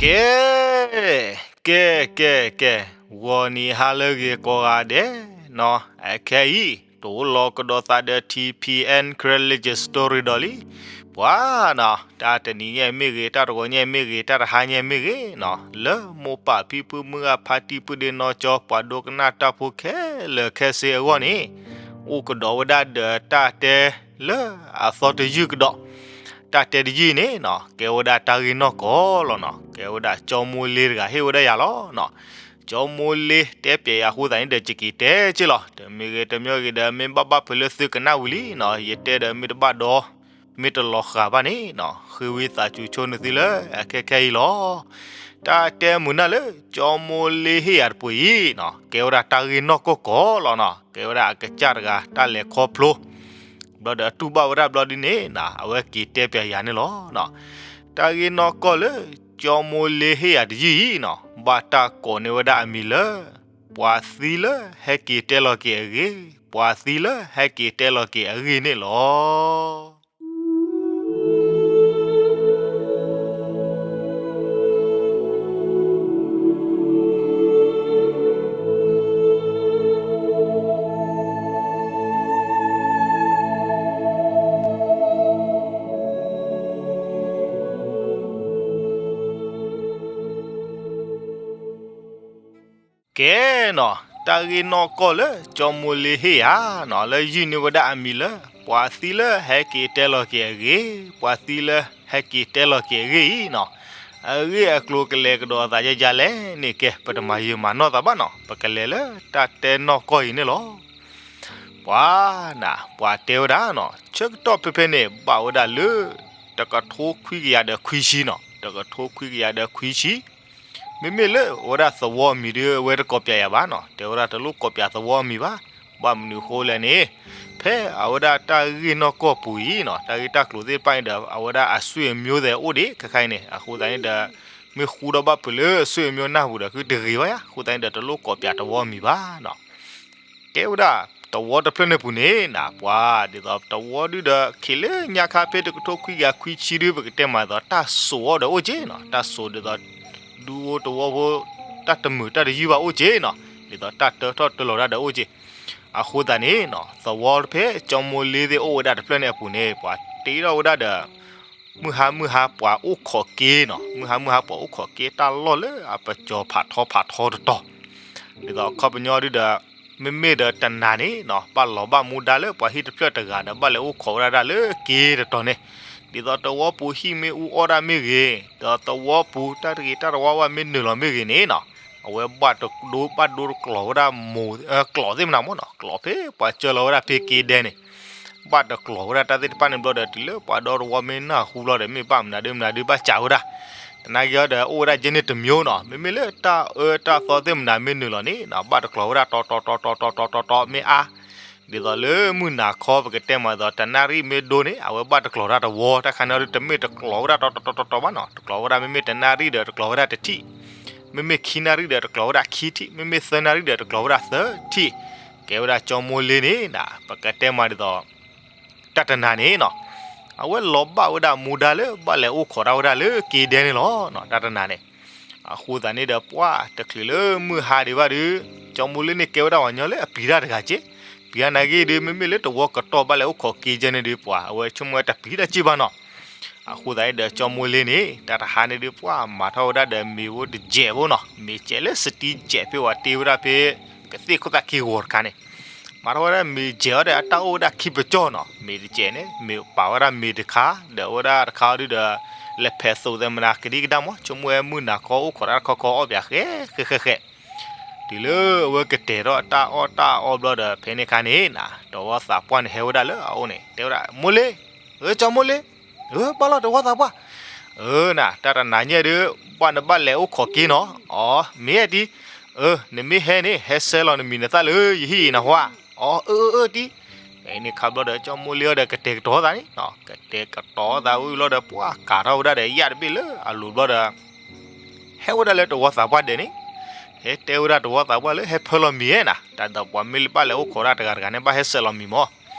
ကဲ, ကဲ, ကဲ, ကဲ, ဂီၤနံၤဟါလၢအဂ့ၤကိးဂၤဒဲးနီၤ, အခဲအံၤ တအိၣ်လီၤကဒီးသးဒီး ထံၣ်ဖံၣ်အဲၣ် Karen Legend Story ဒီးလံ, ပှၤနီၤ, တၢ်တနံၤညါမ့ၢ်ဂ့ၤ, တၢ်တဂီၤညါမ့ၢ်ဂ့ၤ, တၢ်တဟါညါမ့ၢ်ဂ့ၤနီၤ, လၢမိၢ်ပၢ်ဖံဖုမုၢ်ဂၤဖါတံၢ်ပုၢ်ဒ့နီၢ်ကၠီ ပှၤဒိကနၣ်တၢ်ဖိခဲလၢာ်ခဲဆ့အဂီၢ်န့ၣ်, အိၣ်ကဒီးဝဲဒၣ်ဒီးတၢ်တဲလၢအသီတယုၢ်ကဒီး, တၢ်တဲတယုၢ်န့ၣ်နီၤ, ကဲဝဲဒၣ်တၢ်ဂ့ၢ်နီၢ်ကီၢ်လီၤနီၤ, ကဲဝဲဒၣ်ကၠီမိၢ်လ့တဂၤဟ့ၣ်ဝဲဒၣ်ယၤလီၤနီၤ. ကၠီမိၢ်လ့တဲပၠးယၤအဃိသတးန့ၣ်ဒီး ယက့ၤတဲက့လီၤ. တမ့ၢ်ဂ့ၤတမ့ၢ်ဂ့ၤဒီး မ့ၢ်ဘၣ်ဘၣ်ဖုးလၢသုကနၣ်ဝံၤလံနီၤ, ယတဲဒီးမ့ၢ်တဘၣ်ဒီး မ့ၢ်တလီၤဃာ်ဘၣ်န့ၣ်နီၤ, ဃ့ဝံသးစူၤဆိနသုလၢအခဲခဲအံၤလီၤ. တၢ်တဲမုာ်နၢ်လၢ ကၠီမိၢ်လ့ဟ့ၣ်ယၤတပူၤအံၤနီၤ, ကဲဝဲဒၣ်တၢ်ဂ့ၢ်နီၢ်ကီၢ်ကီၢ်လီၤနီၤ, ကဲဝဲဒၣ်အကစၢ်တဂၤ တၢ်လဲၤခီဖျိ ဘျီဒီးအတူၢ်ဘၣ်ဝဲဒၣ်ဘျီဒ်န့ၣ်နီၤ, အဝဲက့ၤတဲပၠးယၤန့ၣ်လီၤ. တၢ်ဂ့ၢ်နီၢ်ကီၢ်လၢ ကၠီမိၢ်လ့ဟ့ၣ်ယၤတယုၢ်အံၤနီၤ, ဘၣ်တၢ်ကိးန့ၢ်ဝဲဒၣ်အမံၤလၢ ပှၤသံလၢဟဲက့ၤတဲလီၤက့ၤအဂ့ၢ်, ပှၤသံလၢဟဲက့ၤတဲလီၤက့ၤအဂ့ၢ်န့ၣ်လီၤ. ကဲနီၤ, တၢ်ဂ့ၢ်နီၢ်ကီၢ်လၢ ကၠီမိၢ်လ့ဟ့ၣ်ယၤနီၤ, လၢယုၢ်န့ၢ်ဝဲဒၣ်အမံၤလၢ ပှၤသံလၢဟဲက့ၤတဲလီၤက့ၤအဂ့ၢ်, ပှၤသံလၢဟဲက့ၤတဲလီၤက့ၤအဂ့ၢ်အံၤနီၤ, အဂ့ၢ်အကျိၤကလဲၤကဒီးအသးယဲယဲလဲၣ်န့ၣ် ကဲ ပတမၤယံာ်မၤနီၢ်သးဘၣ်နီၤ, ပကလဲၤလၢတၢ်တဲနီၢ်ကီၢ်အံၤန့ၣ်လီၤ. ပှၤနၤ, ပှၤတဲဝဲဒၣ်နီၤ, ဆၢကတီၢ်ဖဲဖဲန့ၣ် ဘၣ်ဝဲဒၣ်လၢ တကထိခွံကယၤဒီးခွံဆံနီၤ, တကထိခွံကယၤဒီးခွံဆံ မ့မ့ၢ်လၢအဝဲဒၣ်သဝီအမံၤဒီး အဝဲတကိးပၠးယၤဘၣ်နီၤ, တဲဝဲဒၣ်တလိၣ်ကိးပၠးသဝီအမံၤဘၣ်. ဘၣ်မနုၤအဃိလဲၣ်န့ၣ်, ဖဲအဝဲဒၣ်တၢ်ဂ့ၢ်နီၢ်ကီၢ်ပူၤအံၤနီၤ, တၢ်ဂ့ၢ်တၢ်ကျိၤသ့ၣ်တဖၣ်န့ၣ်ဒီး အဝဲဒၣ်အဆွေမျိုးသ့ၣ်အိၣ်ဒံးခဲခါအံၤန့ၣ်, အဃိသတးန့ၣ်ဒီး မ့ၢ်ဃူဒီးဘၣ်ဖုးလၢအဆွေမျိုးနၢ်ပူၤဒီး ဃုတဂ့ၤဘၣ်ယါ, အဃိသတးန့ၣ်ဒီး တလိၣ်ကိးပၠးသဝီအမံၤဘၣ်နီၤ. ကဲဝဲဒၣ် သဝီတဖျၢၣ်န့ၣ်ပူၤန့ၣ်နၤ, ပှၤဒ်သိးသဝီဒုဒီး ခံးလၢညါခါဖဲတကထိခွံကယၤခွံဆံဒု ပကတဲမးဒ်သိး တၢ်စိာ်အီၤဒီးအိၣ်က့နီၤ, တၢ်စိာ်ဒ်သိး ဒူသဝီဖိ တၢ်တမုာ်တၢ်တယုၢ်ဘၣ်အိၣ်က့နီၤ, ဒ်သိးတၢ်တၢထီၣ်တၢလီၤတၢ်ဒီးအိၣ်က့. အဃိသတးန့ၣ်နီၤ, သဝီတဖျၢၣ် ကၠီမိၢ်လ့သ့ၣ်အိၣ်ဝဲဒၣ်တဖျၢၣ်န့ၣ်အပူၤန့ၣ် ပှၤတ့ထီၣ်ဝဲဒၣ်ဒီး မုၢ်ဟါမုၢ်ဟါပှၤအိၣ်ခိးက့နီၤ, မုၢ်ဟါမုၢ်ဟါပှၤအိၣ်ခိးက့တၢ်လီၢ်လၢအပစီၤဖးထီဖးထီတတီၤ, ဒ်သိးအခီပညီဒုဒီး မ့မ့ၢ်ဒီးတနၤန့ၣ်နီၤ, ဘၣ်လီၤဘၣ်မူဒါလၢပှၤဟံၣ်တဖျၢၣ်တဂၤဒီး ဘၣ်လဲၤအိၣ်ခိးဝဲဒၣ်တၢ်လၢက့တတီၤန့ၣ်, ဒ်သိးသဝီပူၤဟံၣ်မ့ၢ်အူအီၣ်ဒၣ်မ့ၢ်ဂ့ၤ, ဒီးသဝီပူၤတၢ်တဂ့ၤတၢ်တဝါဝဲမ့ၢ်နုာ်လီၤမ့ၢ်ဂ့ၤန့ၣ်နီၤ, အဝဲဘၣ်တဒိဘၣ်ဒိတကျိးဝဲဒၣ်မိၢ် ကျိးသ့ၣ်မနၤမ့ၢ်နီၤ, ကျိးဖဲပှၤစၢလီၤဝဲဒၣ်ဖဲက့ဒဲန့ၣ် ဘၣ်တကျိးဝဲဒၣ်တၢ်သ့ၣ်တဖၣ်န့ၣ်ဘျီဒီး တုၤလၢပှၤဒီတဝီမ့ၢ်နၢ်ဟူဘျီဒီး မ့ၢ်ဘၣ်မနုၤဒုမနုၤဒုဘၣ်စံးဝဲဒၣ်, သနာ်က့ဒီး အိၣ်ဝဲဒၣ်ကဲန့ၣ်တမျိုးနီၤ, မ့မ့ၢ်လၢတၢ်အၢတၢ်သီသ့ၣ်မနုၤမ့ၢ်နုာ်လီၤန့ၣ်နီၤ, ဘၣ်တကျိးဝဲဒၣ်တီတီတီတီတီတီတီတီမ့ၢ်အါ, ဒ်သိးလၢမုၢ်နၤခီပကတဲမးဒ်သိး တနၣ်ရံၣ်မ့ၢ်ဒိန့ၣ် အဝဲဘၣ်တကျိးဝဲဒၣ်တဝီ, တၢ်ခါန့ၣ်ဒုတမ့ၢ်တကျိးဝဲဒၣ်တီတီတီတီတီဘၣ်နီၤ, တကျိးဝဲဒၣ်မ့မ့ၢ်တနၣ်ရံၣ်ဒီးတကျိးဝဲဒၣ်တထံၣ်, မ့မ့ၢ်ခံနၣ်ရံၣ်ဒီးတကျိးဝဲဒၣ်ခံထံၣ်, မ့မ့ၢ်သၢနၣ်ရံၣ်ဒီးတကျိးဝဲဒၣ်သၢထံၣ်, ကဲဝဲဒၣ်ကၠီမိၢ်လ့န့ၣ်နၤ, ပကတဲမးဒ်သိး တၢ်တနၤန့ၣ်နီၤ, အဝဲလီၤဘၣ်ဝဲဒၣ်မူဒါလၢ ဘၣ်လဲၤအိၣ်ခိးတၢ်ဝဲဒၣ်လၢက့ဒဲန့ၣ်လီၤနီၤ, တၢ်တနၤန့ၣ်. အဃိသတးန့ၣ်ဒီး ပှၤတချုးလၢမုၢ်ဟါဒံးဘၣ်ဒီး ကၠီမိၢ်လ့န့ၣ်ကဲဝဲဒၣ်ပှၤညီလၢအပျံၤတၢ်တဂၤက့, ပျံၤတၢ်နာ်က့ဒီး မ့မ့ၢ်လၢတဝီကတီၢ်ဘၣ်လဲၤအိၣ်ခိးက့ကဲန့ၣ်ဒီး ပှၤအဝဲဆိကမိၣ်ဝဲတပျံၤတၢ်က့ဘၣ်နီၤ. အဃိသတးန့ၣ်ဒီး ကၠီမိၢ်လ့န့ၣ် တၢ်တဟါန့ၣ်ဒီး ပှၤမၤထီၣ်ဝဲဒၣ်ဒီးမ့ၤဖိတစဲးဖိနီၤ, မ့ၤစဲးလၢစတံစဲးဖဲဝဲတ့ဝဲဒၣ်ဖဲ ကသ့ၣ်ခိၣ်သၣ်ခံဂီၤတခါန့ၣ် မၤထီၣ်ဝဲဒၣ်မ့ၤစဲးအီၤဒီး အတၢ်အိၣ်ဝဲဒၣ်ခံပကၠီၢ်နီၤ, မ့ၤတစဲးန့ၣ် မ့ၢ်ပာ်ဝဲဒၣ်မ့ၤတခါ ဒီးအဝဲဒၣ်တခါအီၤဒုဒီး လဲၤဖဲးသိးသ့ၣ်မနၤကဒံကဒါမး, ဆိကမိၣ်ဝဲမုၢ်နၤခီအိၣ်ခိးတၢ်တခီခီအီၣ်ပၠးဃဲဃဲဃဲဃဲ, တုၤလၢအဝဲကတဲာ်ထီၣ်အတၢ်အီၣ်တၢ်အီဘျီဒီး ဖဲန့ၣ်အခါန့ၣ်နၤ တဝီသးပှၢ်န့ၣ်ဟဲဝဲဒၣ်လၢအအိၣ်န့ၣ် တဲဝဲဒၣ် မိၢ်လ့, အၢ ကၠီမိၢ်လ့, အၢ ဘၣ်လီၤတဝီသးပှၢ်, အၢ နၤ တၢ်တနၤညါဒီး ဘၣ်နဘၣ်လဲၤအိၣ်ခိးက့နီၤ, အီ မ့ၢ်ဧါတံၢ်, အၢ နမ့ၢ်ဟဲန့ၣ် ဟဲဆဲးလီၤနမံၤနသၣ်လၢယဟံၣ်အံၤနဟါ, အီ အၢ အၢ အၢ တံၢ်, ဖဲန့ၣ်အခါဘျီဒီး ကၠီမိၢ်လ့အီၤဒီးကတဲာ်ကတီၤသးန့ၣ်နီၤ, ကတဲာ်ကတီၤသးဝံၤဘျီဒီး ပှၤကၤထီၣ်ဝဲဒၣ်ဒီးယၣ်တဘ့ၣ်လၢအလိၤဘျီဒီး ဟဲဝဲဒၣ်လၢတဝီသးပှၢ်ဒဲးန့ၣ်, ဟဲတဲဝဲဒၣ်တဝီသးပှၢ်လၢ ဟဲဖၢလီၤမ့ၤဧါနၤ, တၢ်ဒ်သိးပှၤမ့ၢ်ဘၣ်လဲၤအိၣ်ခိးတၢ်တဂၤတဂၤန့ၣ် ဘၣ်ဟဲဆဲးလီၤမံၤမး,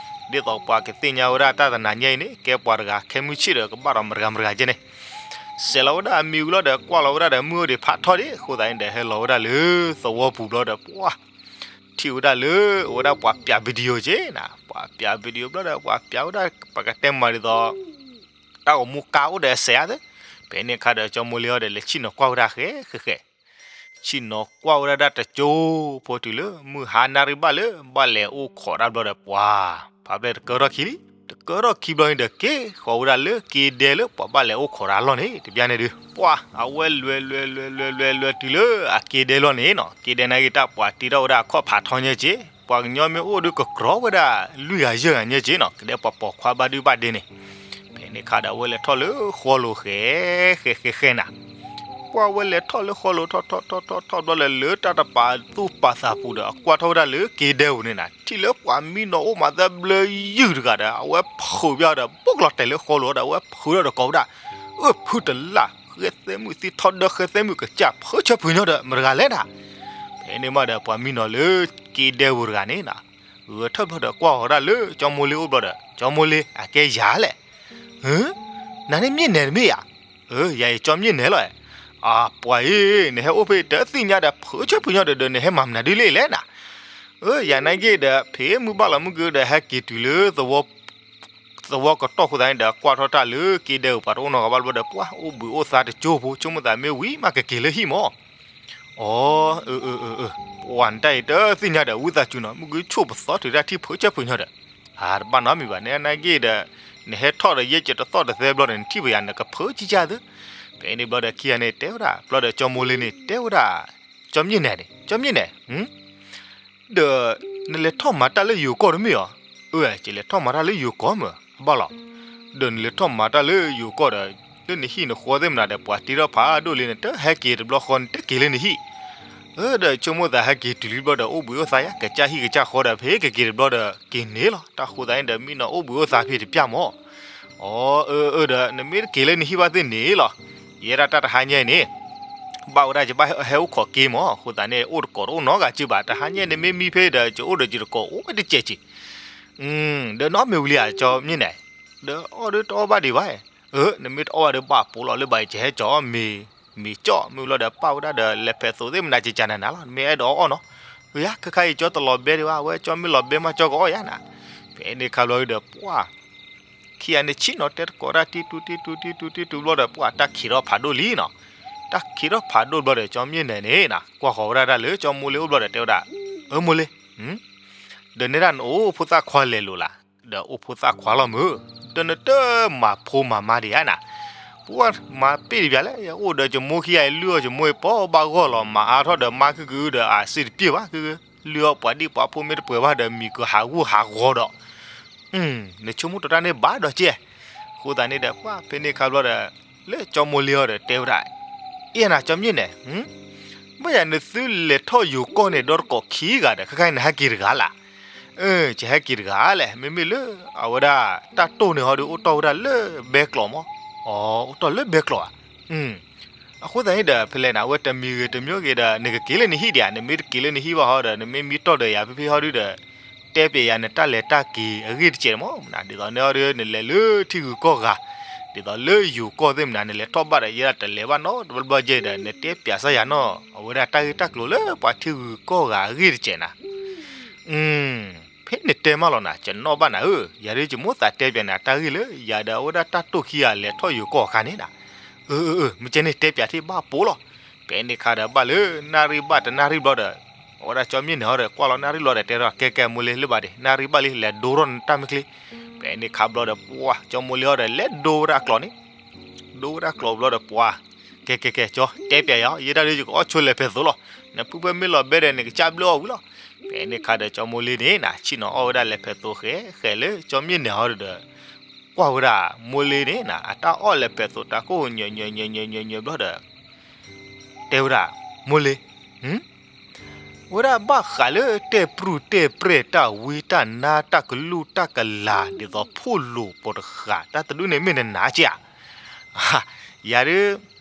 ဒ်သိးပှၤကသ့ၣ်ညါဝဲဒၣ်တၢ်တနၤညါအံၤန့ၣ် ကဲပှၤတဂၤခဲမုၢ်ဆ့ၣ်ဒီး ကဘၣ်ဒီးမတဂၤမတဂၤကဲန့ၣ် စဲးလီၤဝဲဒၣ်အမံၤဝံၤလီၤဒီး ကွၢ်လီၤဝဲဒၣ်ဒီးမုၢ်အိၣ်ဒံးဖးထီဒံးအဃိသတးန့ၣ်ဒီး ဟဲလီၤဝဲဒၣ်လၢသဝီပူၤဘျီဒီး ပှၤ ထံၣ်ဝဲဒၣ်လၢ အဝဲဒၣ်ပှၤပၠး video က့နၤ, ပှၤပၠး video ဘျီဒီး ပှၤပၠးဝဲဒၣ် ပကတဲမၤဒ်သိး တၢ်ဂီၤမူကါအိၣ်ဒီးအစဲးဧါသ့, ဖဲန့ၣ်အခါဒီး ကၠီမိၢ်လ့ၤအီၤဒီး လဲၤဆ့ၣ်နီၤကွၢ်ဝဲဒၣ်ဃဲဃဲဃဲ ဆ့ၣ်နီၤကွၢ်ဝဲဒၣ်တကၠိဖိတုၤလၢ မုၢ်ဟါနၣ်ရံၣ်ဘၣ်လၢ ဘၣ်လဲၤအိၣ်ခိးတၢ်ဘျီဒီးပှၤ ဖးဖျဲၣ်တကၢထီၣ်ခံလံ, တကၢထီၣ်ခံဘျီန့ၣ်ဒီး က့ၤဃီၤဝဲဒၣ်လၢက့ဒဲလၢပှၤဘၣ်လဲၤအိၣ်ခိးတၢ်အလီၢ်န့ၣ် တပျၢ်န့ၣ်ဒုး ပှၤ အဝဲလဲၤလဲၤလဲၤလဲၤလဲၤလဲၤတုၤလၢအက့ဒဲလီၢ်န့ၣ်နီၤ, က့ဒဲနာ်က့တၢ်ပှၤတ့ထီၣ်ဝဲဒၣ်အခီၣ်ဖးထီညါက့, ပှၤကညီမ့ၢ်အိၣ်ဒုးကကြီဝဲဒၣ်လွံၢ်ဂၤယဲၢ်ဂၤညါက့နီၤ, ကဒဲပှၤပိာ်ခွါဘၣ်ဒုဘၣ်ဒ့န့ၣ် ဖဲန့ၣ်အခါဒီး အဝဲလဲၤထီၣ်လၢဃီလိၤဃဲ ဃဲဃဲဃဲနၤ, ပှၤဝဲလဲၤထီၣ်လၢဃီလိၤထီၣ်ထီၣ်ထီၣ်ထီၣ်ထီၣ်ဘျီဒီး လၢတၢ်တပာ်သူၣ်ပာ်သးပူၤဒီး အကွၢ်ထီၣ်ဝဲဒၣ်လၢက့ဒဲပူၤန့ၣ်နၤ, ထံၣ်လၢပှၤမံနီၤအိၣ်မးသၢဘျၢယုၢ်တဂၤဒီး အဝဲဖုးပျီဒီး ဘိၣ်ကလီၤတဲာ်လၢဃီလိၤဒီး အဝဲဖုးထီၣ်ဒီးကိးဝဲဒၣ်, အၢဖုတလၢ် ဃဲသဲမုၣ်သံထီဒၢ ဃဲသဲမုၣ်ကစၢ် ဖုဆၢဖုညီဒီး မတဂၤလဲၣ်နၤ, ဖဲန့ၣ်မးဒီး ပှၤမံနီၤလၢက့ဒဲပူၤတဂၤန့ၣ်နၤ, ဂဲၤထၢၣ်ဘျီဒီး ကွၢ်ဃီၤဒၣ်လၢကၠီမိၢ်လ့ၤအိၣ်ဘျီဒီး ကၠီမိၢ်လ့ၤ အကဲယၤလဲၣ် နၤန့ၣ်မ့ၢ်နဲၣ်တမ့ၢ်ဧါ, အၢ ယၤအံၤကၠီမ့ၢ်နဲၣ်လီၤ, အပှၤအံၤ နဟဲအိၣ်ဖဲတသ့ၣ်ညါဒီး ဖုဆၢဖုညီဒီး နဟဲမၤမနုၤဒ်လဲၣ်လဲၣ်နၤ, အၢ ယၤနာ်က့ဒီး ဖဲမုၢ်ဘၣ်လီၤမုၢ်ကဒီး ဟဲက့ၤတုၤလၢ သဝီကတီၢ်အဃိသတးန့ၣ်ဒီး ကွၢ်ထီၣ်တၢ်လၢက့ဒဲပူၤ ပှၤတအိၣ်နီတဂၤဘၣ်ဘျီဒီး ပှၤအိၣ်ဘှံးအိၣ်သါတကၠိဖိ ဆိကမိၣ်သးမ့ၢ်ဝံၤမးကက့ၤလၢဟံၣ်မး အၢ အၢ အၢ အၢ ပှၤနတၢ်အံၤတသ့ၣ်ညါဒီး ဝံသးစူၤနီၤ မုၢ်ကဆိၣ်ပသီတုၤတၢ်ထံၣ်ဖုဆၢဖုညီဒီး အတဘၣ်နီတမံၤဘၣ် နနာ်က့ဒီး နဟဲထီၣ်ဒီးယဲၢ်ကတသီၣ်တသဲဘျီဒီး နထံၣ်ပယၤနကဖုကကၢ်သု, ဖဲန့ၣ်ဘျီဒီးခံဂၤန့ၣ်တဲဝဲဒၣ် ဘျီဒီးကၠီမိၢ်လ့ၤန့ၣ်တဲဝဲဒၣ် ကၠီမ့ၢ်နဲၣ်န့ၣ် ကၠီမ့ၢ်နဲၣ် ဒီး နလဲၤထီၣ်မၤတၢ်လၢယိၤကီၢ်တမ့ၢ်ဧါ, အၢ ယလဲၤထီၣ်မၤတၢ်လၢယိၤကီၢ်မ့ၢ် အဘၣ်လီၤ, ဒီးနလဲၤထီၣ်မၤတၢ်လၢယိၤကီၢ်ဒီး လၢနဟံၣ်နဃီသ့ၣ်မနုၤဒီး ပှၤတ့ထီၣ်ဖးဒိၣ်လံ နတဟဲက့ၤတဘျီဃီ နတက့ၤလၢနဟံၣ်, အၢ ဒီးဆိကမိၣ်သးဟဲက့ၤတုၤလံဘျီဒီး အိၣ်ဘှံးအိၣ်သါယါ ကစၢ်ဟံၣ်ကစၢ်ဃီဒီး ဖဲကက့ၤတဘျီဒီး က့ၤန့ၣ်လီၤ တၢ်ဃိသးန့ၣ်ဒီး မံနီၤအိၣ်ဘှံးအိၣ်သါဖဲတပျၢ်မး, အၢ အၢ အၢ ဒီး နမ့ၢ်တက့ၤလၢနဟံၣ်ဘၣ်သ့ၣ်န့ၣ်လီၤ, ယဲဒၣ်တၢ်တဟါညါအံၤန့ၣ် ဘၣ်ဝဲဒၣ်ယဘၣ်ဟဲအိၣ်ခိးက့မး အဃိသတးန့ၣ် အိၣ်တကိးတအိၣ်နီတဂၤက့ဘၣ် တဟါညါအံၤ နမ့ၢ်မံဖဲဒီး ယအိၣ်ဒီးယတကိးအိၣ်ဝဲတစဲးက့, ဒီးနီၢ်မ့ၢ်ဝံၤလံဧါ ကၠီမ့ၢ်နဲၣ်, ဒီးအီၣ်ဒုးတအီၣ်ဘၣ်ဒံးဘၣ်, အၢ နမ့ၢ်တအီၣ်ဘၣ်ဒီးဘၣ်ပိာ်လီၤလၢဘၣ် ယကဟဲကၠီအီၣ်မ့ၤ, မ့ၤကၠီၣ် မ့ၢ်လီၤဒီးပာ်ဝဲဒၣ်ဒီး လဲၤဖဲးသိးသ့ၣ်မနုၤကကနၤနၤလီၤ နမ့ၢ်အဲၣ်ဒိးအီၣ်နီၤ, အၢ ယါ ခဲခါအံၤကၠီတလီၤဘဲဒံးဘၣ် အဝဲကၠီမ့ၢ်လီၤဘဲမးကၠီကအီၣ်ယါနၤ, ဖဲန့ၣ်ခါဘျီဒီးပှၢ် ခံဂၤန့ၣ်ဆ့ၣ်နီၤတဲတကိးတၢ်တံၢ်တူတံၢ်တူတံၢ်တူတံၢ်တူဘျီဒီး ပှၢ်တၢ်ခံးထီၣ်ဖးဒိၣ်လံနီၤ, တၢ်ခံးထီၣ်ဖးဒိၣ်ဘျီဒီး ကၠီမ့ၢ်နဲၣ်န့ၣ်နၤ ကွၢ်ဃီၤဝဲဒၣ်တၢ်လၢကၠီမိၢ်လ့ၤအိၣ်ဘျီဒီးတဲဝဲဒၣ်, အၢ မိၢ်လ့ၤ, ဒီးနဲဒၣ်နအိၣ်ဖိသၣ်ခွါလဲၤလိာ်လၢ်, ဒီးအိၣ်ဖိသၣ်ခွါလီၤမုၢ်, ဒီးနတမၤဖိမၤမါဒံးဧါနၤ, ပှၢ်မၤပ့ၢ်တပျၢ်လဲၣ် ယအိၣ်ဒီးယမိၢ်ခံဂၤအံၤ လုၢ်အီၣ်ယမိၢ်အံၤ ပီဘၣ်ဂီၢ်လီၤ မၤအါထီၣ်ဒီးမါကုၢ်ကုၢ်ဒီး အစ့တပျၢ်ဘၣ်ကုၢ်ကုၢ်, လုၢ်အီၣ်ပှၤဒံၣ်ပှၤဖိမ့ၢ်တပှဲၤဘၣ်ဒီး မံၤကဟးဂူာ်ဟးဂီၤဒီး နဆိကမိၣ်တၢ်န့ၣ်ဘၣ်ဒီးကဲ, အဃိသတးန့ၣ်ဒီး ပှၢ်ဖဲန့ၣ်ခါဘျီဒီး လၢကၠီမိၢ်လ့ၤအီၤဒီးတဲဝဲဒၣ်, အ့ၣ်နၤ ကၠီမ့ၢ်နဲၣ်, ဘၣ်ယၤနသုလဲၤထီၣ်ယိၤကီၢ်န့ၣ် ဒီတကိးခံဂၤဒီး ခဲခါအံၤနဟဲက့ၤတဂၤလၢ်, ကဟဲက့ၤတဂၤလဲၣ် မ့မ့ၢ်လၢ အဝဲဒၣ် တၢ်တိၢ်န့ၣ်ဟီဒီး အိၣ်တီၢ်ဝဲဒၣ်လၢဘဲကျိးမး, အိၣ်တီၢ်လၢဘဲကျိးဧါ အဃိသတးန့ၣ်ဒီး ဖဲလဲၣ်နၤ အဝဲတမံၤဂ့ၤတမံၤဂ့ၤဒီး နကက့ၤလၢနဟံၣ်ဒံးဧါ, နမ့ၢ်တက့ၤလၢနဟံၣ်ဘၣ်ဟီဒီး နမ့ၢ်မံတီၢ်ဒီးယၤဖဲဖဲဟီဒုဒီး တဲပျဲယၤနတၢ်လဲၤတၢ်က့ၤအဂ့ၢ်တစဲးမး, ဒ်သိးန့ၣ်ဟီဒီး နလဲၤလၢထံဂုၤကီၢ်ဂၤ, ဒ်သိးလၢယိၤကီၢ်သ့ၣ်မနုၤ နလဲၤထီၣ်ဘၣ်ဒီး ယဲဒၣ်တလဲၤဘၣ်နီတဘျီဘျီကဲဒီး နတဲပျဲစၢ်ယၤနီၤ အဝဲဒၣ်တၢ်ဂ့ၢ်တၢ်ကျိၤလၢပှၤထံဂုၤကီၢ်ဂၤအဂ့ၢ်တစဲးနၤ ဖဲနတဲမးလီၤနၤ ကနီၣ်ဘၣ်နၤဧၢ, ယၤဒုးယမိၢ်သးတဲပျဲနၤ တၢ်ဂ့ၢ်လၢယၤဒီးအဝဲဒၣ်တၢ်တိၢ်ခံဂၤလဲၤထီၣ်ယိၤကီၢ်အခါန့ၣ်နၤ, အၢ အၢ အၢ မ့ၢ်ကဲန့ၣ်တဲပျဲထံၣ်ဘၣ်ပိာ်လီၤ, ဖဲန့ၣ်ခါဒီးဘၣ်လၢနၣ်ရံၣ်ဘၣ်တနၣ်ရံၣ်ဘျီဒီး အဝဲဒၣ်ကၠီမ့ၢ်နဲၣ်ဟီဒီး ကွၢ်လီၤနၣ်ရံၣ်ဘျီဒီး တဲထီၣ် ကဲကဲမိၢ်လ့ၤလၢဘၣ်ဒံး နၣ်ရံၣ်ဘၣ်လံ လဲၤဒိထီၣ်နတၢ်မ့ၢ်ချ့, ဖဲန့ၣ်ခါဘျီဒီး ပှၢ် ကၠီမိၢ်လ့ၤဟီဒီး လဲၤဒိဝဲဒၣ်ကျိးန့ၣ် ဒိဝဲဒၣ်ကျိးဘျီဒီးပှၤ, ကဲကဲကဲ ကၠီ တဲပျဲယၤ ယဲဒၣ်ဒုးယကအီၣ်ဆိလဲၤဖဲးသိးလီၤ, နဖုဖဲမ့ၢ်လီၤဘဲဒီး နကစၢ်ဘျၢအီၣ်ဝံၤလီၤ, ဖဲန့ၣ်ခါဒီးကၠီမိၢ်လ့ၤန့ၣ်နၤ ဆ့ၣ်နီၤအီၣ်ဝဲဒၣ်လဲၤဖဲးသိးဃဲဃဲလၢကၠီမ့ၢ်နဲၣ်ဟီဒီး, ကွၢ်ဝဲဒၣ်မိၢ်လ့ၤန့ၣ်နၤ အတၢ်အီၣ်လဲၤဖဲးသိးတၢ်ကိၢ်ညီညီညီညီညီညီဘျီဒီး တဲဝဲဒၣ်, မိၢ်လ့ၤ, ဝဲဒၣ်ဘၣ်ဃးလၢတဲပရူၢ်တဲပြဲၢ်တၢ်ဝံတၢ်နါတၢ်ကလုၢ်တၢ်ကလၤ ဒ်သိးဖိလိာ်ပိာ်တဃာ် တၢ်တဒုန့ၣ်မ့ၢ်နနၤက့ဧါ, ယၤဒုး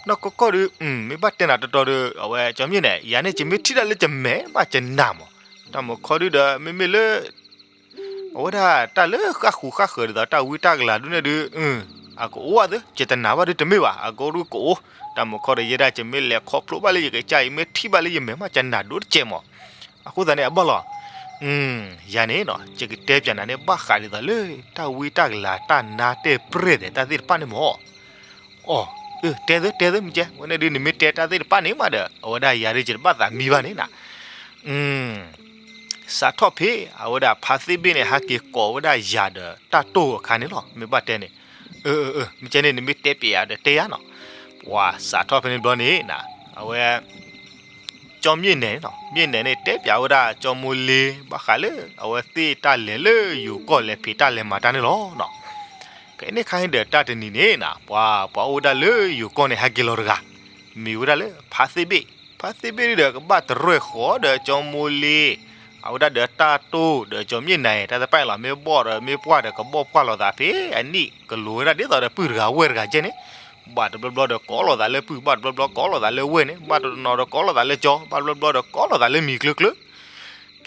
နီၢ်ကီၢ်ကီၢ်ဒုး မ့ၢ်ဘၣ်တဲနၤတတီၤဒီး အဝဲကၠီမ့ၢ်နဲၣ် ယၤန့ၣ် ယမ့ၢ်ထံၣ်တၢ်လၢယမဲာ်ဘၣ်ယနၢ်မး, တၢ်မုၢ်ခီဒုဒီး မ့မ့ၢ်လၢ အဝဲဒၣ်တၢ်လၢဃၣ်ဃူးဃၣ်ဃၢၤဒ်သိးတၢ်ဝံတၢ်ကလၤဒုန့ၣ်ဒုး, အကအိၣ်ဘၣ်သု ယတနာ်ဘၣ်ဒုတမ့ၢ်ဘၣ် အကအိၣ်ဒုကအိၣ်, တၢ်မုၢ်ခီဒီးယဲဒၣ် ယမ့ၢ်လဲၤခီဖျိဘၣ်လၢယကစၢ် ယမ့ၢ်ထံၣ်ဘၣ်လၢယမဲာ်မး ယနာ်ဒိၣ်တစဲးမး, အဃိသတးန့ၣ် အဘၣ်လီၤ, ယၤန့ၣ်နီၤ ယကတဲပၠးနၤန့ၣ် ဘၣ်ဃးဒ်သိးလၢ တၢ်ဝံတၢ်ကလၤ တၢ်နါတဲၢ်ပြဲၢ်သဲး တၢ်သ့ၣ်တဖၣ်န့ၣ်မး အိ, တဲသု တဲသု မ့ၢ်ကဲ ဝဲန့ၣ်ဒုး နမ့ၢ်တဲတၢ်သ့ၣ်တဖၣ်န့ၣ်မးဒီး အဝဲဒၣ်ယၤဒုး ယတဘၣ်သးမံဘၣ်န့ၣ်နၤ, စးထီၣ်ဖဲ အဝဲဒၣ်ဖါသ့ၣ်ဘ့ၣ်န့ၣ် ဟဲက့ၤကိးဝဲဒၣ်ယၤဒီးတၢ်တိၢ်အခါန့ၣ်လီၤ မ့ၢ်ဘၣ်တဲန့ၣ်, မ့ၢ်ကဲန့ၣ် နမ့ၢ်တဲပၠးယၤဒီးတဲယၤနီၤ, ပှၤစးထီၣ်ဖဲန့ၣ်ဘျီန့ၣ်နၤ, အဝဲ ကၠီမၠ့ၣ်နဲၣ်နီၤ မၠ့ၣ်နဲၣ်န့ၣ် တဲပၠးဝဲဒၣ်ကၠီမိလ့ ဘၣ်ဃးလၢ အဝဲသ့ၣ်တၢ်လဲၤလၢယိၤကီၢ်လဲၤဖံးတၢ်လဲၤမၤတၢ်န့ၣ်လီၤနီၤ, ဖဲန့ၣ်ခါဟ့ဒီးတၢ်တနံၤန့ၣ်နၤ ပှၤ ပှၤအိၣ်ဝဲဒၣ်လၢယိၤကီၢ်န့ၣ် ဟဲက့ၤလီၤတဂၤ, မ့ၢ်ဝဲဒၣ်လၢဖါသ့ၣ်ဘ့ၣ်, ဖါသ့ၣ်ဘ့ၣ်ဒီးကဘၣ်တရၢၢ်ဃီဒီးကၠီမိလ့ အဝဲဒၣ်ဒီးတၢ်တိၢ်ဒီးကၠီမၠ့ၣ်နဲၣ် တၢ်တဖၣ်အံၤလီၤ မ့ၢ်ဘီၣ်ဒီးမ့ၢ်ပှၢ်ဒီးကဘီၣ်ပှၢ်လိာ်သးဖဲအနံၣ် ကလိၤဝဲဒၣ်ဒ်သိးဒီးပုၢ်တဂၤဝဲၢ်တဂၤကဲန့ၣ်, ဘၣ်တဘျီဘျီဒီးကိးလိာ်သးလၢပုၢ် ဘၣ်တဘျီဘျီကိးလိာ်သးလၢဝဲၢ်န့ၣ် ဘၣ်တနီၤဒီးကိးလိာ်သးလၢကၠီ ဘၣ်တဘျီဘျီဒီးကိးလိာ်သးလၢမံၤကျၢၤကျၢၤ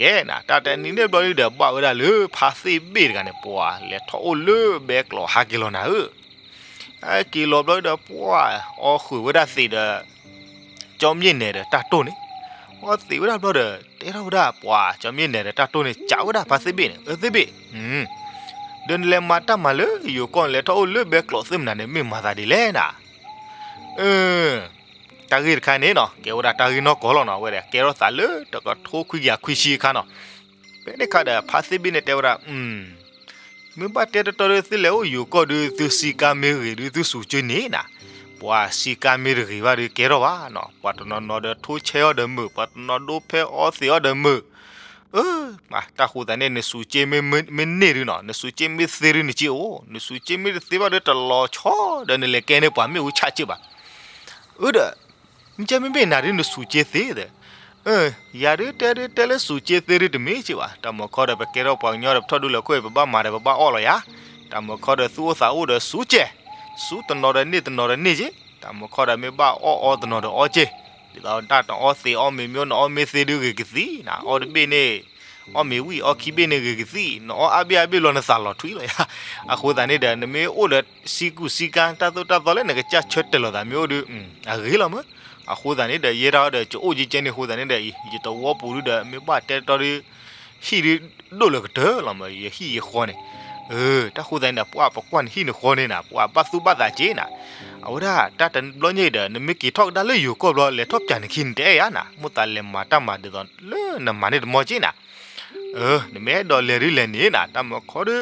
ကဲနၤ တၢ်တနံၤန့ၣ်ဘျီဒုဒီး ဘၣ်ဝဲဒၣ်လၢဖါသ့ၣ်ဘ့ၣ်တဂၤန့ၣ် ပှၤလဲၤထီၣ်အိၣ်လၢဘဲကျိးဟးက့ၤလီၤနၤဧၢ, ဟဲက့ၤလီၤဘျီဒီး ပှၤအီၣ်ဃုာ်ဝဲဒၣ်သံးဒီး ကၠီမၠ့ၣ်နဲၣ်ဒီးတၢ်တိၢ်န့ၣ်, အီၣ်သံးဝဲဒၣ်ဘျီဒီး တဲထီၣ်ဝဲဒၣ်ပှၤကၠီမၠ့ၣ်နဲၣ်ဒီးတၢ်တိၢ်န့ၣ် စံးဝဲဒၣ်ဖါသ့ၣ်ဘ့ၣ်န့ၣ် အၢသ့ၣ်ဘ့ၣ် ဒီးနလဲၤမၤတၢ်မၤလၢယိၤကီၢ်န့ၣ် လဲၤထီၣ်အိၣ်လၢဘဲကျိးသ့ၣ်မနၤန့ၣ် မ့ၢ်မၤသးဒ်လဲၣ်နၤ တၢ်ဂ့ၢ်တခါန့ၣ်နီၤ ကဲဝဲဒၣ်တၢ်ဂ့ၢ်နီၢ်ကီၢ်လီၤနီၤ အဝဲဒၣ်ကဲထီၣ်သးလၢတကထိခွံကယၤခွံဆံအခါနီၤ, ဖဲန့ၣ်ခါဒီး ဖါသ့ၣ်ဘ့ၣ်န့ၣ်တဲဝဲဒၣ် မ့ၢ်ဘၣ်တဲတတီဒု သုလဲၤအိၣ်ယိၤကီၢ်ဒု သုစံးကါမ့ၢ်ဂ့ၤဒု သုစူးက့န့ၣ်နၤ, ပှၤစံးကါမ့ၢ်တဂ့ၤဘၣ်ဒု ကဲထီၣ်ဘၣ်နီၤ ပှၤတနီၤနီၤဒီးထိဆဲအီၣ်ဒီးမုာ် ပှၤတနီၤဒိဖဲအီသံးအီၣ်ဒီးမုာ် အၢ, တၢ်ဃိသတးန့ၣ် နစူးက့မ့ၢ်န့ၢ်ဒုနီၤ နစူးက့မ့ၢ်သ့ဒု နစ့အိၣ် နစူးက့မ့ၢ်တသ့ဘၣ်ဒု တလီၤဆီဒီးနလဲၤကဲန့ၢ်ပှၤမ့ၣ်အူဆၣ်က့ဘၣ်, အၢဒီး မ့ၢ်ကဲမ့မ့ၢ်နၤဒု နစူးက့သ့ဒီး, ယၤဒုတဲဒုတဲလၢစူးက့သ့ဒုတမ့ၢ်က့ဘၣ် တၢ်မုၢ်ခီဒီး ပကဲထီၣ်ပှၤကညီဒီး ပထီၣ်ဒုလီၤခိၣ် ပဘၣ်မၤဒီးပဘၣ်အီၣ်လီၤယၤ, တၢ်မုၢ်ခီဒီး သူၣ်အိၣ်သးအိၣ်ဒီးစူးက့, စူးတနီၤဒီးန့ၢ်တနီၤဒီးန့ၢ်က့, တၢ်မုၢ်ခီဒီး မ့ၢ်ဘၣ်အီၣ်အီတနီၤဒီးအီက့, ဒ်သိးတၢ်တအီသံးအီမ့ၤမ့ၢ်အိၣ် နအီမ့ၢ်သ့ဒုဂ့ၤကသံၣ်နၤ အီတဘ့ၣ်န့ၣ် အီမ့ၤဝံၣ်အီခံဘ့ၣ်န့ၣ်ဂ့ၤကသံၣ် နအီအါဘ့ၣ်အါဘ့ၣ်ဘျီ နသးလီၤထွံလီၤယၤ, အဃိသတးန့ၣ်ဒီး နမ့ၢ်အိၣ်ဒီးစံးကူစံးကါ တၢ်သိၣ်တၢ်သီလၢနကစၢ်ဆၢတဲာ်လီၤသးမ့ၢ်အိၣ်ဒု အဂ့ၤလီၤမး, အဃိသတးန့ၣ်ဒီး ယဲဒၣ်ဒီး ကအိၣ်ကဲကဲန့ၣ်အဃိသတးန့ၣ်ဒီး ယတဝီပူၤဒုဒီး မ့ၢ်ဘၣ်တဲတတီဒု ဟံၣ်ဒုဒိၣ်လၢကတၢၢ်လီၤမး ယဟံၣ်ယဃီန့ၣ်, တၢ်ဃိသတးန့ၣ်ဒီး ပှၤပကွၢ်နဟံၣ်နဃီန့ၣ်နၤ ပှၤဘၣ်သူၣ်ဘၣ်သးက့နၤ, အဝဲဒၣ်တၢ်တဘျီညါအံၤဒီး နမ့ၢ်က့ၤထီၣ်ကဒါလၢယိၤကီၢ်ဘျီ လဲၤထီၣ်ပၠးနခံနတအဲၣ်ယၤနၤ မိၣ်သးလဲၤမၤတၢ်မၤဒ်သိးလၢနမၤန့ၢ်တမီၤက့နၤ, နမ့ၢ်အဲၣ်ဒိးလဲၤဒုလဲၤန့ၣ်နၤ တၢ်မုၢ်ခီဒု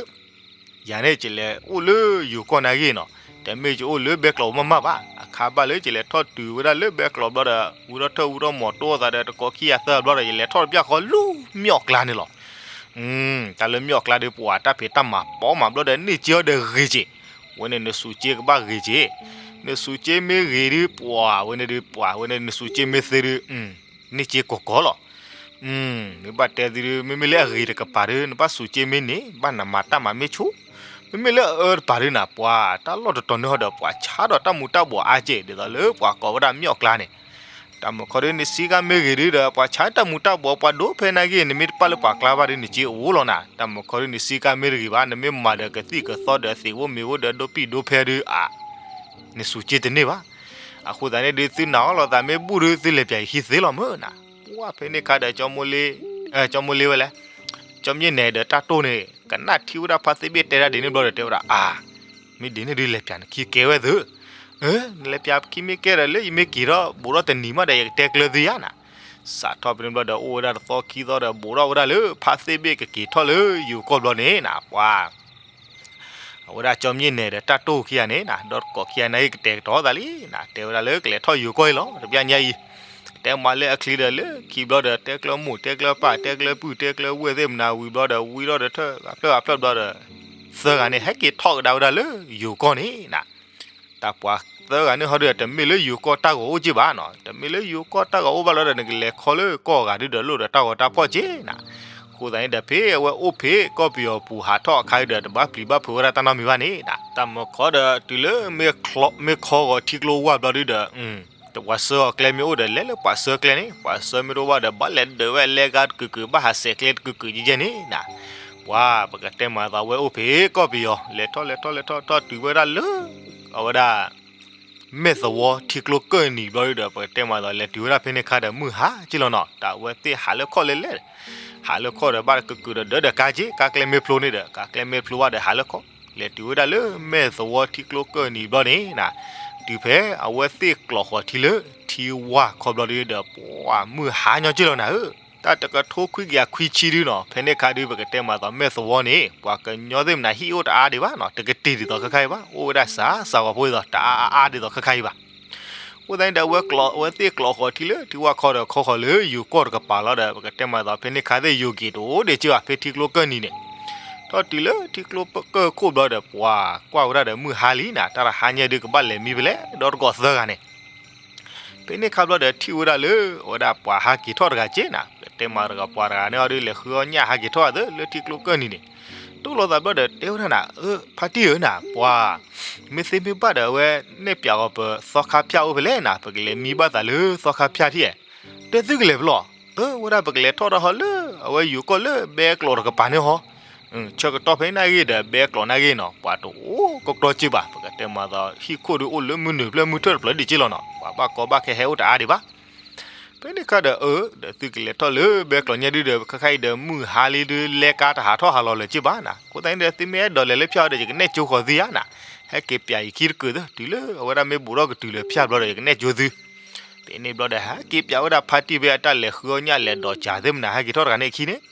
ယၤန့ၣ်ယလဲၤအိၣ်လၢယိၤကီၢ်နာ်ဂ့ၢ်နီၤ တမ့ၢ်ယအိၣ်လၢဘဲကျိးမးမးဘၣ် အခါဘၣ်လၢယလဲၤထီၣ်တုၤဝဲဒၣ်လၢဘဲကျိးဘျီဒီး ဝံထီၣ်ထၢၣ်ဝံထီၣ်မီၤတိၢ်သးဒီး တကိးခံဂၤသၢဘျီဒီး ယလဲၤထီၣ်တပျၢ်ဃီလူၤမၠီၣ်ကျါန့ၣ်လီၤ, တၢ်လၢမၠီၣ်ကျါဒုပှၤတၢ်ဖံးတၢ်မၤပိာ်မးဘျီဒီး န့ၢ်က့အီၤဒီးဂ့ၤက့, ဝဲန့ၣ်နစူးက့ကဘၣ်ဂ့ၤက့, နစူးက့မ့ၢ်ဂ့ၤဒုပှၤ ဝဲန့ၣ်ဒုပှၤ ဝဲန့ၣ်နစူးက့မ့ၢ်သ့ဒု န့ၢ်က့ကီၢ်ကီၢ်လီၤ မ့ၢ်ဘၣ်တဲသုဒု မ့မ့ၢ်လၢအဂ့ၤတကပၤဒု နဘၣ်စူးက့မ့ၢ်န့ၣ် ဘၣ်နမၤတၢ်မၤမ့ၢ်ဆူၣ်, မ့မ့ၢ်လၢအအၢတပၤဒုနၤ ပှၤတၢ်လီၢ်တတီၤန့ၣ်ဟီဒီး ပှၤဆါဒီးတၢ်မူၤတၢ်ဘှီးအါက့ ဒ်သိးလၢပှၤကိးဝဲဒၣ်မၠီၣ်ကျါန့ၣ်, တၢ်မုၢ်ခီဒု နစံးကါမ့ၢ်ဂ့ၤဒုဒီး ပှၤဆါတၢ်မူၤတၢ်ဘှီး ပှၤဒိဖဲနာ်ဂ့ၢ် နမ့ၢ်တပာ်လၢပှၤကျါဘၣ်ဒု နစ့အိၣ်လီၤနၤ, တၢ်မုၢ်ခီဒု နစံးကါမ့ၢ်တဂ့ၤဘၣ် နမ့ၢ်မၤဒီးကသံၣ်ကသီဒီးသ့ၣ်ဝိမ့ၤဝိဒီးဒိပံၣ်ဒိဖဲဒု အ နစူးက့တန့ၢ်ဘၣ်, အဃိသတးန့ၣ်ဒု သုနာ်အီၤလိာ်သးမ့ၢ်ဘူၣ်ဒု သုလဲၤပၠးယခံသ့လီၤမးနၤ, ပှၤဖဲန့ၣ်ခါဒီး ကၠီမိလ့ဝဲလဲၣ်, ကၠီမ့ၢ်နဲၣ်ဒီးတၢ်တိၢ်န့ၣ် ကနၣ်ထံဝဲဒၣ်ဖါသ့ၣ်ဘ့ၣ်တဲဒၣ်ဒ်န့ၣ်ဘျီဒီးတဲဝဲဒၣ် အါ, မ့ၢ်ဒ်န့ၣ်ဒု လဲၤပၠးနခံကဲဝဲသု, နလဲၤပၠးခံမ့ၢ်ကဲဒီး လၢယမ့ၢ်က့ၤထီၣ်ဘူးထီၣ်တနံၤမးဒီး ယကတဲကျၢၤသုယါနၤ, စးထီၣ်ဖဲန့ၣ်ဘျီဒီး အိၣ်ဝဲဒၣ်တသီခံသီဒီး ဘူးထီၣ်ဝဲဒၣ်လၢဖါသ့ၣ်ဘ့ၣ်ကက့ၤထီၣ်လၢယိၤကီၢ်ဘျီန့ၣ်နၤ ပှၤ အဝဲဒၣ်ကၠီမ့ၢ်နဲၣ်ဒီးတၢ်တိၢ်ခံဂၤန့ၣ်နၤ ဒီးတကိးခံဂၤနာ်ဂ့ၢ်ကတဲာ်ကတီၤသးလံနၤ တဲဝဲဒၣ်လၢကလဲၤထီၣ်ယိၤကီၢ်အံၤလီၤ တပျၢ်ညါအံၤ, ကတဲမၤလၢအချံဒီးလၢခံဘျီဒီး တဲကျၢၤမိၢ်တဲကျၢၤပၢ် တဲကျၢၤပုၢ်တဲကျၢၤဝဲၢ်သ့ၣ်မနၤဝံၤဘျီဒီး ဝံၤထီၣ်ဒီးထၢၣ်ဂၤဖျၢၣ်ဂၤဖျၢၣ်ဘျီဒီး သၢဂၤန့ၣ်ဟဲက့ၤထီၣ်ကဒါဝဲဒၣ်လၢယိၤကီၢ်န့ၣ်နၤ တၢ်ပှၤသၢဂၤန့ၣ်ဟီဒီး တမ့ၢ်လၢယိၤကီၢ်တၢ်ဂီၤအိၣ်က့ဘၣ်နီၤ တမ့ၢ်လၢယိၤကီၢ်တၢ်ဂီၤအိၣ်ဘၣ်လီၤဒီး နကလဲၤခီလၢကီၢ်ဂၤဒုဒီးလိၣ်ဒီးတၢ်ဂီၤတၢ်ဖီၣ်က့နၤ, အဃိသတးန့ၣ်ဒီး ဖဲအဝဲအိၣ်ဖဲကီၢ်ပယီၤပူၤဟးထီၣ်အခါဒီး တဘၣ်ပျံၤဘၣ်ဖုးဝဲဒၣ်တၢ်နီတမံၤဘၣ်န့ၣ်နၤ တၢ်မုၢ်ခီဒီးတုၤလၢ မ့ၢ်ခီဂီၤထံကျိဝၢ်ဘျီဒုဒီး တပှၤဆှၢအီၤကျဲမ့ၢ်အိၣ်ဒီး လဲၤလၢပှၤဆှၢကျဲန့ၣ် ပှၤဆှၢမ့ၢ်တအိၣ်ဘၣ်ဒီး ဘၣ်လဲၤဒၢးဝဲလဲၤဂၤတကုာ်ကုာ် ဘၣ်ဟးဆဲးကျဲတကုာ်ကုာ်ယဲယဲန့ၣ်နၤ, ပှၤပကတဲမၤသးဝဲအိၣ်ဖဲကီၢ်ပယီၤ လဲၤထီၣ်လဲၤထီၣ်လဲၤထီၣ်ထီၣ်တုၤဝဲဒၣ်လၢ အဝဲဒၣ် မဲၢ်သဝီထံကျိကၢၢ်နံၤဘျီဒုဒီး ပကတဲမးသိး လဲၤတုၤဝဲဒၣ်ဖဲန့ၣ်ခါဒီး မုၢ်ဟါက့လီၤနီၤ, တၢ်အဝဲသ့ၣ်ဟးလၢခီၣ်လဲၤလဲၤ, ဟးလၢခီၣ်ဒီးဘၣ်ကကုာ်ဒီးဒၢဒီးကါက့, ကါကျဲမ့ၢ်ဖျိန့ၣ်ဒီး ကါကျဲမ့ၢ်ဖျိဘၣ်ဒီး ဟးလၢခီၣ် လဲၤတုၤဝဲဒၣ်လၢ မဲၢ်သဝီထံကျိကၢၢ်နံၤဘျီန့ၣ်နၤ, တုၤဖဲအဝဲသ့ၣ်ကျိးဃီၤထံလၢ ထံဝၢ်ခီဘျီဒုဒီး ပှၤမုၢ်ဟါညီက့လီၤနၤဧၢ. တၢ်တကထိခွံကယၤခွံဆံဒုနီၤ, ဖဲန့ၣ်ခါဒု ပကတဲမးသိး မဲၢ်သဝီန့ၣ် ပှၤကညီသ့ၣ်မနၤ ဟံၣ်အိၣ်တအါဒံးဘၣ်နီၤ, တကတ့ၢ်ဒ်သိးခဲခါအံၤဘၣ်, အိၣ်ဝဲဒၣ်စှၤစှၤဂီၤဖိဒ်သိး တအါအါဒ်သိးခဲခါအံၤဘၣ်. အဃိသတးန့ၣ်ဒီး အဝဲသ့ၣ်ကျိးဃီၤထံလၢထံဝၢ်ခီဒီး ခီဃီၤလၢယိၤကီၢ်တကပၤလီၤဒီး ပကတဲမးသိး ဖဲန့ၣ်ခါသ့ၣ် ယိၤက့ၤတအိၣ်ဒံးက့ဘၣ် ဖဲထံကျိကၢၢ်နံၤန့ၣ်, ထီၣ်တုၤလၢထံကျိကၢၢ်ခိၣ်ဘျီဒီး ပှၤကွၢ်ဝဲဒၣ်ဒီး မုၢ်ဟါလံနၤ, တၢ်တဟါညါဒု ကဘၣ်လဲၤမံဖဲလဲၣ် ဒီတကိးသၢဂၤန့ၣ် ဖဲန့ၣ်ခါဘျီဒီး ထံၣ်ဝဲဒၣ်လၢ အဝဲဒၣ်ပှၤဟးက့ၤထီၣ်တဂၤက့နၤ, ပကတဲမးတဂၤ ပှၤတဂၤန့ၣ်အီၤဒု လဲၤဃုအီၣ်ညၣ်ဟးက့ၤထီၣ်အသးလၢထံကျိကၢၢ်နံၤန့ၣ်, တိၢ်လိာ်သးဘျီဒီး တဲဝဲဒၣ်နၤ, ဖါတံၢ်ဧၢနၤ, ပှၤ မ့ၢ်သ့မ့ၢ်ဘၣ်ဒီး အဝဲနဲၣ်ပၠးအီၤပသီခါဖၠၣ်အိၣ်ဖဲလဲၣ်နၤ, ပကလဲၤမံဘၣ်သးလၢသီခါဖၠၣ်ထံၣ်ဧါ, တဲသုကလဲၤဖဲလဲၣ်, အဝဲဒၣ်ပကလဲၤထီၣ်တၢ်ဟီလၢ အဝဲယိၤကီၢ်လၢဘဲကျိးတကပၤန့ၣ်ဟီ ဆၢကတီၢ်ဖဲန့ၣ်ဂ့ၤဒီး ဘဲကျိးန့ၣ်ဂ့ၤနီၤ, ပှၤတအိၣ်ကီကတီၢ်က့ဘၣ်, ပကတဲမးသိး ဟံၣ်ခိၣ်ဒုအိၣ်လၢမုၢ်နုာ်ဖျၢၣ်မုၢ်ထၢၣ်တဖျၢၣ်ဒံးက့လီၤနီၤ, ပှၤဘၣ်ကီဘၣ်ခဲဟဲအိၣ်တအါဒံးဘၣ်. ဖဲန့ၣ်ခါဒီး အၢ ဒီးသုကလဲၤထီၣ်လၢဘဲကျိးညါဒုဒီး ခဲခါအံၤဒီး မုၢ်ဟါလံဒု လဲၤကါတဟးထီၣ်ဟးလီၤလၢၤက့ဘၣ်နၤ, အဃိသတးန့ၣ်ဒီး သုမ့ၢ်အဲၣ်ဒိးလဲၤလၢဖၠၣ်အီၤဒီး ယကနဲၣ်ကၠိဃီၤသုဧါနၤ, ဟဲက့ၤပၠးယခံတကုာ်သၢ တုၤလၢအဝဲဒၣ်မ့ၢ်ဘူးထီၣ်ကတုၤလၢဖၠၣ်ဘျီဒီး ယကနဲၣ်ကၠိသု ဖဲန့ၣ်ဘျီဒီး ဟဲက့ၤပၠးဝဲဒၣ်ဖါတံၢ်ဖဲအတၢ်လဲၤဃုအီၣ်ညၣ်လဲၤဒိးစၢၤသ့ၣ်မနၤ ဟဲက့ၤထီၣ်တဂၤန့ၣ်အခံန့ၣ်,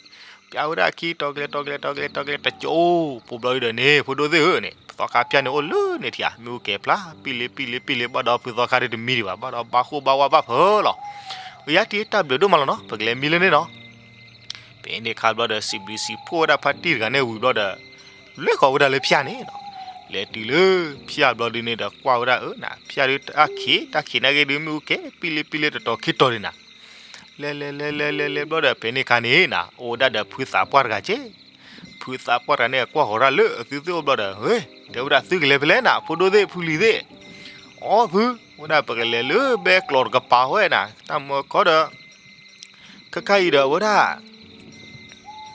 ပၠးဝဲဒၣ်အခံ တီကျဲ တီကျဲ တီကျဲ တီကျဲ တကၠိ ဖိဘျီဒုဒီးန့ၣ် ဖိဒိၣ်သ့ၣ်ဧၢန့ၣ် ပသီခါဖၠၣ်န့ၣ်အိၣ်လၢန့ၣ်ထံၣ်ဧါ, မ့ၣ်အူကဲၤဖျါ ပံၣ်လ့ပံၣ်လ့ပံၣ်လ့ ဘၣ်ဒီးဖုသီခါဒုတမံဒံးဘၣ်, ဘၣ်ဒီးဘၣ်ဃိၣ်ဘၣ်ဝါဘၣ်ဖၢလီၤ. အယါတံၢ်တၢ်ဘျုးဒိၣ်မးလီၤနီၤ, ပကလဲၤမံလၢန့ၣ်နီၤ. ဖဲန့ၣ်ခါဘျီဒီး စံးဘျုးစံးဖှိၣ်ဝဲဒၣ်ဖါတံၢ်တဂၤန့ၣ်ဝံၤဘျီဒီး လဲၤဃီၤဝဲဒၣ်လၢဖၠၣ်န့ၣ်နီၤ, လဲၤတုၤလၢဖၠၣ်ဘျီဒုန့ၣ်ဒီး ကွၢ်ဝဲဒၣ်အၢနၤ ဖၠၣ်ဒုတၢ်ခံး တၢ်ခံးန့ၣ်ဂ့ၤဒု မ့ၣ်အူကဲၤ ပံၣ်လ့ပံၣ်လ့တတီၤခံတီၤဒံးနၤ, လဲၤလဲၤလဲၤလဲၤလဲၤလဲၤဘျီဒီး ဖဲန့ၣ်ခါန့ၣ်နၤ အိၣ်ဝဲဒၣ်ဒီးဖုသးပှၢ်တဂၤက့ ဖုသးပှၢ်တဂၤန့ၣ် ကွၢ်ဃီၤဒၣ်လၢအသုသ့ၣ်အိၣ်ဘျီဒီး ဟ့ တဲဝဲဒၣ်သုကလဲၤဖဲလဲၣ်နၤ ဖိဒိၣ်သ့ၣ်ဖုလံၤသ့ၣ်, အိ ဖု, ဝဲဒၣ်ပကလဲၤလၢဘဲကျိးတကပၤဝဲနၤ တၢ်မၢခီဒီး ခဲခါအံၤဒီးဝဲဒၣ်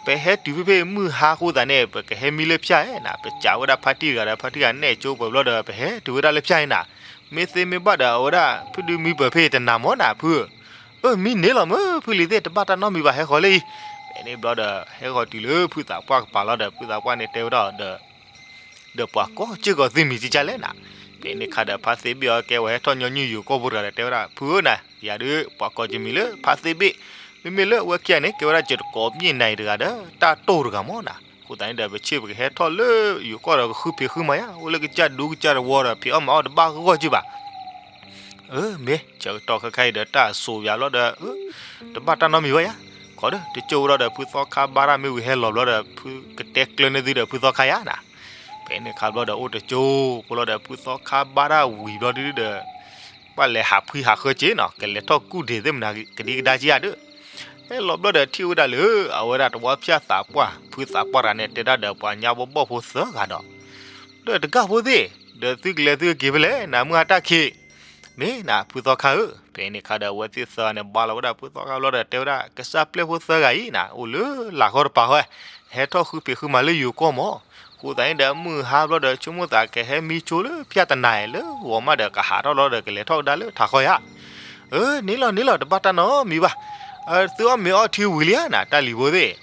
ပဟဲတုၤဖဲဖဲမုၢ်ဟါအဃိသတးန့ၣ် ပကဟဲမံလၢဖၠၣ်ဧါနၤ, ပစံးဝဲဒၣ်ဖါတံၢ်တဂၤဒီး ဖါတံၢ်တဂၤနဲၣ်ကၠိပှဲၤဘျီဒီး ပဟဲတုၤဝဲဒၣ်လၢဖၠၣ်အံၤနၤ, မ့ၢ်သ့မ့ၢ်ဘၣ်ဒီး အဝဲဒၣ်ဖုဒုမံပၢၢ်ဖဲတနၤမ့ၢ်နၤ ဖုဧၢ, အၢ မံန့ၣ်လီၤမ့ၢ် ဖုလံၤသ့ၣ် တဘၣ်တၢ်နီတမံၤဘၣ် ဟဲဃီၤလၢအံၤ, ဖဲန့ၣ်ဘျီဒီး ဟဲဃီၤတုၤလၢဖုသးပှၢ်ကပၤလီၤဒီး ဖုသးပှၢ်န့ၣ်တဲဝဲဒၣ်ဒီး ဒီးပှၤကိးစ့ၢ်ကီးသုမံၤကကလဲၣ်နၤ, ဖဲန့ၣ်ခါဒီး ဖါသ့ဘ့ၣ်အီၤကဲဝဲဟဲထီၣ်ညီနုၢ်ယိၤကီၢ်ဖိတဂၤဒီး တဲဝဲဒၣ် ဖုဧၢနၤ ယၤဒုးပှၤကိးယမံၤလၢဖါသ့ဘ့ၣ်, မ့မ့ၢ်လၢအဝဲခံဂၤန့ၣ် ကဲဝဲဒၣ်စ့တကိးမ့ၢ်နၤအံၤတဂၤဒီး တၢ်တိၢ်တဂၤမ့ၢ်နၤ, အဃိသတးန့ၣ်ဒီး ပဆ့ၣ်ပကဟဲထီၣ်လၢယိၤကီၢ်ဒီး ကဃုဖံးဃုမၤယါ အိၣ်လၢကစၢ်ဒူကစၢ်တဝီဒီး ဖံးအီၣ်မၤအီၣ်တဘၣ်ဂီၢ်ဂီၢ်က့ဘၣ် အၢ မ့ၢ်ဆၢကတီၢ်ခဲခါအံၤဒီး တၢ်စိၤယၤဘျီဒီး တဘၣ်တၢ်နီတမံၤဘၣ်ယါ, ခီဒီး တကၠိဝဲဒီး ဖုသီခါဘါတၢ်မ့ၢ်ဝံၤဟဲလီၤဘျီဒီး ဖုကတဲကျၢၤန့ၢ်သုဒီး ဖုသီခါယါနၤ, ဖဲန့ၣ်ခါဘျီဒီး အိၣ်တကၠိဖိလီၤဒီး ဖုသီခါဘါတၢ်ဝံၤဘျီဒုဒီး ဘၣ်လဲၤဟးဖှံဟးဃၢက့နီၤ, ကလဲၤထီၣ်ကူၣ်ဒ့ၣ်သ့ၣ်မနၤကဒံကဒါက့ဧါဒီး, ဟဲလီၤဘျီဒီး ထံၣ်ဝဲဒၣ်လၢ အဝဲဒၣ်တဝီဖၠၣ်သးပှၢ် ဖုသးပှၢ်တဂၤန့ၣ် တဲဒၣ်ဒီးပှၤညါဘီဘီၣ်ဖိသၢဂၤဒီး ဒီးတဂၤဖိသ့ၣ်, ဒီးသုကလဲၤသုကက့ၤဖဲလဲၣ် နမုၢ်ဟါတၢ်ခံး, မ့ၢ်နၤ ဖုသီခါဧၢ, ဖဲန့ၣ်ခါဒီး အဝဲသ့ၣ်သၢဂၤန့ၣ် ဘါလီၤဝဲဒၣ်ဖုသီခါဘျီဒီး တဲဝဲဒၣ် ကစၢ်ပျဲၢ်ဖိသၢဂၤအံၤနၤ အိၣ်လၢလာ်ဃီတပၤဃီ, ဟဲထီၣ်ဃုဖံးဃုမၤလၢယိၤကီၢ်မး, အဃိသတးန့ၣ်ဒီး မုၢ်ဟါဘျီဒီး ဆိကမိၣ်သးကဟဲမံဆိလၢဖၠၣ်တနၤဧိၤ လၢဂီၤမးဒီး ကဟးထီၣ်လီၤဒီး ကလဲၤထီၣ်ကဒါလၢထးခီယါ, အၢ န့ၣ်လီၤန့ၣ်လီၤ တဘၣ်တၢ်နီတမံၤဘၣ်, သုအီၣ်မ့ၤအီထံဝံၤလံဧါနၤ တၢ်လံၤဖိသ့ၣ်,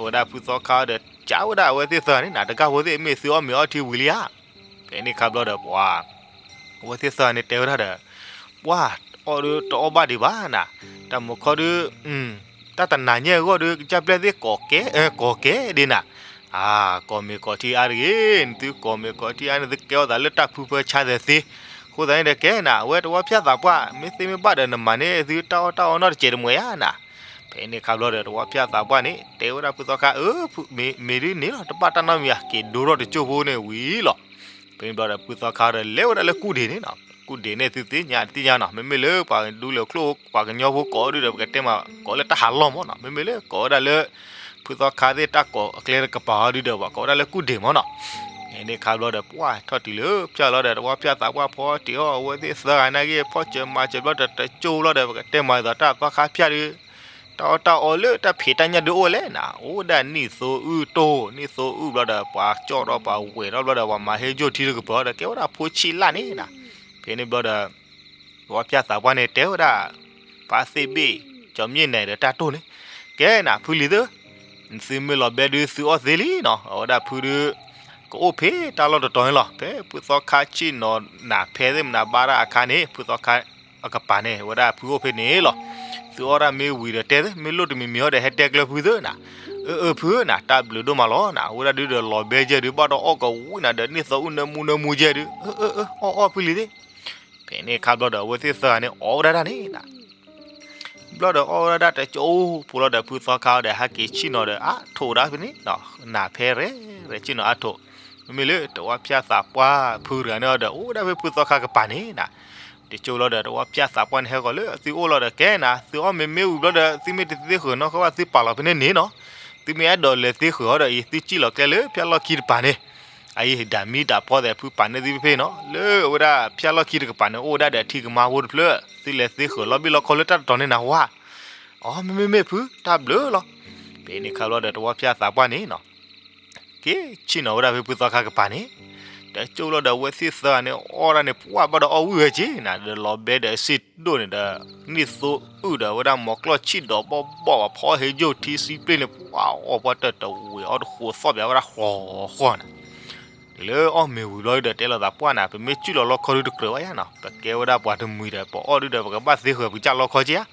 ဝဲဒၣ်ဖုသီခါဒီး ကးဝဲဒၣ်အဝဲသ့ၣ်သၢဂၤန့ၣ်နၤ တဂၤဖိသ့ၣ် မ့ၢ်သုအီၣ်မ့ၤအီထံဝံၤလံဧါ, ဖဲန့ၣ်ခါဘျီဒီး ပှၤ အဝဲသ့ၣ်သၢဂၤန့ၣ်တဲဝဲဒၣ်ဒီး ပှၤအီၣ်ဒီးတအီၣ်ဘၣ်ဒံးဘၣ်နၤ, တၢ်မုၢ်ခီဒီး တၢ်တနၤညါအဂီၢ်ဒီး ကစၢ်ပျဲၢ်သ့ၣ်ကိးကဲ ကိးကဲဒ်နၤ, အၢ ကိးမ့ၤကိးထံအါတဂ့ၤ, နသုကိးမ့ၤကိးထံအါန့ၣ် သုကဲအီၣ်သးလၢတၢ်ဖုဖၢဆါသဲးသ့, အဃိသတးန့ၣ်ဒီးကဲနၤ အဝဲတဝီဖၠၣ်သးပှၢ် မ့ၢ်သ့မ့ၢ်ဘၣ်ဒီး နမၤန့ၢ်သုတၢ်အီၣ်တၢ်အီနီတစဲးတမှဲၤဧါနၤ, ဖဲန့ၣ်ခါဘျီဒီး တဝီဖၠၣ်သးပှၢ်န့ၣ် တဲဝဲဒၣ်ဖုသီခါ အၢ မ့ၤဒုးန့ၣ်လီၤ တဘၣ်တၢ်နီတမံၤဧါ, က့ၤဒိထီၣ်တကၠိဖိန့ၣ်ဝံၤလီၤ, ဖဲန့ၣ်ဘျီဒီးဖုသီခါဒီး လဲၤဝဲဒၣ်လၢကူၣ်ဒ့ၣ်န့ၣ်နီၤ, ကူၣ်ဒ့ၣ်န့ၣ်သုသ့ၣ်ညါတသ့ၣ်ညါနီၤ, မ့မ့ၢ်လၢပှၤဒူလၢၢ်ချိၣ် ပှၤကညီဖိကိးဒုဒီး ပကတဲမး ကိးလၢတၢ်ဟးလီၢ်မးနီၤ, မ့မ့ၢ်လၢကိးဝဲဒၣ်လၢ ဖုသီခါသ့ၣ်တၢ်ကိးအကျဲတကပၤအီၤဒုဒီး ပှၤကိးဝဲဒၣ်လၢကူၣ်ဒ့ၣ်မးနီၤ, ဖဲန့ၣ်ခါဘျီဒီး ပှၢ်ထီၣ်တုၤလၢဖၠၣ်လီၤဒီး တဝီဖၠၣ်သးပှၢ်ဖီတ့ၢ်အီၣ်အဝဲသ့ၣ်သၢဂၤနာ်က့ ဖီၣ်စၢၤမၤစၢၤဘျီဒီး တကၠိလီၤဒီး ပကတဲမးဒ်သိးတၢ်သီခါဖၠၣ်ဒု တၢ်အီၣ်တၢ်အီလၢတၢ်ဖံးတၢ်ညၣ်ဒုအိၣ်ဝဲလဲၣ်နၤ, အိၣ်ဝဲဒၣ်နံၣ်သိအုၣ်တိၢ်, နံၣ်သိအုၣ်ဘျီဒီး ပှၤကၠီၣ်ထီၣ်ပှၤဝဲၢ်ထီၣ်ဘျီဒီး ပှၤမၤဟ့ၣ်ကၠိၣ်ထံတကပၤဒီး ကဲဝဲဒၣ်ဖိဆံးလၢ်န့ၣ်နၤ. ဖဲန့ၣ်ဘျီဒီး သဝီဖၠၣ်သးပှၢ်န့ၣ်တဲဝဲဒၣ် ဖါသ့ၣ်ဘ့ၣ် ကၠီမ့ၣ်နဲၣ်ဒီးတၢ်တိၢ်န့ၣ်, ကဲနၤ ဖုလံၤသၢ, သုမ့ၢ်လီၤဘဲဒုးသုအီၣ်သ့လံနီၤ, အဝဲဒၣ်ဖုဒုး ကအိၣ်ဖဲတၢ်လီၢ်တတီၤန့ၣ်လီၤ. ဖဲဖုသီခါဆ့ၣ်နီၤနၤဖဲသ့ၣ်မနၤဘါတၢ်အခါန့ၣ် ဖုသီခါအကပၤန့ၣ် အဝဲဒၣ်ဖုအိၣ်ဖဲန့ၣ်လီၤ. သုအီၣ်ဒၣ်မ့ၢ်ဝံၤဒီးတဲသ့, မ့ၢ်လိၣ်တမံၤမံၤအီၤဒီး ဟဲတဲကျၢၤဖုသ့နၤ. အၢ အၢ ဖုနၤ တၢ်ဘျုးဒိၣ်မးလီၤနၤ, အဝဲဒၣ်ဒုးဒီးလီၤဘဲယဲၢ်ဒုး ဘၣ်ဒီးအီၣ်ကဝံၤနၤဒီး နံၣ်သိအုၣ်နၢမူနၢမူယဲၢ်ဒုး, အၢ အၢ အၢ အီၣ်အီၣ်ဖုလံၤသ့. ဖဲန့ၣ်ခါဘျီဒီး အဝဲသ့ၣ်သၢဂၤန့ၣ် အီၣ်ဝဲဒၣ်တၢ်န့ၣ်နၤ. ဘျီဒီးအီၣ်ဝဲဒၣ်တၢ်တကၠိဖိလီၤဒီး ဖုသီခါအီၤဒီး ဟဲက့ၤဆ့ၣ်နီၤဒီး အါထိးဒၣ်ဖဲန့ၣ်, နၤဖဲရဲၣ်ရဲၣ်ဆ့ၣ်နီၤအါထိး, မ့မ့ၢ်လၢသဝီဖၠၣ်သးပှၢ်ဖုတဂၤန့ၣ်အီၤဒီး အိၣ်ဝဲဒၣ်ဖဲဖုသီခါကပၤန့ၣ်နၤ. တကၠိလီၤဒီး သဝီဖၠၣ်သးပှၢ်န့ၣ် ဟဲဃီၤလၢသုအိၣ်လီၤဒီး ကဲနၤ သုအီၣ်မ့မ့ၢ်ဝံၤဘျီဒီး သုမ့ၢ်တသ့ဃၢၤနီၢ်ဃီဘၣ် သုပာ်လီၤဖဲန့ၣ်န့ၣ်နီၤ. သုမ့ၢ်အဲၣ်ဒိးလဲၤသ့ဃၢၤအီၤဒီးအံၤ သုစံၣ်လီၤကျဲလၢဖၠၣ်လီၢ်ခံတပၤန့ၣ် အအံၤဒၣ်မံဒၣ်ဖီသဲးဖုပာ်န့ၢ်သုဖဲဖဲနီၤ, လၢအဝဲဒၣ်ဖၠၣ်လီၢ်ခံတကပၤန့ၣ် အိၣ်ဝဲဒၣ်ဒီးထံကမါဖိတဖျၢၣ်, သုလဲၤသ့ဃၢၤလီၤဘံၣ်လီၢ်ခီလၢတၢ်တတီၤန့ၣ်နၤဝါ. အီ မ့မ့ၢ်မ့ၢ်ဖု တၢ်ဘျုးလီၤ. ဖဲန့ၣ်ခါဘျီဒီး သဝီဖၠၣ်သးပှၢ်န့ၣ်နီၤ က့ၤဆ့ၣ်နီၤဝဲဒၣ်ဖဲဖုသီခါကပၤန့ၣ်, တကၠိလီၤဒီး အဝဲသ့ၣ်သၢဂၤန့ၣ် အီၣ်ဒၣ်န့ၣ် ပှၢ်ဘၣ်ဒီးအီၣ်ဝံၣ်ဝဲက့ၤနၤ, ဒီးလီၤဘဲဒီးစ့ၢ်ဒိၣ်န့ၣ်ဒီး နံၣ်သိအုၣ်ဒီးဝဲဒၣ်မိၤကျီၢ်ဆံၣ်ဒီးဘီၣ်ဘီၣ် ပှၤဖီဟ့ၣ်ကၠိၣ်ထံစံပျ့ၣ်န့ၣ် ပှၢ်အီၣ်ပှၢ်တၢၢ်တဝံၤအီၣ်တဃိးသီၣ်ဘၣ်ဝဲဒၣ်ဃီဃီနၤ. တုၤလၢအီၣ်မ့ၤဝံၤဘျီဒီး တဲလိာ်သးပှၢ်နၤ ပမ့ၢ်စံၣ်လီၤလီၢ်ခီဒုတကြၢးဘၣ်ယါနီၤ, ပကဲဝဲဒၣ်ပှၤတမှံၤဒီး ပအီၣ်ဒုဒီး ပကဘၣ်သ့ဃၢၤပကစၢ်လီၢ်ခီက့ဧါ.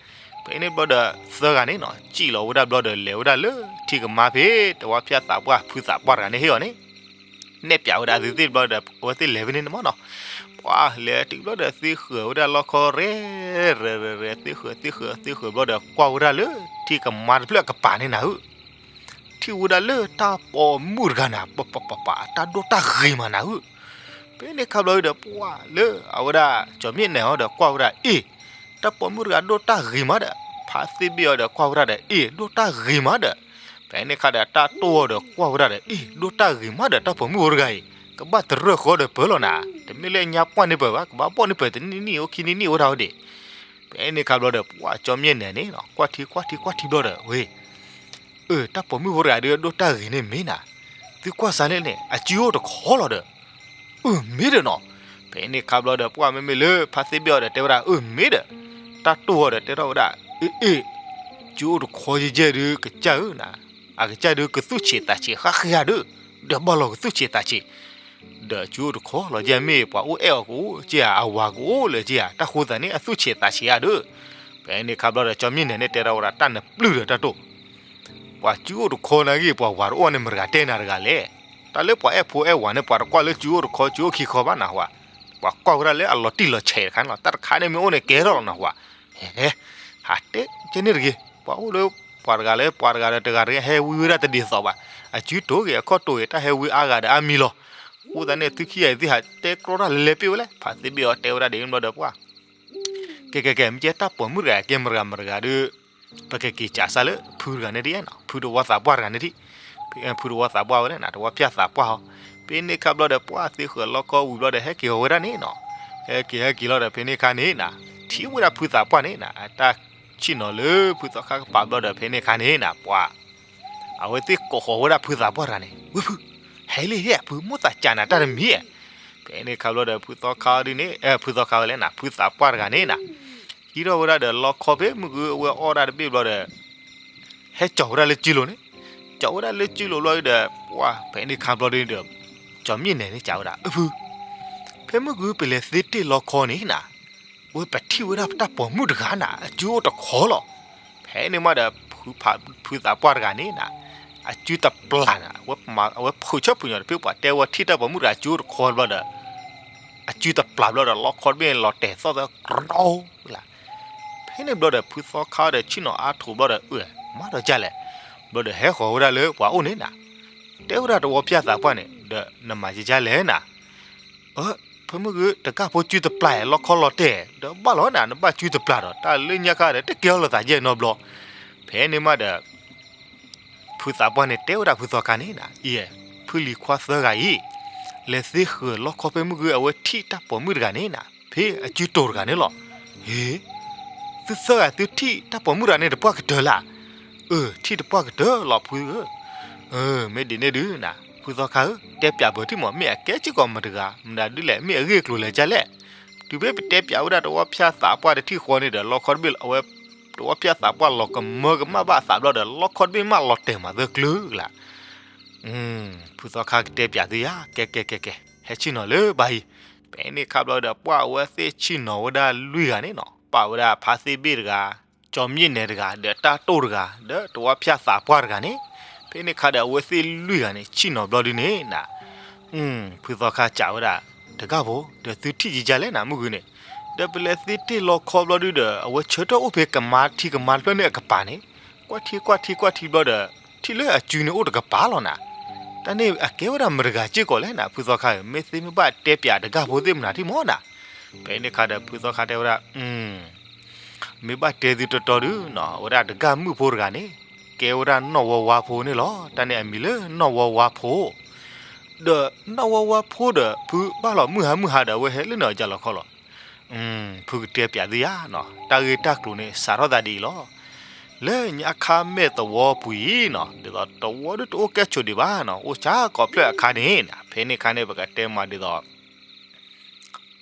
ဖဲန့ၣ်ဘျီဒီး သၢဂၤန့ၣ်နီၤ စံၣ်လီၤဝဲဒၣ်ဘျီဒီး လဲၤဝဲဒၣ်လၢထံကမါဖဲ သဝီဖၠၣ်သးပှၢ်ဖုသးပှၢ်တဂၤန့ၣ်ဟ့ၣ်အီၤန့ၣ် နဲၣ်ပၠးဝဲဒၣ်သုသ့ၣ်ဘျီဒီး အဝဲသ့ၣ်လဲၤဖဲန့ၣ်န့ၣ်မ့ၢ်နီၤ, ပှၤလဲၤတုၤဘျီဒီး သ့ဃၢၤဝဲဒၣ်လီၢ်ခီရဲၣ်ရဲၣ်ရဲၣ်ရဲၣ် သ့ဃၢၤသ့ဃၢၤသ့ဃၢၤဘျီဒီး ကွၢ်ဝဲဒၣ်လၢထံကမါတဖျၢၣ်အကပၤန့ၣ်နၤဧၢ ထံၣ်ဝဲဒၣ်လၢတၢ်ပိာ်မုၣ်တဂၤနၤ ပပပပ တၢ်ဒိၣ်တၢ်ဂ့ၤမးနၤဧၢ. ဖဲန့ၣ်ခါဘျီဒီး ပှၤလၢအဝဲဒၣ် ကၠီၤမ့ၣ်နဲၣ်အီၤဒီး ကွၢ်ဝဲဒၣ် အ့ၣ် တၢ်ပိာ်မုၣ်တဂၤဒိၣ်တၢ်ဂ့ၤမးဒီး, ဖါသ့ၣ်ဘ့ၣ်အီၤဒီး ကွၢ်ဝဲဒၣ်ဒီး အ့ၣ် ဒိၣ်တၢ်ဂ့ၤမးဒီး, ဖဲန့ၣ်ခါဒီး တၢ်တိၢ်အီၤဒီး ကွၢ်ဝဲဒၣ်ဒီး အ့ၣ် ဒိၣ်တၢ်ဂ့ၤမးဒီး တၢ်ပိာ်မုၣ်ဖိတဂၤအံၤ ကဘၣ်တရၢၢ်ဃီဒီးပၢၤလီၤနၤ, တမ့ၢ်လၢညါပှၢ်န့ၢ်ပၢၤဘၣ်, ကဘၣ်ပိာ်န့ၢ်ပၢၤတနံၣ်နံၣ်အိၣ်ခံနံၣ်နံၣ်အိၣ်တၢ်ဝဲဒၣ်. ဖဲန့ၣ်ခါဘျီဒီး ပှၤကၠီၤမ့ၣ်နဲၣ်န့ၣ် ကွၢ်ထံကွၢ်ထံကွၢ်ထံဘျီဒီး ဝဲ အၢ တၢ်ပိာ်မုၣ်ဖိတဂၤဒုး ဒိၣ်တၢ်ဂ့ၤန့ၣ်မ့ၢ်နၤ, သုကွၢ်စၢ်န့ၣ်န့ၣ် အစုအိၣ်တခီလီၤဒီး, အၢ မ့ၢ်ဒီးနီၤ. ဖဲန့ၣ်ခါဘျီဒီး ပှၢ်မ့မ့ၢ်လၢဖါသ့ၣ်ဘ့ၣ်အီၤဒီး တဲဝဲဒၣ် အၢ မ့ၢ်ဒီး, တၢ်တိၢ်အီၤဒီး တဲထီၣ်ဝဲဒၣ် အ့ၣ် အ့ၣ် စုအိၣ်တခီယဲၢ်ယဲၢ်ဒုး ကစၢ်ဧၢနၤ, အကစၢ်ဒုး ကသူၣ်ဆံးသးဆံးဃၣ်ဃၣ်ဧါဒီး, ဒီးဘၣ်လီၤကသူၣ်ဆံးသးဆံး ဒီးစုအိၣ်တခီလီၤက့ၤ မ့ၢ်ပှၤအိၣ်အဲၣ်အီၤကအိၣ်က့ၤဧါ, အဝၤကအိၣ်လၢၤက့ၤဧါ, တၢ်ဃိသးန့ၣ် အသူၣ်ဆံးသးဆံးဧါဒီး. ဖဲန့ၣ်ခါဘျီဒီး ကၠီၤမ့ၣ်နဲၣ်န့ၣ် တဲထီၣ်ဝဲဒၣ် တၢ်နပျုၢ်ဒီးတၢ်တိၢ်, ပှၤစုအိၣ်တခီနာ်က့ ပှၤဝၤတအိၣ်န့ၣ် မတဂၤတဲနၤတဂၤလဲၣ်. တၢ်လၢပှၤအဲၣ်ဖိအဲၣ်ဝၤန့ၣ် ပှၤတကွၢ်လၢစုအိၣ်တခီ စုအိၣ်ခံခီဘၣ်နၤဝဲ, ပှၤကွၢ်ဝဲဒၣ်လၢအလီၤတံၢ်လီၤဆဲးတခါန့ၣ်လီၤ. တၢ်တခါန့ၣ်မ့ၢ်အိၣ်န့ၣ် ကဲထီၣ်လီၤနၤဝဲ. ဟဲ ဟးတဲကဲန့ၣ်တဂ့ၤ, ပှၤအိၣ်လၢပှၤတဂၤလၢပှၤတဂၤဒီးတဂၤတဂၤ ဟဲဝံဝဲဒၣ်တဒ်သိးဘၣ်. အစုတိၢ်ဂ့ၤ အခီၣ်တိၢ်ဂ့ၤ တၢ်ဟဲဝံအါဂၤဒီးအါမံၤလီၤ. အဃိသတးန့ၣ် သုခံဂၤအံၤ သုဟးတဲကြီတၢ်လဲၤလဲၤပ့ၢ်ဝဲလဲၣ်. ဖါသ့ၣ်ဘ့ၣ်အီၤတဲဝဲဒၣ်ဒ်န့ၣ်ဘျီဒီး ပှၢ် ကဲ ကဲ ကဲ မ့ၢ်ကဲတၢ်ပိာ်မုၣ်တဂၤ ကဲမတဂၤမတဂၤဒီး ပကက့ၤစးစၢ်လၢဖုတဂၤန့ၣ်ဒ်နီၤ, ဖုသဝီသးပှၢ်တဂၤန့ၣ်ဒ်, ဖုသဝီသးပှၢ်ဝဲန့ၣ် သဝီဖၠၣ်သးပှၢ်ဟီ, ဖဲန့ၣ်ခါဘျီဒီး ပှၢ်သ့ဃၢၤလီခီဝံၤဘျီဒီး ဟဲက့ၤအီၤဝဲဒၣ်န့ၣ်နီၤ, ဟဲက့ၤဟဲက့ၤလီၤဒီး ဖဲန့ၣ်ခါန့ၣ်နၤ, ထံၣ်ဝဲဒၣ်ဖုသးပှၢ်န့ၣ်နၤ အတၢ်ဆ့ၣ်နီၤလၢဖုသီခါကပၤဘျီဒီး ဖဲန့ၣ်ခါန့ၣ်နၤ ပှၢ် အဝဲသ့ၣ်ကိးဃီၤဝဲဒၣ်ဖုသးပှၢ်တဂၤန့ၣ်, ဝ့ၢ်ဖု, ဟဲလံဟဲ ဖုမိၣ်သးကးနၤတၢ်တမံၤဧါ. ဖဲန့ၣ်ခါဘျီဒီး ဖုသီခါဒ်န့ၣ်, ဖုသီခါဝဲလဲၣ်နၤ, ဖုသးပှၢ်တဂၤန့ၣ်နၤ, ဟံးထီၣ်ဝဲဒၣ်ဒီးလီခီဖဲမုၢ်ဂုၤအဝဲအီၣ်ဒၣ်တဘ့ၣ်ဘျီဒီး ဟဲကၠီၤဝဲဒၣ်လၢစုလိၤန့ၣ်, ကၠီၤဝဲဒၣ်လၢစုလိၤဘျီဒီး ပှၢ် ဖဲန့ၣ်ခါဘျီဒ်န့ၣ်ဒီး ကၠီၤမံၣ်နဲၣ်န့ၣ်ကးဝဲဒၣ်, အၢ ဖု, ဖဲမုၢ်ဂုၤပလဲၤသ့တ့ၢ်လီခီန့ၣ်နၤ ဝဲပထံၣ်ဝဲဒၣ်တၢ်ပိာ်မုၣ်တဂၤနၤ အစုအိၣ်တခီလီၤ. ဖဲန့ၣ်မးဒီး ဖုသးပှၢ်တဂၤန့ၣ်နၤ အစုတပျၢ်နၤ, အဝဲဖုးဆၢဖုးညီၤတဖု ပှၤတဲဝဲထံၣ်တၢ်ပိာ်မုၣ်တဂၤအစုအိၣ်တခီဘျီဒီး အစုတပျၢ်ဘျီဒီး လီခီတဘ့ၣ်န့ၣ်လီၤတဲာ်သီၣ်သၢကြီလၢ်. ဖဲန့ၣ်ဘျီဒီး ဖုသီခါဒီးဆ့ၣ်နီၤအါထီၣ်ဘျီဒီး အၢ မၤဒီးကလဲၣ်, ဘျီဒီးဟဲဃီၤဝဲဒၣ်လၢပှၤအိၣ်န့ၣ်နၤ, တဲဝဲဒၣ်သဝီဖၠၣ်သးပှၢ်န့ၣ် ဒီးနမၤကကလဲၣ်နၤ အၢ ဖဲမုၢ်ဂုၤ တကၢ်ဖိစုတပျၢ်ဧါ လီခီလီၤတဲာ် ဒီးဘၣ်လီၤနၤ နဘၣ်စုတပျၢ်ဒီး တၢ်လၢညါခါဒီး တကဲအီၤလိာ်သးယဲၢ်နီတဘျီ. ဖဲန့ၣ်မးဒီး ဖုသးပှၢ်န့ၣ် တဲဝဲဒၣ်ဖုသီခါန့ၣ်နၤ အံၤ ဖုလံၤခွါသၢဂၤအံၤ လဲၤသ့ဃၢၤလီခီဖဲမုၢ်ဂုၤ အဝဲထံၣ်တၢ်ပိာ်မုၣ်တဂၤန့ၣ်နၤ ဖဲအစုတိၤတဂၤန့ၣ်လီၤ. ဟ့ သုသၢဂၤသုထံၣ်တၢ်ပိာ်မုၣ်တဂၤန့ၣ် တပှၢ်ကတၢၢ်လၢ်. အၢ ထံၣ်တပှၢ်ကတၢၢ်လီၤဖုဧၢ, မ့ၢ်ဒ်န့ၣ်ဒုးနၤ ဖုသီခါဧၢ တဲပၠးပၢၤထံၣ်မး မ့ၢ်အကဲစ့ၢ်ကီးမတၤတဂၤ မတၤဒုးလဲၣ် မ့ၢ်အဂ့ၢ်အကျိၤလဲၤကလဲၣ်, တုၤမ့ၢ်ပတဲပၠးဝဲဒၣ်တဝီဖၠၣ်သးပှၢ်တထံၣ်ဃီန့ၣ်ဒီး လီခီတဘ့ၣ်အဝဲ တဝီဖၠၣ်သးပှၢ်လီၤကမၢကမၣ်ဘၣ်အသးဘျီဒီး လီခီတဘ့ၣ်မးလီၤတဲာ်မးသၢကျၢၤကလး ဖုသီခါကတဲပၠးသုယၤ ကဲကဲကဲကဲ ဟဲဆ့ၣ်နီၤလၢဘၣ်အံၤ, ဖဲန့ၣ်ခါဘျီဒီး ပှၢ်အဝဲသ့ၣ်ဆ့ၣ်နီၤဝဲဒၣ်လွံၢ်ဂၤန့ၣ်နီၤ ပာ်ဝဲဒၣ်ဖါသ့ၣ်ဘ့ၣ်တဂၤ, ကၠီမံၣ်နဲၤတဂၤ ဒီးတၢ်တိၢ်တဂၤ ဒီးတဝီဖၠၣ်သးပှၢ်တဂၤန့ၣ်, ဖဲန့ၣ်ခါဒီးအဝဲသ့ၣ်လွံၢ်ဂၤန့ၣ် ဆ့ၣ်နီၤဘျီဒုန့ၣ်နၤ ဖုသီခါစံးဝဲဒၣ် တဂၤဖိ ဒီးသုထံၣ်ယကလဲၣ်နၤ မုၢ်ဂုၢ်န့ၣ်, ဒီးပလဲၤသ့တ့ၢ်လီခီဘျီဒုဒီး အဝဲဆၢထၢၣ်အိၣ်ဖဲကမါထံကမါတဖျၢၣ်န့ၣ်အကပၤန့ၣ်, ကွၢ်ထံကွၢ်ထံကွၢ်ထံဘျီဒီး ထံၣ်လၢအစုန့ၣ်အိၣ်တကပၤလီၤနၤ, တၢ်န့ၣ်အကဲဝဲဒၣ်မတဂၤစ့ၢ်ကီးလဲၣ်နၤ ဖုသီခါဧၢ, မ့ၢ်သ့မ့ၢ်ဘၣ်တဲပၠးတဂၤဖိသ့ၣ်မနၤထံၣ်မးနၤ, ဖဲန့ၣ်ခါဒီးဖုသီခါတဲဝဲဒၣ် မ့ၢ်ဘၣ်တဲသုတီတီဒုနီၤ အဝဲဒၣ်တဂၤမုၣ်ဖိတဂၤန့ၣ်, ကဲဝဲဒၣ်နီၢ်ဝီဝါဖိန့ၣ်လီၤ. တၢ်န့ၣ်အမံၤလၢနီၢ်ဝီဝါဖိ, ဒီးနီၢ်ဝီဝါဖိဒီး ဖုဘၣ်လီၤမုၢ်ဟါမုၢ်ဟါဒီး အဝဲဟဲလၢန့ၣ်အီၤကလီၤခီလီၤ. ဖုကတဲပၠးသုယၤနီၤ တၢ်ဂ့ၢ်တၢ်ကျိၤန့ၣ် စးထီၣ်သးဒ်အံၤလီၤ. လၢညါခါမဲာ်သဝီပူၤအံၤနီၤ ဒ်သိးတဝီဒုတအိၣ်ကဲဆိးဒံးဘၣ်နီၤ အိၣ်ဆါကိးဖျၢၣ်အခါန့ၣ် ဖဲန့ၣ်ခါန့ၣ် ပကတဲမးဒ်သိး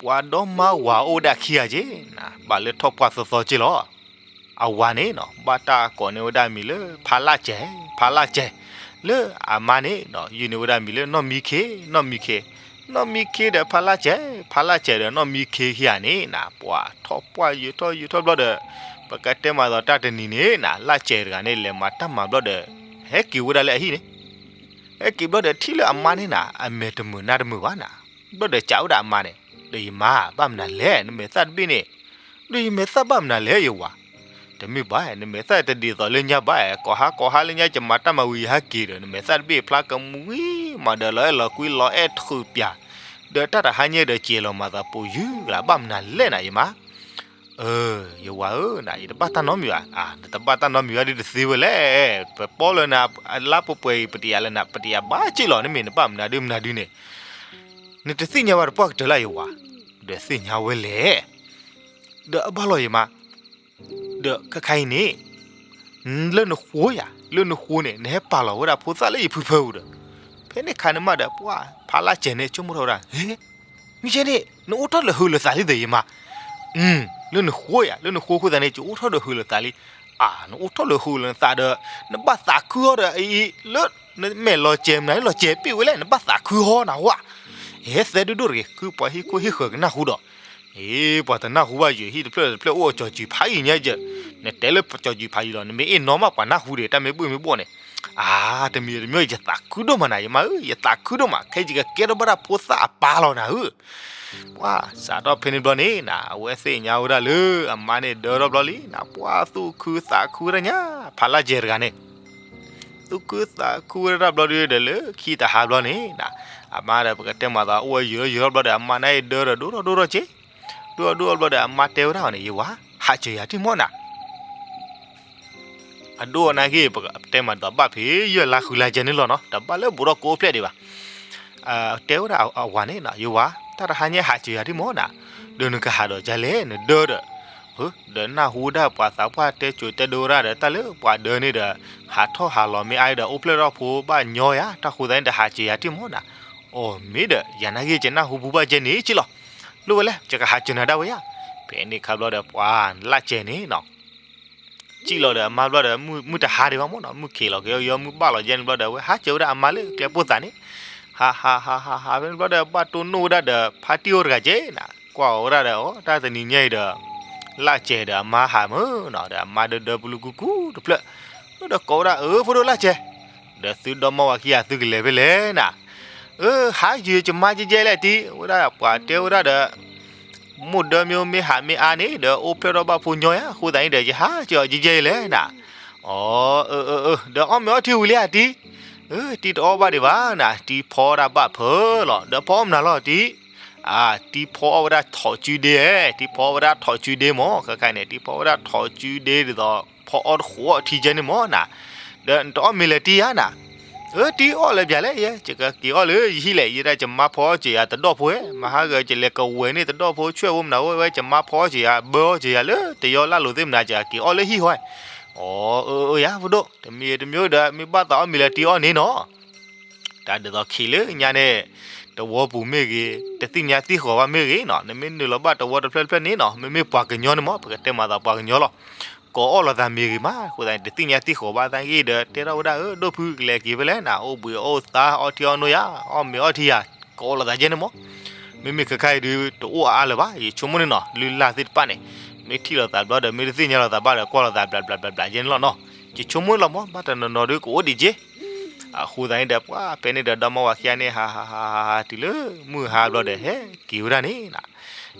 ပှၤဒီမါဝၤအိၣ်ဝဲဒၣ်ခံဂၤက့ၤနၤ ဘၣ်လၢထီၣ်ပှၢ်သီသီက့ၤလီၤ. အဝၤန့ၣ်နီၤ ဘၣ်တၢ်ကိးန့ၢ်ဝဲဒၣ်မံၤလၢ ဖါလၢ်စဲး, ဖါလၢ်စဲး, လၢအမါန့ၣ်နီၤ ယုၢ်န့ၢ်ဝဲဒၣ်မံၤလၢနီၢ်မံခ့, နီၢ်မံခ့, နီၢ်မံခ့ဒီးဖါလၢ်စဲး, ဖါလၢ်စဲးဒီးနီၢ်မံခ့ခံဂၤန့ၣ်နၤ ပှၤထီၣ်ပှၢ်ယုာ်ထီၣ်ယုာ်ထီၣ်ဘျီဒီး ပကတဲမးဒ်သိးတၢ်တနံၤန့ၣ်နၤ လၢ်စဲးတဂၤန့ၣ် လဲၤမၤတၢ်မၤဘျီဒီး ဟဲက့ၤဝဲဒၣ်လၢအဟံၣ်န့ၣ် ဟဲက့ၤဘျီဒီးထံၣ်လၢအမါန့ၣ်နၤ အမဲာ်တမုာ်နါတမုာ်ဘၣ်နၤ, ဘျီဒီးစံးဝဲဒၣ်အမါန့ၣ် ဒီးယမါ ဘၣ်မနုၤလဲၣ် နမဲာ်သၣ်တဘ့ၣ်န့ၣ်, ဒီးယမဲာ်သၣ်ဘၣ်မနုၤလဲၣ်ယဝၤ, တမ့ၢ်ဘၣ် နမဲာ်သၣ်တဒ်သိးလၢညါဘၣ် ကိးဟါကိးဟါလၢညါ ယမၤတၢ်မၤဝံၤယဟဲက့ၤဒီး နမဲာ်သၣ်တဘ့ၣ်ဖျါကမှံမးဒီး လီၤအဲၣ်လီၤကွံလီၤအဲၣ်ထုးပၠး, ဒီးတၢ်တဟါညါဒီးစဲးလီၤမၤသးပိာ်ယုၢ်ကလး ဘၣ်မနုၤလဲၣ်နၤယမါ ယဝၤဧၢ နၤ ယတဘၣ်တၢ်နီတမံၤဘၣ်, နတဘၣ်တၢ်နီတမံၤဘၣ်ဒ်တသ့ဝဲလဲၣ်, ပပီလၢနၤ လါပှဲၤပှဲၤအံၤ ပတယာ်လၢနၤ ပတယာ်ဘၣ်က့ၢ်လီၤ နမ့ၢ်နဘၣ်မနုၤဒုမနုၤဒုန့ၣ်, နတသ့ၣ်ညါဝဲတပှၢ်ကတၢၢ်လၢယဝၤ, ဒီးသ့ၣ်ညါဝဲလဲၣ်, ဒီးအဘၣ်လီၤယမါ, ဒီးခဲခါအံၤန့ၣ် လၢနဃိယၤ လၢနဃိန့ၣ် နဟဲပာ်လီၤဝဲဒၣ်ဖိသၣ်လၢယဖုဖၢပူၤဒီး, ဖဲန့ၣ်ခါန့ၣ်မးဒီး ပှၤဖါလၢ်စဲးန့ၣ် ဆိကမိၣ်ထီၣ်ဝဲဒၣ် မ့ၢ်ကဲန့ၣ် နအိၣ်ထီၣ်လၢဟုးလၢသးလံဒီးယမါ, လၢနဃိယၤ လၢနဃိအဃိသတးန့ၣ် ယအိၣ်ထီၣ်ဒီးဟုးလၢသးလံ, အၢ နအိၣ်ထီၣ်လၢဟုးလၢသးဒီး နဘၣ်သးခုအီၤဒီးအံၤ လၢနမဲာ်လီၤစဲးမနုၤလီၤစဲးပ့ၣ်ဝဲလဲၣ် နဘၣ်သးခုအီၤနဟါ, ဟဲသဲဒိၣ်ဒိၣ်တဂ့ၤ ဃုပှၤဟံၣ်ခိၣ်ဟံၣ်ဃၢၤကနၢ်ဟူဒီး အ့ ပှၤတနၢ်ဟူဘၣ်ယိာ်ဟံၣ်တဖျၢၣ်တဖျၢၣ်အိၣ်ကၠီၤကုဖးယံၤညါယဲ, နတဲလၢကၠီၤကုဖးယံၤလီၤ နမ့ၢ်အ့ၣ်နီၤမးပှၤနၢ်ဟူဒံး တၢ်မ့ၢ်ဘၣ်မ့ၢ်ဘီၣ်န့ၣ်, အၢ တမံၤတမံၤ ယသးခုဒိၣ်မးနၤ ယမါဧၢ ယသးခုဒိၣ်မး ခဲယကကဲထီၣ်ဘၣ်ဒၣ်ဖိသၣ်အပၢ်လီၤနၤဧၢ, ပှၤစးထီၣ်ဖဲန့ၣ်ဘျီန့ၣ်နၤ အဝဲသ့ၣ်ညါဝဲဒၣ်လၢ အမါန့ၣ်ဒၢထီၣ်ဘျီလံနၤ ပှၤသူၣ်ခုသးခုဝဲဒၣ်ညါ ဖါလၢ်စဲးတဂၤန့ၣ် သူၣ်ခုသးခုဝဲဒၣ်ဘျီဒုဒီးလၢခံတဟါဘျီန့ၣ်နၤ, အမါဒီးပကတဲမၤသးအိၣ်ဝဲယုာ်ထီၣ်ယုာ်ထီၣ်ဘျီဒီး အမါန့ၣ်ဒၢဒီးဒိၣ်ထီၣ်ဒိၣ်ထီၣ်က့, ဒိၣ်ထီၣ်ဒိၣ်ထီၣ်ဘျီဒီး အမါတဲဝဲဒၣ်အီၤန့ၣ် ယဝၤ ဟးစၢၤယၤတံၢ်မီၢ်နၤ အဒိၣ်အနာ်က့ ပတဲမၤဒ်သိးဘၣ်ဖဲယဲၢ်လါဃုလါကဲန့ၣ်လီၤနီၤ တဘၣ်လၢဘူးထီၣ်ကိးဖျဲၣ်ဒံးဘၣ်, တဲဝဲဒၣ်အဝၤန့ၣ်နၤ ယဝၤ တၢ်တဟါညါဟးစၢၤယၤတံၢ်မီၢ်နၤ, ဒီးနကဟးဒီးဒ်လဲၣ် နဒၢဒီး ဒီးနၢ်ဟူဒၣ်ပှၤသးပှၢ်တဲစိၤတဲဒိဝဲဒၣ်ဒီး တၢ်လၢပှၤဒၢန့ၣ်ဒီး ဟးထီၣ်ဟးလီၤမ့ၢ်အါဒီး အိၣ်ဖျဲၣ်ထီၣ်ဖိဘၣ်ညီယၤ တၢ်ဃိသတးန့ၣ်ဒီး ဟးစၢၤယၤတံၢ်မီၢ်နၤ, အိၣ်မ့ၢ်ဒီး ယၤနာ်က့ ယနၢ်ဟူဘူးဘၣ်ကဲန့ၣ်က့လီၤ, လိၣ်ဝဲလဲၣ် ယကဟးစၢၤနၤဒၣ်ဝဲယါ, ဖဲန့ၣ်ခါဘျီဒီး ပှၤလၢ်စဲးန့ၣ်နီၤ စံၣ်လီၤဒီးအမါဘျီဒီး မုၢ်တဟါဒံးဘၣ်မီၢ်နီၤ မုၢ်ခံးလီၤက့ၤယီ မုၢ်ဘၣ်လီၤယဲန့ၣ်ဘျီဒီး အဝဲဟးစၢၤဝဲဒၣ်အမါလၢကျဲပိၢ်သးန့ၣ်, ဟးဟးဟးဟးဟးဖဲန့ၣ်ဘျီဒီး ဘၣ်တိၢ်နီၣ်ဝဲဒၣ်ဒီး ဖါတံၢ်အိၣ်တဂၤက့နၤ, ကွၢ်အီၤဝဲဒၣ်ဒီး အိ တၢ်တနံၤညါအံၤဒီး လၢ်စဲးဒီးအမါဟးမၢ်နီၤ ဒီးအမါဒၢဒၢပလူၤကူကူတဖျၢၣ်, ဒီးကိးဝဲဒၣ် အၢ ဖိဒိၣ်လၢ်စဲး, ဒီးသုဒီမါဝၤခံဂၤသုကလဲၤဖဲလဲၣ်နၤ, အၢ ဟးယုာ်ယမါကဲကဲလဲၣ်တံၢ်, ဝဲဒၣ်ပှၤတဲဝဲဒၣ်ဒီး မိၢ်ဒၢမ့ၢ်မ့ၢ်ဟးမ့ၢ်အါန့ၣ်ဒီး အိၣ်ဖျဲၣ်ထီၣ်ဘၣ်ဖိညီယါ အဃိသတးန့ၣ်ဒီး ယဟးစၢၤအီၤကဲကဲလဲၣ်နၤ, အိ အၢ အၢ အၢ ဒီးအီၣ်မ့ၤအီထံဝံၤလံဧါတံၢ်, အၢ တံၢ်တအီၣ်ဘၣ်ဒံးဘၣ်နၤ တံၢ်ဖီဒၣ်ဘၣ်ဖၢလီၤ ဒီးဖီအီၣ်မနုၤလီၤတံၢ်, အၢ တံၢ်ဖီအီၣ်ဝဲဒၣ်ထိးကုဒ့, တံၢ်ဖီအီၣ်ဝဲဒၣ်ထိးကုဒ့မီၢ် ခဲခါန့ၣ် တံၢ်ဖီအီၣ်ဝဲဒၣ်ထိးကုဒ့ဒ်သိး ဖီအီၣ်တဃိးအီၣ်ထံကဲန့ၣ်မီၢ်နၤ, ဒီးနတအီၣ်မ့ၤလဲၤတံၢ်ဧါနၤ, အၢ တံၢ်အီၣ်လၢပျၢၤလဲၣ်ယဲ ယကက့ၤအီၣ်လၢယဟံၣ်လဲၣ် ယဲဒၣ်ယမါဖီအီၣ်စၢၤယၤတဒီၣ်ဖိဝဲ မဟါဂၤယလဲၤကဝဲၤန့ၢ်တဒီၣ်ဖိဆွဲၣ်ဖိမနၤဝဲဝဲ ယမါဖီအီၣ်စၢၤယၤ ဘၢအီၣ်စၢၤယၤလၢတယီလၢ်လိၤသ့ၣ်မနၤ ယကက့ၤအီၣ်လၢဟံၣ်ဟီ, အီ အၢ အၢ ယၤ ဖိဒိၣ်, တမံၤတမံၤဒီး မ့ၢ်ဘၣ်သးအီၣ်မ့ၤလၢတံအီၣ်န့ၣ်နီၤ, တၢ်ဒ်သိးခံးလၢညါန့ၣ် တဝီပူၤမ့ၢ်ဂ့ၤ, တသ့ၣ်ညါသ့ၣ်ဃီၤဘၣ်မ့ၢ်ဂ့ၤနီၤ, နမ့ၢ်နုာ်လီၤဘၣ်တဝီတဖျၢၣ်တဖျၢၣ်န့ၣ်နီၤ, မ့မ့ၢ်ပှၤကညီန့ၣ်မ့ၢ် ပကတဲမၤသးပှၤကညီလီၤ, ကိးအီၣ်လိာ်သးမ့ၤဂ့ၤမး, အဃိသတးန့ၣ် တသ့ၣ်ညါသ့ၣ်ဃီၤဘၣ်သနာ်က့ဒီး တဲထီၣ်ဝဲဒၣ် အၢ ဒိၣ်ဖုကလဲၤက့ၤဖဲလဲၣ်နၤ, အိၣ်ဘှံးအိၣ်သါ အီထံအီနိယၤ, အီၣ်မ့ၤအီထံယၤ, ကိးလိာ်သးကဲန့ၣ်မ့ၢ်, မ့မ့ၢ်ခဲခါအံၤဒုး တအိၣ်အါလၢၤဘၣ်, ယဆိကမိၣ်န့ၣ်နီၤ, လုၢ်လၢ်သ့ၣ်တဖၣ်န့ၣ် မ့ၢ်ထံၣ်လိာ်သးဘျီဒီး မ့ၢ်တသ့ၣ်ညါလိာ်သးဘၣ်ဒီး ကွၢ်လိာ်သးဘျးဘျးဘျးဘျးကဲန့ၣ်လီၤနီၤ, ယဆိကမိၣ်လီၤမ့ၢ် ဘၣ်တနီၤနီၤဒုးကအိၣ်ဒံးက့, အဃိသတးန့ၣ်ဒီး ပှၤဖဲန့ၣ်ဒီး ဒီမါဝၤခံဂၤန့ၣ် ဟးဟးဟးဟးဟးတုၤလၢ မုၢ်ဟါဘျီဒီး ဟဲက့ၤဝဲဒၣ်န့ၣ်နၤ,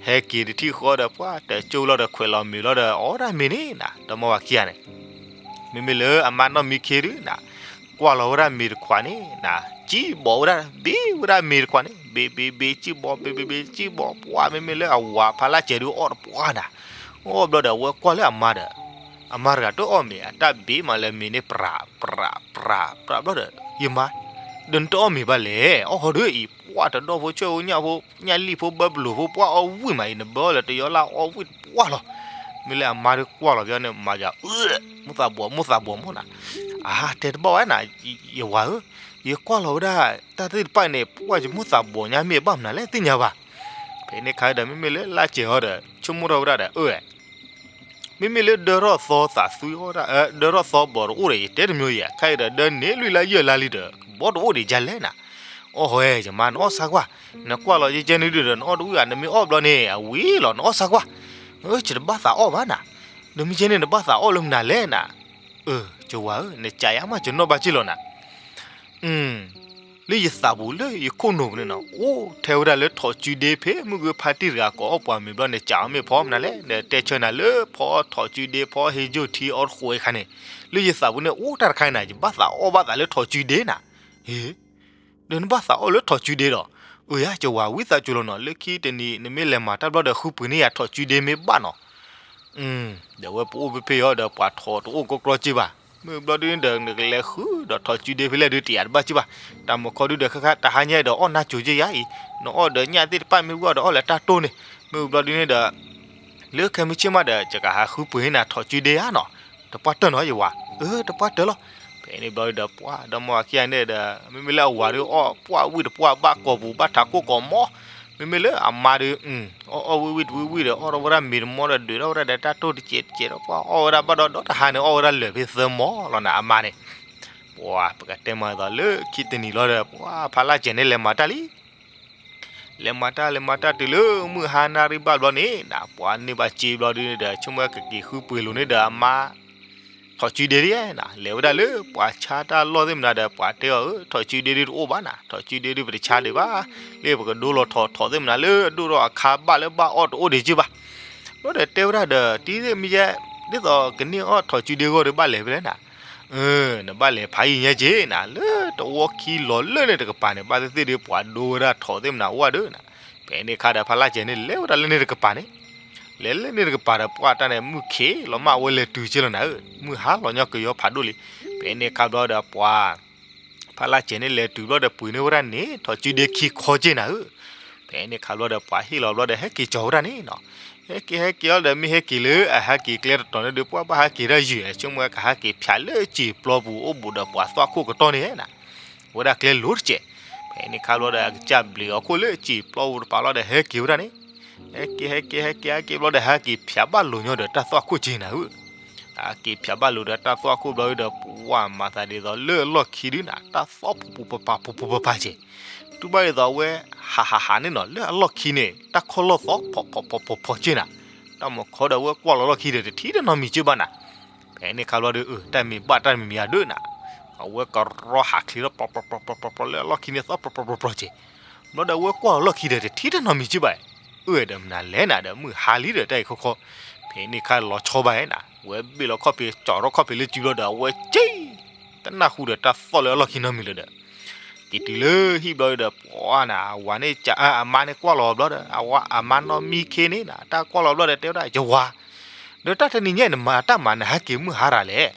ဟဲက့ၤတထံၣ်ဃီဒီး ပှၤတကၠိလီၤဒီး ခွဲးလီၤမ့ၤလီၤဒီး အီၣ်ဝဲဒၣ်မ့ၤန့ၣ်နၤ, ဒီမါဝၤခံဂၤန့ၣ် မ့မ့ၢ်လၢအမါနီၢ်မံခ့ဒုးနၤ, ကွၢ်လီၤဝဲဒၣ်မ့ၤတခွးန့ၣ်နၤ, စံၣ်ဘီးဝဲဒၣ် ဘ့ဝဲဒၣ်မ့ၤတခွးန့ၣ်, ဘ့ဘ့ဘ့ စံၣ်ဘီး ဘ့ဘ့ဘ့ စံၣ်ဘီး, ပှၤမ့မ့ၢ်လၢအဝၤဖးလၢ်စဲးဒုးအီၣ်တပှၢ်နၤ, အီၣ်ဘျီဒီး အဝဲကွၢ်လၢအမါဒီး အမါတဂၤတအီၣ်မ့ၤ, အတၢ်ဘ့မးလၢမ့ၤန့ၣ် ပြးပြးပြးပြးဘျီဒီး, ယမါ, ဒီးနတအီၣ်မ့ၤဘၣ်လဲၣ်, အီၣ်ဟီဒုးအံၤ ပှၤတဒီၣ်ဖိ ဆၢဖိ ညၣ်ဖိ ညၣ်လံၣ်ဖိ ဘၢပလိာ်ဖိ ပှၤအီၣ်ဝံၣ်မးအံၤ နဘၢအီၣ်လၢတယီလၢ် အီၣ်ဝံၣ်တပှၢ်လီၤ, မ့ၢ်လၢအမါဒုးကွၢ်လီၤဘျီန့ၣ် မၤယၤ မိၣ်သးဘှီး မိၣ်သးဘှီးမ့ၢ်နၤ, အါ တဲတဘၣ်ဝဲနၤ, ယဝၤဧၢ, ယကွၢ်လီၤဝဲဒၣ် တၢ်သ့ၣ်တဖၣ်န့ၣ် ပှၤယမိၣ်သးဘှီးညါမ့ၢ်ဘၣ်မနုၤလဲၣ် သ့ၣ်ညါဘၣ်, ဖဲန့ၣ်ခါဒီး မ့မ့ၢ်လၢလၢ်စဲးအီၤဒီး ဆိကမိၣ်ထီၣ်ဝဲဒၣ်ဒီး အၢ မ့မ့ၢ်လၢဒၢထီၣ်သီသးသူအီၣ်ဒၣ် ဒၢထီၣ်သီဘီးတအိၣ်ဒီး ယတဲတမျိုးယဲ ခဲအံၤဒီး ဒၢန့ၢ်လွံၢ်လါယဲၢ်လါလံဒီး ဘီတအိၣ်ဒံးယလဲၣ်နၤ, အီၣ်ဟဲ ယမါ နအီၣ်ဆါကွၢ်, နကွၢ်လီၤယကဲန့ၣ်ဒုးဒီး နအီၣ်တဝံၣ်ဧါ နမ့ၢ်အီၣ်ဘျီန့ၣ် အဝံၤလီၤ နအီၣ်ဆါကွၢ်, ယတဘၣ်သးအီၣ်ဘၣ်နၤ, ဒီးမ့ၢ်ကဲန့ၣ် နဘၣ်သးအီၣ်လၢမနုၤလဲၣ်နၤ, အၢ ယဝၤဧၢ နကးယၤမး ယနီၣ်ဘၣ်က့ၢ်လီၤနၤ လၢယသးပူၤလၢယခိၣ်နူာ်ပူၤန့ၣ်နီၤ အိၣ်ထဲဝဲဒၣ်လၢထိးစုဒ့ဖဲမုၢ်ဂၢၢ်ဖါတံၢ်တဂၤ ကိးအီၣ်ပှၤမ့ၤဘျီန့ၣ် ကးအီၤမ့ၢ်ဖီမနုၤလဲၣ် နတဲဆၢနၤလၢဖီထိးစုဒ့ ဖီဟ့ယိၣ်ထံအီတဃိးအခါန့ၣ်, လၢယသးပူၤန့ၣ် အိၣ်တၢ်တခါနၤ ယဘၣ်သးအီၣ်ဘၣ်သးလၢထိးစုဒ့နၤ, ဟ့ ဒီးနဘၣ်သးအီၣ်လၢထိးစုဒ့ဒီး, အၢယၤ ကဝၤဝံသးစူၤလီၤနီၤ လၢခံတနံၤ နမ့ၢ်လဲၤမၤတၢ်ဘျီဒီး ဃုပှ့ၤန့ၢ်ယၤထိးစုဒ့မ့ၢ်ဘၣ်နီၤ ဒီးဝဲပအိၣ်ဖဲဖဲအံၤဒီး ပှၤထိးတအိၣ်ကီကီက့ဘၣ်, မ့ၢ်ဘျီဒုန့ၣ်ဒီး နကလဲၤဃုဒီးထိးစုဒ့ဖဲလဲၣ်ဒုး တယာ်တဘၣ်က့ဘၣ်, တၢ်မုာ်ခီဒုဒီး ခဲခါတဟါညါဒီး အီၣ်နါစိၤက့ယၤအံၤ, နအီၣ်ဒီးညၣ်သ့ၣ်တဖၣ်မ့ၢ်ဝံၤအီၤဒီး အီၣ်လၢတၢ်တိၢ်န့ၣ်, မ့ၢ်ဘျီဒုန့ၣ်ဒီး လၢခဲမုၢ်ဆ့ၣ်မးဒီး ယကဟးဃုပှ့ၤန့ၢ်နၤထိးစုဒ့ဧါနီၤ, တပှၢ်တၢၢ်နီၤယဝၤ, အၢ တပှၢ်တၢၢ်လီၤ, ဖဲန့ၣ်ဘျီဒုဒီး ပှၤဒီမါဝၤခံဂၤန့ၣ်ဒီး မ့မ့ၢ်လၢအဝၤဒုးအီၣ်ပှၢ်ဝံၣ်တပှၢ်ဘၣ်ကိာ်ပူၤဘၣ်ထးခိၣ်ကိာ်မီ, မ့မ့ၢ်လၢအမါဒုး အီၣ်အီၣ်ဝံၣ်ဝံၣ်တဝံၣ်ဝံၣ်ဒီး အီၣ်ထီၣ်ဝဲဒၣ်မ့ၤတမီဒီး ဒုးထီၣ်ဝဲဒၣ်ဒီးတၢ်တိၢ်တစဲးတစဲးဒီး ပှၤအီၣ်ဝဲဒၣ်ဘၣ်ဒီးဒီတဟါန့ၣ် အီၣ်ဝဲဒၣ်လၢာ်ဖဲသၢမီလီၤနၤအမါန့ၣ်, ပှၤပကတဲမၤသးလၢခံတနံၤလီၤဒီး ပှၤဖးလၢ်စဲးန့ၣ် လဲၤမၤတၢ်လံ လဲၤမၤတၢ်လဲၤမၤတၢ်တုၤလၢမုၢ်ဟါနၣ်ရံၣ်ဘၣ်ဘျီန့ၣ် နပှၤန့ၢ်ဘၣ်စ့ဘျီဒုန့ၣ်ဒီး ဆိကမိၣ်ကက့ၤဃုပှ့ၤလိာ်န့ၣ်ဒီးအမါ ထိးစုဒ့ဒ်နၤ လဲၤဝဲဒၣ်လၢပှၤဆါတၢ်လီၢ်သ့ၣ်မနၤဒီး ပှၤတဲအီၤဧၢ ထိးစုဒ့ဒုတအိၣ်ဘၣ်နၤ ထိးစုဒ့ဒုပတဆါဒံးဘၣ်, လၢပကဒိလီၤထိးထိးသ့ၣ်မနၤလၢအဒိၣ်ထီၣ်အခါဘၣ်လၢဘၣ်အီၣ်တအိၣ်ဒံးက့ဘၣ်, ဘျီဒီးတဲဝဲဒၣ်ဒီး တံၤသ့ၣ်မ့ၢ်ယဲ ဒ်သိးကန့ၢ်အီၣ်ထိးစုဒ့ဂီၢ်ဒီးဘၣ်လဲၤဖဲလဲၣ်နၤ နဘၣ်လဲၤဖးယံၤညါက့ၤနၤ လၢတဝီခံလီၤလၢန့ၣ်တကပၤန့ၣ် ဘၣ်သ့ၣ်သ့ၣ်ဒီးပှၤဒိဝဲဒၣ်ထိးသ့ၣ်မနၤအိၣ်ဝဲဒၣ်နၤ, ဖဲန့ၣ်ခါဒီးဖးလၢ်စဲးန့ၣ် လဲၤဝဲဒၣ်လၢန့ၣ်တကပၤန့ၣ်, လဲၤလၢန့ၣ်တကပၤဒီးပှၤတၢ်န့ၣ် မုၢ်ခံးလီၤမၢ်အဝဲလဲၤတုၤက့ၤလီၤနၤဧၢ, မုၢ်ဟါလီၤညီကယီဖးဒိၣ်လံ, ဖဲန့ၣ်ခါဘျီဒီးပှၤ ဖးလၢ်စဲးန့ၣ်လဲၤတုၤဘျီဒီးပှ့ၤန့ၢ်ဝဲဒၣ်န့ၣ် ထိးစုဒ့ခံခီက့ၤနၤဧၢ, ဖဲန့ၣ်ခါဘျီဒီးပှၤဟ့ၣ်လီၤဘျီဒီး ဟဲက့ၤကၠီၤဝဲဒၣ်န့ၣ်နီၤ, ဟဲက့ၤဟဲက့ၤအီၤဒီး မ့ၢ်ဟဲက့ၤလၢအဟဲက့ၤကျဲတတီၤန့ၣ်ဒီး ပှၤဘၣ်ဟဲက့ၤတၢ်ယုာ် ဆိကမိၣ်ကဟဲက့ၤဖၠးလၢစံာ်ပျီပူၤအိၣ်ဘူးဒီးပှၤသွၣ်ခိၣ်ကတီၢ်န့ၣ်နၤ, ဝဲဒၣ်ကျဲလိၤတစဲး, ဖဲန့ၣ်ခါဘျီဒီး အကစၢ်ဘျုးအီၤခိၣ်လၢစံာ်ပျီပူၤတပၤလီၤဒီး ဟဲက့ၤဝဲဒၣ်န့ၣ်, ဟဲက့ၤဟဲက့ၤဟဲက့ၤဟဲက့ၤဘျီဒီး ဟဲက့ၤဖၠးဘၣ်လိာ်ညီဒီးတၢ်သွၣ်ခိၣ်က့ၤနၤဧၢ အက့ၤဖၠးဘၣ်လိာ်ဒီးတၢ်သွၣ်ခိၣ်ဘျီဒီး ပှၤမၤသးဒ်သိးလၢအလီၢ်ခံဒုနၤ တၢ်သီၣ်ဖှိးဖှိးဖှိးဖှိးဖှိးဖှိးက့ၤ, တူၢ်ဘၣ်ဒ်သိးအဝဲ ဟးဟးဟးန့ၣ်နီၤ လၢအလီၢ်ခံန့ၣ်တၢ်ခီၣ်လီၢ်သီၣ်ဖှိးဖှိးဖှိးဖှိးက့ၤနၤ, တၢ်မုာ်ခီဒီးအဝဲကွၢ်လီၤလီၢ်ခံဒီး တထံၣ်တၢ်နီတမံၤက့ဘၣ်နၤ, ဖဲန့ၣ်ခါဘျီဒီး အၢ တၢ်မ့ၢ်ဘၣ်တၢ်မံၤမံၤအဒုနၤ, အဝဲကရီဟးချ့ထီၣ်ပျီပျီပျီပျီလၢအလီၢ်ခံန့ၣ်သီၣ်ဖှိးဖှိးဖှိးဖှိးက့ၤ, ဘျီဒီးအဝဲကွၢ်လီၤလီၢ်ခံဒီး တထံၣ်တၢ်နီတမံၤက့ဘၣ်, အၢ ဒီးမနုၤလဲၣ်နၤဒီး မုၢ်ဟါလံဒီးတၢ်အံၤခီခီ, ဖဲန့ၣ်ခါလီၤဆီဘၣ်နၤ ဝဲဘ့ၣ်လီၤခီၣ်ဖံး ကၠီၤထီၣ်ခီၣ်ဖံးလၢစုဘျီဒီး အဝဲက့ၤ တနၢ်ဟူဒီးတၢ်သီၣ်လၢအလီၢ်ခံနီတမံၤလၢၤဒီး က့ၤတုၤလၢဟံၣ်ဘျီဒီး ပှၤနၤ အဝၤန့ၣ် အမါန့ၣ်ကွၢ်လီၤဘျီဒီး အမါနီၢ်မံခ့န့ၣ်နၤ တၢ်ကွၢ်လီၤဘျီဒီး တဲဝဲဒၣ် ယဝၤ ဒီးတၢ်တနံၤညါအံၤ နမၤတၢ်မၤ နဟဲက့ၤမုၢ်ဟါရၤလဲၣ်,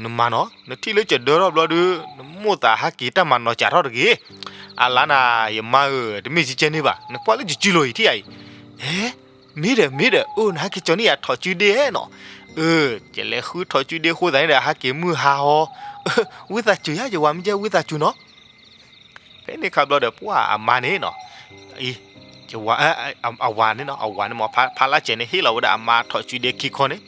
နမၤနီၤ နထံၣ်လၢကဒၢထီၣ်ဘျီဒီး နမိၣ်သးဟဲက့ၤတၢ်မၤနီၤစးထီၣ်တဂ့ၤ, အလါနၤ ယမါဧၢ တမ့ၢ်ကကဲန့ၣ်ဘၣ် နကွၢ်လၢယစုလိၤအံၤထံၣ်ယၤအံၤ, ဟဲ မ့ၢ်ဒီး မ့ၢ်ဒီး အိၣ် နဟဲက့ၤကၠီၤန့ၢ်ယၤထိးစုဒ့နီၤ, အၢ ယလဲၤဃုထီၣ်စုဒ့အဃိသတးန့ၣ်ဒီး ဟဲက့ၤမုၢ်ဟါဟီ, ဝံသးစူၤယၤ ယဝၤမ့ၢ်ကဲ ဝံသးစူၤနီၤ. ဖဲန့ၣ်အခါဘျီဒီး ပှၢ်အမါန့ၣ်နီၤ, အံၤ, ယဝၤ, အဝၤန့ၣ်နီၤ, အဝၤန့ၣ်မ့ၢ် ဖါလၢ်စဲးန့ၣ် ဟ့ၣ်လီၤဝဲဒၣ်အမါထီၣ်စုဒ့ခံခီန့ၣ်,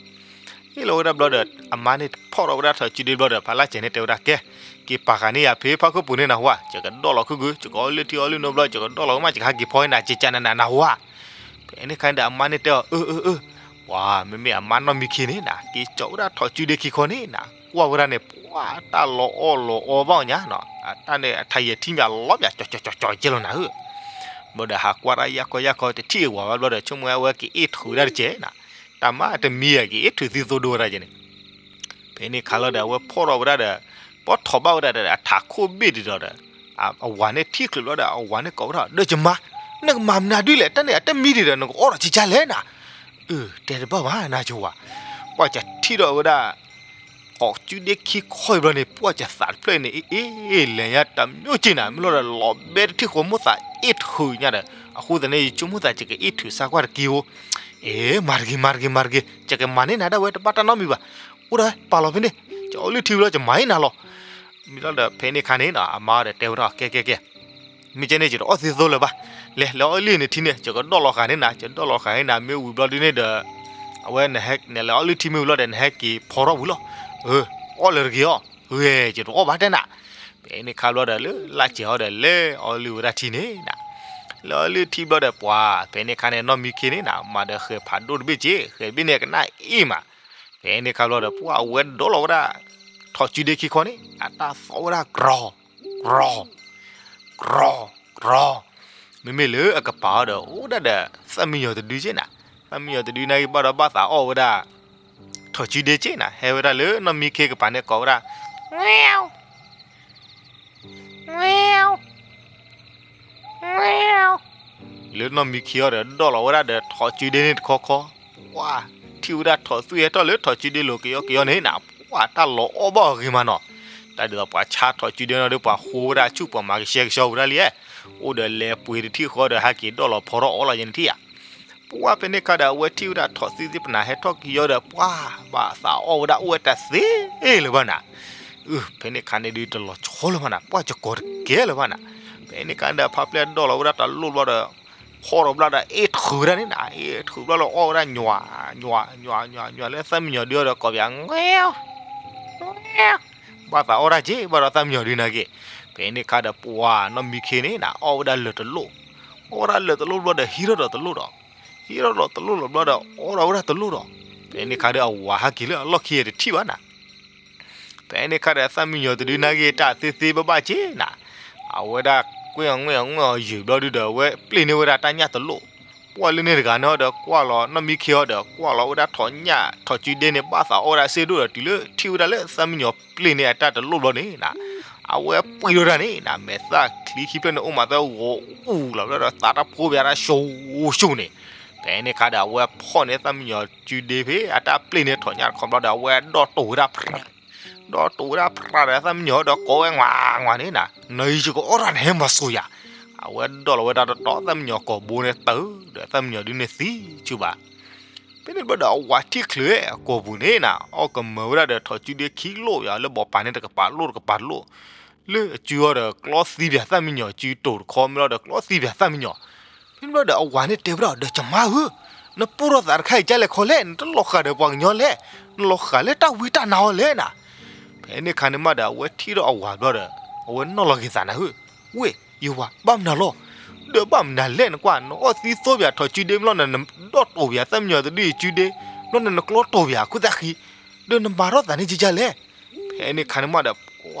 ဟ့ၣ်လီၤဝဲဒၣ်ဘျီဒီး အမါန့ၣ်ဖီၣ်ထီၣ်ဝဲဒၣ်ထီၣ်စုဒ့ဘျီဒီး ဖါလၢ်စဲးန့ၣ်တဲဝဲဒၣ် ကဲ, က့ၤပာ်ဃာ်န့ၢ်ယၤဖဲဖၣ်ခိၣ်ပူၤန့ၣ်နၢ်ဟူဧါ, ယကဒီၣ်လီၤခုၣ်ကု, ယကအီလုၢ်ထံအီလုၢ်နိဘျီ ယကဒီၣ်လီၤကမၣ် ယကဟဲက့ၤဖီန့ၣ် ကကနနနၢ်ဟူဧါ. ဖဲန့ၣ်အခါန့ၣ်ဒီး အမါန့ၣ်တဲအီၤ အၢ အၢ အၢ, ပှၤ မ့မ့ၢ်အမါနီၢ်မံခ့န့ၣ်နၤ က့ၤကၠီဝဲဒၣ်ထီၣ်စုဒ့ခံခီန့ၣ်နၤ ကွၢ်ဝဲဒၣ်န့ၣ် ပှၤတၢ်လီၤအီၣ်လီၤအီဘၣ်အီၤညါနီၤ, တၢ်န့ၣ်အထါယဲၢ်ထံၣ်မးလီၤပၠး ကၠီကၠီကၠီကၠီကဲလီၤနၤဧၢ. ဘျီဒီးဟးကွၢ်တၢ်ယၢ်ခီယၢ်ခီ တထံၣ်အဝၤဘၣ်ဘျီဒီး ဆိကမိၣ်ဝဲက့ၤအ့ၣ်ထုးဝဲဒၣ်တကဲးနၤ, တၢ်မၤတမံၤဧါ က့ၤအ့ၣ်ထုးသံသိဒိဝဲဒၣ်ကဲန့ၣ် ဖဲန့ၣ်ခါလီၤဒီး အဝဲဖီၣ်ထီၣ်ဝဲဒၣ်ဒီး ပှၤထီၣ်ဘၣ်ဝဲဒၣ်ဒီး အထးခိၣ်ဘ့ၣ်ဒံးဒီးဒီး အဝၤန့ၣ်ထံၣ်ချုးဘျီဒီး အဝၤန့ၣ်ကိးဝဲဒၣ် ဒီးယမါ, နကမၤမနုၤဒ်လဲၣ်, တၢ်န့ၣ်အတမံၤဒံးဒီး နကအီၣ်ဒီးကကလဲၣ်နၤ. အၢ တဲတဘၣ်ဘၣ်နၤယဝၤ, ပှၤကထံၣ်ဒီးဝဲဒၣ် ထီၣ်စုဒ့ခံခီအံၤဘျီန့ၣ် ပှၤကသးတဖျၢၣ်အံၤန့ၣ် အ့ၣ် အ့ၣ် လဲၤညါတမျိုးက့နၤ, မ့ၢ်လီၤဒီးလီၤဘဲတထံၣ်ဃီမိၢ်သးအ့ၣ်ထုးညါဒီး အဃိသတးန့ၣ် ယဆိကမိၣ်သး ယကအ့ၣ်ထုးစၢ်ကွၢ်တက့ၢ်ဧိၤ. အ့ မၤတဂ့ၤ မၤတဂ့ၤ မၤတဂ့ၤ, ယကမၤန့ၢ်နၤဒၣ်ဝဲ တဘၣ်တၢ်နီတမံၤဘၣ်. အိၣ်ဒီးပာ်လီၤဖဲန့ၣ်, ယအီလုၢ်ထံဘျီ ယမၤအံၤနၤလီၤ. မ့ၢ်လီၤဒီးဖဲန့ၣ်ခါန့ၣ်နီၤ အမါဒီးတဲဝဲဒၣ် ကဲ ကဲ ကဲ မ့ၢ်ကဲန့ၣ် ယတအီၣ်သံသိလၢၤဘၣ်. လဲၤ လဲၤအီလုၢ်နထံန့ၣ် ယကဒီၣ်လီၤဃာ်န့ၢ်နၤ, ယဒီၣ်လီၤဃာ်န့ၢ်နၤ မ့ၢ်ဝံၤဘျီဒုန့ၣ်ဒီး အဝဲ နလဲၤအီလုၢ်ထံမ့ၢ်ဝံၤလီၤဒီး နဟဲက့ၤဖီထီၣ်ဝံၤလီၤ. အၢ အီၣ်လၢၤတဂ့ၤအီၤ, ဂ့ၤ ယတအီၣ်ဘၣ်တဲနၤ. ဖဲန့ၣ်ခါဘျီဒီး လၢလၢ်စဲးအီၤဒီး လဲၤအီလုၢ်ဝဲဒၣ်ထံန့ၣ်နၤ, လဲၤအီလုၢ်ထံဘျီဒီး ပှၤ ဖဲန့ၣ်ခါန့ၣ် နီၢ်မံခ့န့ၣ်နၤ မၤဒီးဃဲၤဖးဒိၣ်တဘ့ၣ်က့, ဃဲၤတဘ့ၣ်န့ၣ် ကနၣ်အ့ၣ်မး. ဖဲန့ၣ်ခါဘျီဒီး ပှၤအဝဲဒိးလီၤဝဲဒၣ် ထီၣ်စုဒ့ခံခီန့ၣ် အတၢ်သီၣ်ဝဲဒၣ် ကြီၤ ကြီၤ ကြီၤ, ကြီၤ, ကြီၤ. မ့မ့ၢ်လၢအကပၤအီၤဒီး အိၣ်ဒၣ်ဒီး သၣ်မံယီၤတဒုက့နၤ, သၣ်မံယီၤတဒုနာ်က့ ဘၣ်ဒီးဘၣ်သးအီၣ်ဝဲဒၣ် ထီၣ်စုဒ့က့နၤ, ဟဲဝဲဒၣ်လၢနီၢ်မံခ့ကပၤန့ၣ် ကိးဝဲဒၣ် လၢနီၢ်မံခ့အီၤဒီး ဒိးလီၤဝဲဒၣ်ဒီးထီၣ်စုဒ့န့ၣ်တခီခီ, ပှၤထံၣ်ဝဲဒၣ်ထီၣ်သွံၣ်ဟဲထီၣ်လၢထီၣ်စုဒ့လိၤကယီကယီန့ၣ်နၤ, ပှၤတၢ်လီၤအီၣ်ဘၣ်အီၤဂ့ၤမးနီၤ. တၢ်ဒ်သိးပှၤဆါထီၣ်စုဒ့န့ၣ်ဒီး ပှၤဃိဝဲဒၣ်ဆူၣ်ပှၤမၤကဆှဲကဆှီဝဲဒၣ်လံ, အိၣ်ဒီးလဲၤပှ့ၤတထံၣ်ဃီဒီး ဟဲက့ၤဒိးလီၤဖီထီၣ်အီၣ်လီၤယဲန့ၣ်ထံၣ်ဧါ. ပှၤဖဲန့ၣ်ခါဒီး အဝဲထံၣ်ဝဲဒၣ်ထီၣ်သွံၣ်သ့ၣ်ပနၢ်ဟဲထီၣ်ကယီဒီး ပှၤဘၣ်သးအီၣ်ဝဲဒၣ်အိၣ်ဝဲတသ့လၢၤဘၣ်နၤ. အၢ ဖဲန့ၣ်ခါန့ၣ်ဒုးတလီၤဆီလၢၤဘၣ်နၤ, ပှၤကကိးတကဲလၢၤဘၣ်နၤ. ဖဲန့ၣ်ခါဒီး ဖါပျဲၢ်ဒိးလီၤဝဲဒၣ်တလိၣ်ဘျီဒီး ဖီထီၣ်ဘျီဒီး အ့ၣ်ထုးဝဲဒၣ်န့ၣ်နၤ, အ့ၣ်ထုးဘျီလီၤအီၣ်ဝဲဒၣ် ညွၤ ညွၤ ညွၤ ညွၤ ညွၤ လၢသၣ်မံယီၤဒုအီၤဒီး ကိးပယၤ ငဲ ဘၣ်သးအီၣ်ဒၣ်က့ ဘၣ်ဒီးသၣ်မံယီၤဒုနာ်က့. ဖဲန့ၣ်ခါဒီး ပှၤနီၢ်မံခ့န့ၣ်နၤ အီၣ်ဝဲဒၣ်လၢၤတလိၣ်, အီၣ်ဝဲဒၣ်လၢၤတလိၣ်ဘျီဒီး ဟံးထီၣ်ဒီးတလိၣ်ဒီး, ဟံးထီၣ်ဒီးတလိၣ်လီၤဘျီဒီး အီၣ်ဒီးဝဲဒၣ်တလိၣ်ဒီး, ဖဲန့ၣ်ခါဒီး အဝၤဟဲက့ၤလၢအလီၢ်ခံတထံၣ်ဘၣ်နၤ. ဖဲန့ၣ်ခါဒီး သၣ်မံယီၤတဒုနာ်က့ တၢ်သ့သ့ဘၣ်ဘၣ်က့နၤ, အဝဲဒၣ်ကွံာ်အီၤငွံာ်အီၤငွံာ်အီၤယုာ်ဘျီဒုဒီး အဝဲပျ့ၢ်န့ၢ်ဝဲဒၣ်တၢ်ညၣ်တလိၣ်. ပှၤလၢန့ၣ်တဂၤန့ၣ်ဒီး ကွၢ်လီၤနီၢ်မံခ့အီၤဒီး ကွၢ်လီၤဝဲဒၣ်ထီၣ်ညၣ်ထီၣ်စုဒ့န့ၣ် ဘၣ်သးအီၣ်ဝဲဒၣ်စ့ဒိၣ်ဒီး တုၤလၢထံၣ်ဝဲဒၣ်လၢသၣ်မံယီၤပျ့ၢ်န့ၢ်အတၢ်တလိၣ်ဘျီန့ၣ်နၤ, အဝဲပှ့ၤဒိၣ်တၢ်န့ၣ်နၤ မဲာ်သၣ်ချံခံဖျၢၣ်န့ၣ် အိၣ်မးသၢဂီၤအူလီၤဘျီဒီး သးတၢ်ဖိဘၣ်တၢ်ၡိၣ်ၡိၣ်န့ၣ်. ဖဲန့ၣ်ခါဒီး အဝဲဖီၣ်န့ၢ်သၣ်မံယီၤစုဒ့ဖဲ အတၢ်ပျ့ၢ်န့ၢ်ထီၣ်ညၣ်တခီဘျီဒီး အဝဲဒိးတိာ်ဝဲဒၣ်ဖြး ဒီးတိာ်ဝဲဒၣ်ဖြးဒီးသၣ်မံယီၤဒီးကိးဝဲ ငွး ငွး န့ၣ်နၤ, နီၢ်အံၤယကအီၣ်တၢ်နဟဲမၤစိၤယၤ. အဝဲဒိးလီၤဝဲဒၣ်တတီၤ သၣ်မံယီၤကိာ်ဘိန့ၣ်တၢၢ်ဒီး သၣ်မံယီၤဒုန့ၣ်သံဆူၣ်ဘၣ်. ဖဲန့ၣ်ဘျီဒီး အဝၤထံၣ်ချုးအကိာ်ပူၤန့ၣ်နၤ အီၣ်ကမၢၤဝဲဒၣ်ဒီးထီၣ်စုဒ့ခံလိၣ်ယၤ လၢဘီပၤန့ၣ်တကပၤလိၣ်တကပၤလိၣ်, လၢအစုအီၤဒီးကျီသံပၠးသၣ်မံယီၤ စုတိာ်တခီမ့ၢ်လီၤဒီးကျီသံပၠးသၣ်မံယီၤ. ဖဲန့ၣ်ဘျီဒီး အဝၤန့ၣ်တဲဝဲဒၣ် ဒီးယမါဧၢ, နပိၢ်ထီၣ်သးတခါအံၤကလဲၣ်ခီလဲၣ်, နတလီၤဃာ်ဒီးပှၤကညီလဲၣ်, နလီၤဃာ်လၢတၢ်ဝံတၢ်နါအီၤလဲၣ်နၤ. ဖဲန့ၣ်ခါန့ၣ်မးဒီး အဝဲထံၣ်ထီၣ်အဝၤဘျီဒီး အဝဲနီၢ်လီၤက့ၤသးနၤဧၢ, ဝ့ၢ် ယဝၤ ဘၣ်မနုၤလီၤ. ဒီးဘၣ်မနုၤလဲၣ် နကွၢ် နအီၣ်သံသိပၠးထီၣ်စုဒ့မ့ၢ်လီၤ နဒီးတိာ်ပၠးသၣ်မံယီၤတဒုအံၤစုဒ့, ဘျီန့ၣ်နကျီတိာ်ပၠးခိၣ်သၣ်ဃံ, ဒီးနမၤထီၣ်သးန့ၣ်ကကလဲၣ်. ဖဲန့ၣ်ခါန့ၣ်မးဒီး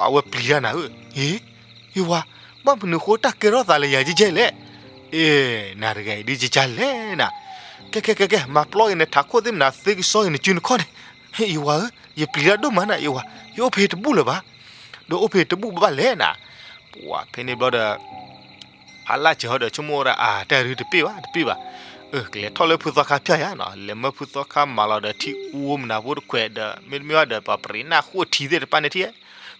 အဝဲပျံၤတၢ်နၤဧၢ, အ့ ယဝၤ ဘၣ်မနုၤဃိတၢ်ကဲထီၣ်သးလၢယၤကကလဲၣ်. အ့ နၤတဂၤအံၤဒုးကကလဲၣ်နၤ. ကဲ ကဲ ကဲ ကဲ မၤပျီက့ၤနထးခိၣ်သ့ၣ်မနၤ သ့ကစီအံၤနစုနခီၣ်န့ၣ်, ယဝၤဧၢ, ယပျံၤတၢ်ဒိၣ်မးနၤ ယဝၤ, ယအိၣ်ဖဲတဘူၣ်လၢၤဘၣ်. ဒီးအိၣ်ဖဲတဘူၣ်ဘၣ်လဲၣ်နၤ. ပှၤဖဲန့ၣ်ဘျီဒီး ဖါလၢ်စဲးဟီဒီးဆိကမိၣ်ဝဲဒၣ် အါ တၢ်ဒုးတပ့ၢ်ဘၣ် တပ့ၢ်ဘၣ်. အၢ ကလဲၤထီၣ်လၢဖုသီခါဖၠၣ်ယၤနီၤ, လဲၤမၢဖုသီခါမၤလီၤဒီးထံအူမနၤဖိတခွဲးဒီး မ့တမ့ၢ်ဘၣ်ဒီး ပှၤပြံးနၢ်ဃိၣ်ထံသ့ၣ်တဖၣ်န့ၣ်ထံၣ်,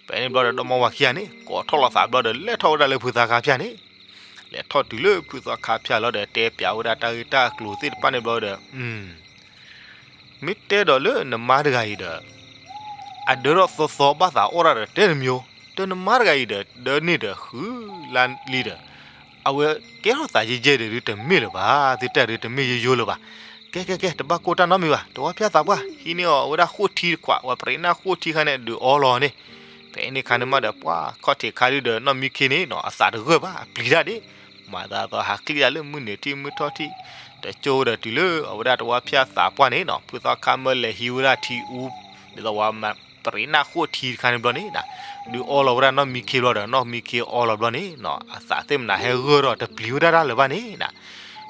ဖဲန့ၣ်ဘျီဒီးဒီမါဝၤခံဂၤန့ၣ် ကိးထီၣ်လီၤသးဘျီဒီး လဲၤထီၣ်ဝဲဒၣ်လၢဖုသီခါဖၠၣ်န့ၣ်, လဲၤထီၣ်တုၤလၢဖုသီခါဖၠၣ်လီၤဒီး တဲပၠးဝဲဒၣ်တၢ်ဂ့ၢ်တၢ်ကျိၤသ့ၣ်တဖၣ်န့ၣ်ဘျီဒီး အ မ့ၢ်တဲဒီးလၢနမါတဂၤအံၤဒီး အဒၢထီၣ်သီသီဘၣ်သးအီၣ်တၢ်ဒီးတဲတမံၤ, ဒီးနမါတဂၤအံၤဒီး ဒၢန့ၢ်ဒီးဃုလါလံဒီး အဝဲကဲထီၣ်သးယဲၢ်ယဲၢ်ဒီးဒုးတမ့ၢ်လၢၤဘၣ်, သုတၢ်ဒုးတမ့ၢ်ယိယိလၢၤဘၣ်. ကဲကဲကဲ တဘၣ်ကိၢ်တၢ်နီတမံၤဘၣ်, တဝီဖၠၣ်သးပှၢ် ဟံးန့ၢ်အီၤဝဲဒၣ်ဃိၣ်ထံတခွး ပှၤပြံးနၢ်ဃိၣ်ထံခါန့ၣ် ဒုးအီလီၤန့ၣ်, ဖဲန့ၣ်ခါန့ၣ်မးဒီး ပှၤခီၣ်ထံးခါဒုဒီးနီၢ်မံခ့န့ၣ်နီၤ အသးတဂၢၢ်ဘၣ် အပျံၤတၢ်ဒၣ်, မၤသးသီဟးချံၣ်တၢ်လၢမုၢ်နုာ်ထံၣ်မုၢ်ထီၣ်ထံၣ်, တကၠိဒီးတုၤလၢအဝဲဒၣ်တဝီဖၠၣ်သးပှၢ်န့ၣ်နီၤ ဖုသီခါမၢလဲၤဟံးဝဲဒၣ်ထံအူ, ဒ်သိးဝဲ ပြံးနၢ်ဃိၣ်ထံတခါန့ၣ်ဘျီန့ၣ်, ဒုးအီလီၤဝဲဒၣ်နီၢ်မံခ့ဘျီဒီး နီၢ်မံခ့အီလီၤဘျီန့ၣ်နီၤ အသးသ့ၣ်မနၤဟဲဂၢၢ်ဒီးတပျံၤဝဲဒၣ်တၢ်လၢၤဘၣ်န့ၣ်နီၤ.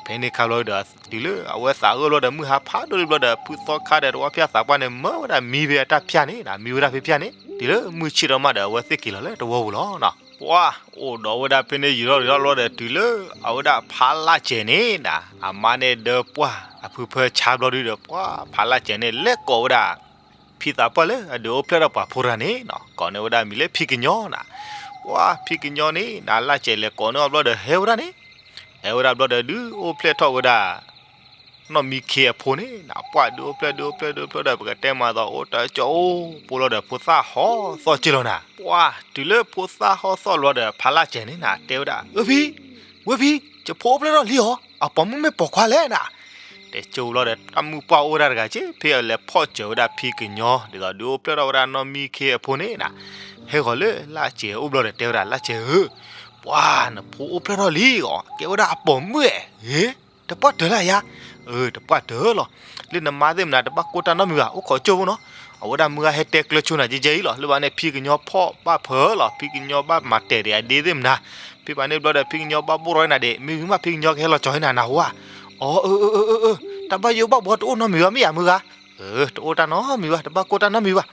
ဖဲန့ၣ်ခါဘျီဒီး တုၤလၢအဝဲသးဂၢၢ်ဘျီဒီး မုၢ်ဟါဖးဒိၣ်လံဘျီဒီး ဖုသီခါဒီးတဝီဖၠၣ်သးပှၢ်န့ၣ် မၢဝဲဒၣ်မံဖဲအတၢ်ဖၠၣ်န့ၣ်နီၤ မံဝဲဒၣ်ဖဲဖၠၣ်န့ၣ် တုၤလၢမုၢ်ဆ့ၣ်ထီၣ်မးဒီး အဝဲသ့ၣ်က့ၤလီၤလၢတဝီပူၤလီၤနီၤ. ပှၤအိၣ်ဒီးဝဲဒၣ်ဖဲန့ၣ် ယံာ်ထီၣ်ယံာ်ထီၣ်ဘျီဒီး တုၤလၢအဝဲဒၣ်ဖါလၢ်စဲၤန့ၣ်နီၤ အမါန့ၣ်ဒၢပှၢ်အဖုဖၢဆါဘျီဒုဒီး ပှၤဖါလၢ်စဲၤန့ၣ် လဲၤကိးဝဲဒၣ် ဖံသးပှၢ်လၢအဒုးအိၣ်ဖျဲၣ်ထီၣ်ပှၤဖိတဂၤန့ၣ်နီၤ ကိးန့ၢ်ဝဲဒၣ်မံၤလၢဖံကညီနီၤ. ပှၤဖံကညီန့ၣ်နီၤ လၢ်စဲၤလဲၤကိးန့ၢ်အီၤဘျီဒီး ဟဲဝဲဒၣ်န့ၣ်, ဟဲဝဲဒၣ်ဘျီဒီး ဒုးအိၣ်ဖျဲၣ်ထီၣ်ဝဲဒၣ် နီၢ်မံခ့အဖိန့ၣ်နီၤ ပှၤဒုးအိၣ်ဖျဲၣ် ဒုးအိၣ်ဖျဲၣ် ဒုးအိၣ်ဖျဲၣ်ဒီး ပကတဲမးသိး အိၣ်တကၠိဖိလီၤဒီး ဖိသၣ်ဟီၣ်သီၣ်က့လီၤနီၤ. ပှၤတုၤလၢဖိသၣ်ဟီၣ်သီၣ်လီၤဒီး ဖါလၢ်စဲၤန့ၣ်နီၤ တဲဝဲဒၣ် အၢ ဖံ, ဝဲဖံ, ယဖိအိၣ်ဖျဲၣ်ထီၣ်လံအီၤ အပိာ်မုၣ်မ့ၢ်ပိာ်ခွါလဲၣ်နီၤ. တကၠိဘျီဒီး တၢ်မုၢ်ပှၢ်အိၣ်ဝဲဒၣ်တဂၤက့ ဖဲအလဲၤဖီၣ်စၢၤဝဲဒၣ်ဖံကညီ ဒ်သိးဒုးအိၣ်ဖျဲၣ်ထီၣ်ဝဲဒၣ်နီၢ်မံခ့အဖိန့ၣ်နီၤ ဟဲဃီၤလၢလၢ်စဲၤအအိၣ်ဘျီဒီး တဲဝဲဒၣ် လၢ်စဲၤဧၢ, ပှၤနဖိအိၣ်ဖျဲၣ်ထီၣ်လံအီၤ ကဲဝဲဒၣ်အပိာ်မုၣ်ဧဲ, တပှၢ်တၢၢ်လၢယၤ, အၢ တပှၢ်တၢၢ်လီၤ. လၢနမါသ့ၣ်မနၤ တဘၣ်ကိၢ်တၢ်နီတမံၤဘၣ် အိၣ်ခိးကၠိဖိနီၤ. အဝဲဒၣ်မုၢ်ဂၤဟဲတဲကျၢၤဆိနၤကဲကဲအံၤလီၤ လၢဘၣ်န့ၣ် ဖံကညီဖီၣ်ဘၣ်ဖၢလီၤ ဖံကညီဘၣ်မၤတဲာ်ဒံးအဒ့သ့ၣ်မနၤ, ဖဲဘၣ်န့ၣ်ဘျီဒီး ဖံကညီဘၣ်ဘိၣ်ရီနၤဒံး မ့ၢ်ဂ့ၤမး ဖံကညီကဟဲလီၤကၠီၤဟဲနၤနၢ်ဟူဧါ. အီ အၢ အၢ အၢ အၢ တၢ်ဘၣ်ယိၣ်ဘၣ်ဘှီတအိၣ်နီတမံၤဘၣ် မ့ၢ်ယၤမုၢ်ဂၤ, အၢ တအိၣ်တၢ်နီတမံၤဘၣ် တဘၣ်ကိၢ်တၢ်နီတမံၤဘၣ်.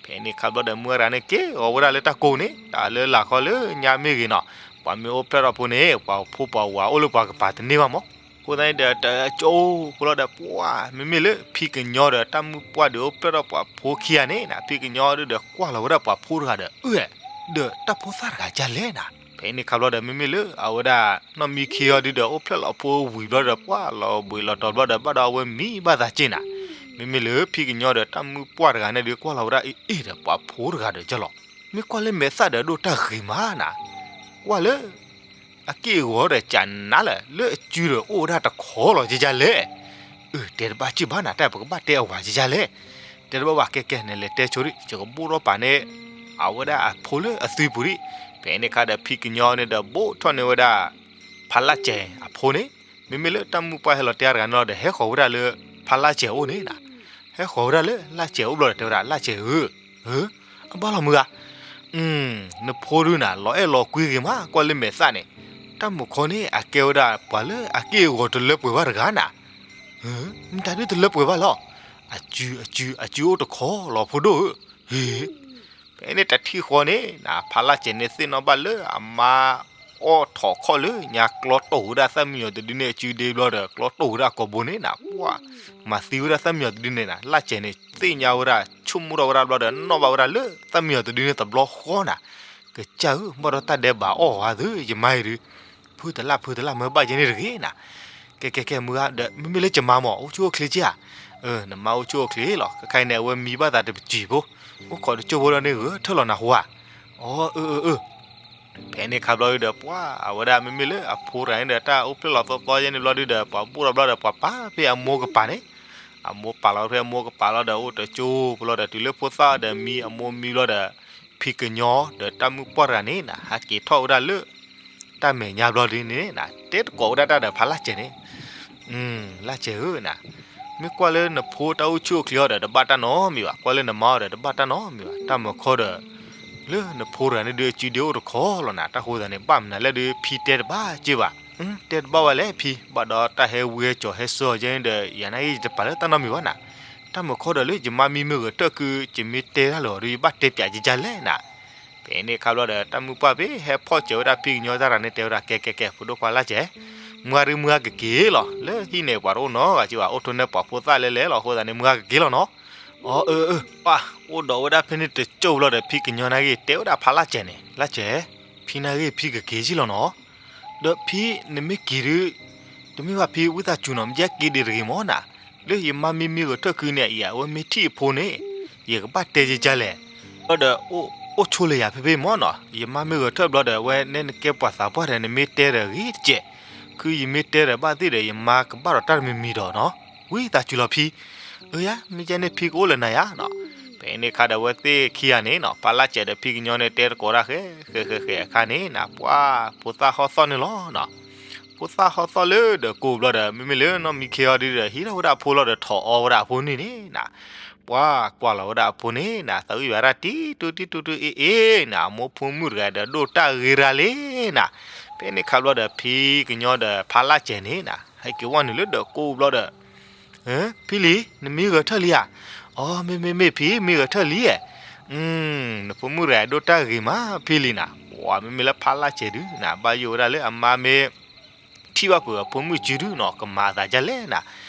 ဖဲန့ၣ်ခါဘျီဒီး မုၢ်ဂၤတဂၤန့ၣ် က့ၤအီၤဝဲဒၣ်လၢတၢ်ကိးန့ၣ် တၢ်လၢလာ်ခီလၢညါမ့ၢ်ဂ့ၤနီၤ ပှၤမ့ၢ်အိၣ်ဖျဲၣ်ထီၣ်ဖိန့ၣ် ပှၤဖိပှၤဝၤအိၣ်လၢပှၤကပၤတန့ၢ်ဘၣ်မး. အဃိသတးန့ၣ်ဒီး တကၠိဖိလီၤဒီး ပှၤမ့မ့ၢ်လၢဖံကညီဒီးတၢ်မုၢ်ပှၢ်ဒုးအိၣ်ဖျဲၣ်ထီၣ်ပှၤဖိခံဂၤန့ၣ်နီၤ ဖံကညီဒုဒီးကွၢ်လီၤဝဲဒၣ်ပှၤဖိတဂၤဒီး အၢ ဒီးတၢ်ဖိသၣ်တဂၤဒ်လဲၣ်နီၤ. ဖဲန့ၣ်ခါဘျီဒီး မ့မ့ၢ်လၢအဝဲဒၣ် နီၢ်မံခ့အီၤဒုဒီး အိၣ်ဖျဲၣ်လီၤဖိဝံၤဘျီဒီး ပှၤလီၤဘှံးလီၤတီၤဘျီဒီး ဘၣ်ဒီးအဝဲမံဘၣ်သးက့နီၤ. မ့မ့ၢ်လၢဖံကညီဒီးတၢ်မုၢ်ပှၢ်တဂၤန့ၣ်ဒုး ကွၢ်လီၤဝဲဒၣ်အ့ၣ်အ့ၣ်ဒီးပှၤဖိတဂၤဒီးကလီၤ. မ့ၢ်ကွၢ်လၢမဲာ်သၣ်ဒီးဒိၣ်တၢ်ဂ့ၤမးနီၤ ကွၢ်လၢ အက့ၢ်အဂီၤဒီးကနးလၢာ် လၢအစုဒီးအိၣ်ဝဲဒၣ်တခီလီၤကဲကဲလဲၣ်. အၢ တဲတဘၣ်စ့ၢ်ဘၣ်နီၤ တၢ်ပကဘၣ်တဲအဝၤကဲကဲလဲၣ်. တဲတဘၣ်ဘၣ် ကဲကဲန့ၣ် လဲၤတဲဆိဒံး ယကဘိၣ်ထီၣ်ပာ်န့ၢ် အဝဲဒၣ်အဖိလၢအသွံပူၤဒံး. ဖဲန့ၣ်ခါဒီး ဖံကညီန့ၣ်ဒီးဘိၣ်ထီၣ်န့ၢ်ဝဲဒၣ် ဖါလၢ်စဲၤအဖိန့ၣ်, မ့မ့ၢ်လၢတၢ်မုၢ်ပှၢ်ဟဲလီၤတဲအါတဂၤန့ၣ်လီၤဒီး ဟဲဃီၤဝဲဒၣ်လၢ ဖါလၢ်စဲၤအအိၣ်န့ၣ်နီၤ. ဟဲဃီၤဝဲဒၣ်လၢလၢ်စဲၤအအိၣ်ဘျီဒီး တဲဝဲဒၣ် လၢ်စဲၤဧၢ, ဧၢ, အဘၣ်လီၤမုၢ်ဂၤ, နဖိဒုနီၤ လီၤအဲၣ်လီၤကွံဂ့ၤမး ကွၢ်လၢမဲာ်သၣ်န့ၣ်, တၢ်မုၢ်ခီန့ၣ် အကဲဝဲဒၣ်ပှၤလၢအက့ၢ်အဂီၤတလၢပှဲၤဘၣ်တဂၤနီၤ. မတၤဒုတလၢပှဲၤဘၣ်လီၤ. အစု အစု အစုအိၣ်တခီလီၤဖိဒိၣ်ဧၢ. ဟ့ၣ် ဖဲန့ၣ်တထံၣ်ဃီန့ၣ်နီၤ ဖါလၢ်စဲၤန့ၣ်သ့ၣ်နီၣ်ဘၣ်လၢအမါအီၣ်ထိးခီၣ်လၢညါ ကျီတိၢ်ဝဲဒၣ်သၣ်မံယီၤတဒုန့ၣ် အစုဒ့ဘျီဒီး ကျီတိၢ်ဝဲဒၣ်ကိာ်ဘိန့ၣ်နီၤ ပှၤ မၤသံဝဲဒၣ်သၣ်မံယီၤတဒုန့ၣ်နီၤ လၢ်စဲၤန့ၣ် သ့ၣ်ညါဝဲဒၣ် ဆိကမိၣ်ထီၣ်ဝဲဒၣ်ဘျီဒီး နီၣ်ဘၣ်ဝဲဒၣ်လၢသၣ်မံယီၤတဒုန့ၣ်တဘျီဃီနီၤ ကစၢ်ဧၢ ဘၣ်ဒီးတၢ်ဒဲးဘးအီၣ်ဝဲသု ယမါအံၤဒုး ဖုတလၢ်ဖုတလၢ် မၢဘၣ်ယဲန့ၣ်တဂ့ၤနီၤ. ကဲကဲကဲ မုၢ်ဂၤဒီး မ့မ့ၢ်လၢယမါမး အိၣ်ဆူၣ်အိၣ်ချ့က့ဧါ. နမါအိၣ်ဆူၣ်အိၣ်ချ့လီၤ ခဲခါအံၤန့ၣ် အဝဲမံဘၣ်သးတပစံၤဖိ အိၣ်ခိးတကၠိဖိဒီးန့ၣ် ဂဲၤထၢၣ်လီၤနၢ်ဟူဧါ. အီ အၢ အၢ အၢ ဖဲန့ၣ်ခါဘျီဒုဒီး ပှၤအဝဲဒၣ်မ့မ့ၢ်လၢအဖိတဂၤန့ၣ်ဒီး တၢ်အိၣ်ဖျဲၣ်လီၤသီသီယဲန့ၣ်ဘျီဒုဒီး ပှၤဘိၣ်ထီၣ်ဘျီဒီး ပှၤပာ်ဖဲအမိၢ်ကပၤန့ၣ်, အမိၢ်ပာ်လီၤဖဲအမိၢ်ကပၤလီၤဒီး အိၣ်တကၠိဖိလီၤဒီး တုၤလၢဖိသၣ်ဒီးမံ အမိၢ်မံဘျီဒီး ဖံကညီဒီးတၢ်မုၢ်ပှၢ်တဂၤန့ၣ်နီၤ ဟဲက့ၤထီၣ်ဝဲဒၣ်လၢ တၢ်မဲာ်ညါဘျီဒုန့ၣ်နီၤ တဲသကိးဝဲဒၣ်တၢ်ဒီးဖါလၢ်စဲၤန့ၣ် လၢ်စဲၤဧၢနီၤ, မ့ၢ်ကွၢ်လၢနဖိတၢ်အိၣ်ဆူၣ်အိၣ်ချ့အီၤဒီး တဘၣ်တၢ်နီတမံၤဘၣ်, ကွၢ်လၢနမါအီၤဒီး တဘၣ်တၢ်နီတမံၤဘၣ်, တၢ်မုၢ်ခီဒီး လၢနဖိတဂၤန့ၣ်ဒုး အစုဒ့အိၣ်တခီလီၤနီၤ, တၢ်ဃိသးန့ၣ် ဘၣ်မနုၤလဲၣ်ဒုး ဖံတဲတဘၣ်က့ဘၣ်, တဲတဘၣ်ဝဲလဲၣ်ဖံ, ဘၣ်ဒီးတၢ်ဟဲဝံဟဲစိာ်ဟဲဆှၢအီၤကဲန့ၣ်ဒီး ယၤနာ်က့ ယတပာ်လၢတၢ်နီတမံၤဘၣ်နီၤ, တၢ်မုၢ်ခီဒီးလၢယမါမံမ့ၢ်ဂဲၤထၢၣ်ကု ယမ့ၢ်တဲတၢ်လၢအီၤဒီး ယဘၣ်တဲပၠးကကလဲၣ်နီၤ ဖဲန့ၣ်ခါဘျီဒီး တၢ်မုၢ်ပှၢ်ဖဲဟဲဖီၣ်စၢၤဝဲဒၣ်ဖံကညီတၢ်တဂၤန့ၣ် တဲဝဲဒၣ် ကဲကဲကဲ ဖိဒိၣ်ခွါလၢ်စဲၤ, မုၢ်ဂၤဒုးမုၢ်ဂၤကက့ၤလီၤ, လၢဟံၣ်န့ၣ် ပှၤတအိၣ်နီတဂၤက့ဘၣ်, အိၣ်ထိးန့ၢ်ပှၤဖိသၣ်လဲၤလဲၤလီၤ, အဃိသတးန့ၣ် မုၢ်ဂၤကက့ၤလီၤနီၤ, အီ အၢ အၢ ပှၤအိၣ်ဒီးဝဲဒၣ်ဖဲန့ၣ်တကၠိၢ်ဘျီဒီး ဖံကညီနာ်က့ တဲဝဲဒၣ်ဖါလၢ်စဲၤန့ၣ်, လၢ်စဲၤ, ဖံနာ်က့ ဖံကက့ၤက့လီၤနီၤ, ဒီးဖံနမ့ၢ်က့ၤဒုး တမ့ၢ်ဘၣ်ဖံဝံသးစူၤနီၤ, မ့ၢ်က့ၤဒံးတဂ့ၤမးနီၤ, လၢယမါမ့မ့ၢ်ဂဲၤထၢၣ်ခုန့ၣ် အဝဲမ့ၢ်ထံၣ်အဖိန့ၣ် ယကဘၣ်တဲယကလဲၣ်. ဘျီဒီး အိၣ်ဆိလၢယၤဖဲဖဲမ့ၢ်နီၤ, ယမါမ့ၢ်ဂဲၤထၢၣ်ဘျီဒီး အဝဲနဲန့ၣ်ကဲပှၤသးပှၢ်ဒီး နမ့ၢ်တဲဒီးဂ့ၤတကဲး, ခုယမ့ၢ်တဲဒီးဘၣ်သ့ၣ်ဒီး ယမါကဘၣ်ဒီးတၢ်တမံၤမံၤဒီးနီၤ, ဝံသးစူၤလီၤဖံ, အၢယၤ မ့ၢ်ကဲန့ၣ်ဖံကအိၣ်လၢနၤယၤနီၤ. ဖဲန့ၣ်ခါဒီး အဝဲသ့ၣ်ခံဂၤန့ၣ်နီၤ ဖါလၢ်စဲးဒီးဖံကညီန့ၣ် တဲသကိးတၢ်ဃဲ ဃဲဃဲဃဲအခါန့ၣ်နီၤ ပှၤ ဖိသၣ်ဟီၣ်သီၣ်န့ၣ်လီၤနီၤ. ဖိသၣ်ဟီၣ်သီၣ်လၢဒီးကိးဘျီဒီး မ့မ့ၢ်လၢနီၢ်မံခ့အီၤဒုဒီး ဟံးထီၣ်ဝဲဒၣ်အဖိလီၤဒီး ထိးအီဝဲဒၣ်အဖိန့ၣ်န့ၣ်နီၤ, ပှၤကွၢ်လီၤဝဲဒၣ်အဖိန့ၣ်နီၤ သးဝံၣ်ဘၣ်တၢ်တံတူတံတူတံအ့ၣ်အ့ၣ်နီၤ, အမိၢ်ဖိမုၣ်တဂၤဒီး ဒိၣ်တၢ်ဂ့ၤရၤလံနီၤ. ဖဲန့ၣ်ခါဘျီဒီး ဖံကညီဒီးဖါလၢ်စဲးန့ၣ်နီၤ ဟဲက့ၤဝဲနုာ်လၢဒီးကိးဘျီဒီး ဖံလံၤ နမ့ၢ်ဂဲၤထၢၣ်လံဧါ. အိ မ့မ့ၢ်မ့ၢ်ဖံ မ့ၢ်ဂဲၤထၢၣ်လံဧါ. နဖိမုၣ်တဂၤဒိၣ်တၢ်ဂ့ၤမးဖံလံၤနီၤ. ပှၤမ့မ့ၢ်လၢဖါလၢ်စဲးဒုနီၤ ဘၣ်ယိၣ်ဝဲဒၣ်လၢအမါမ့ၢ် ထံၣ်ဘၣ်ဖုးအဖိမုၣ်စုဒုနီၤ ကမၤအသးဒ်လဲၣ်နီၤ.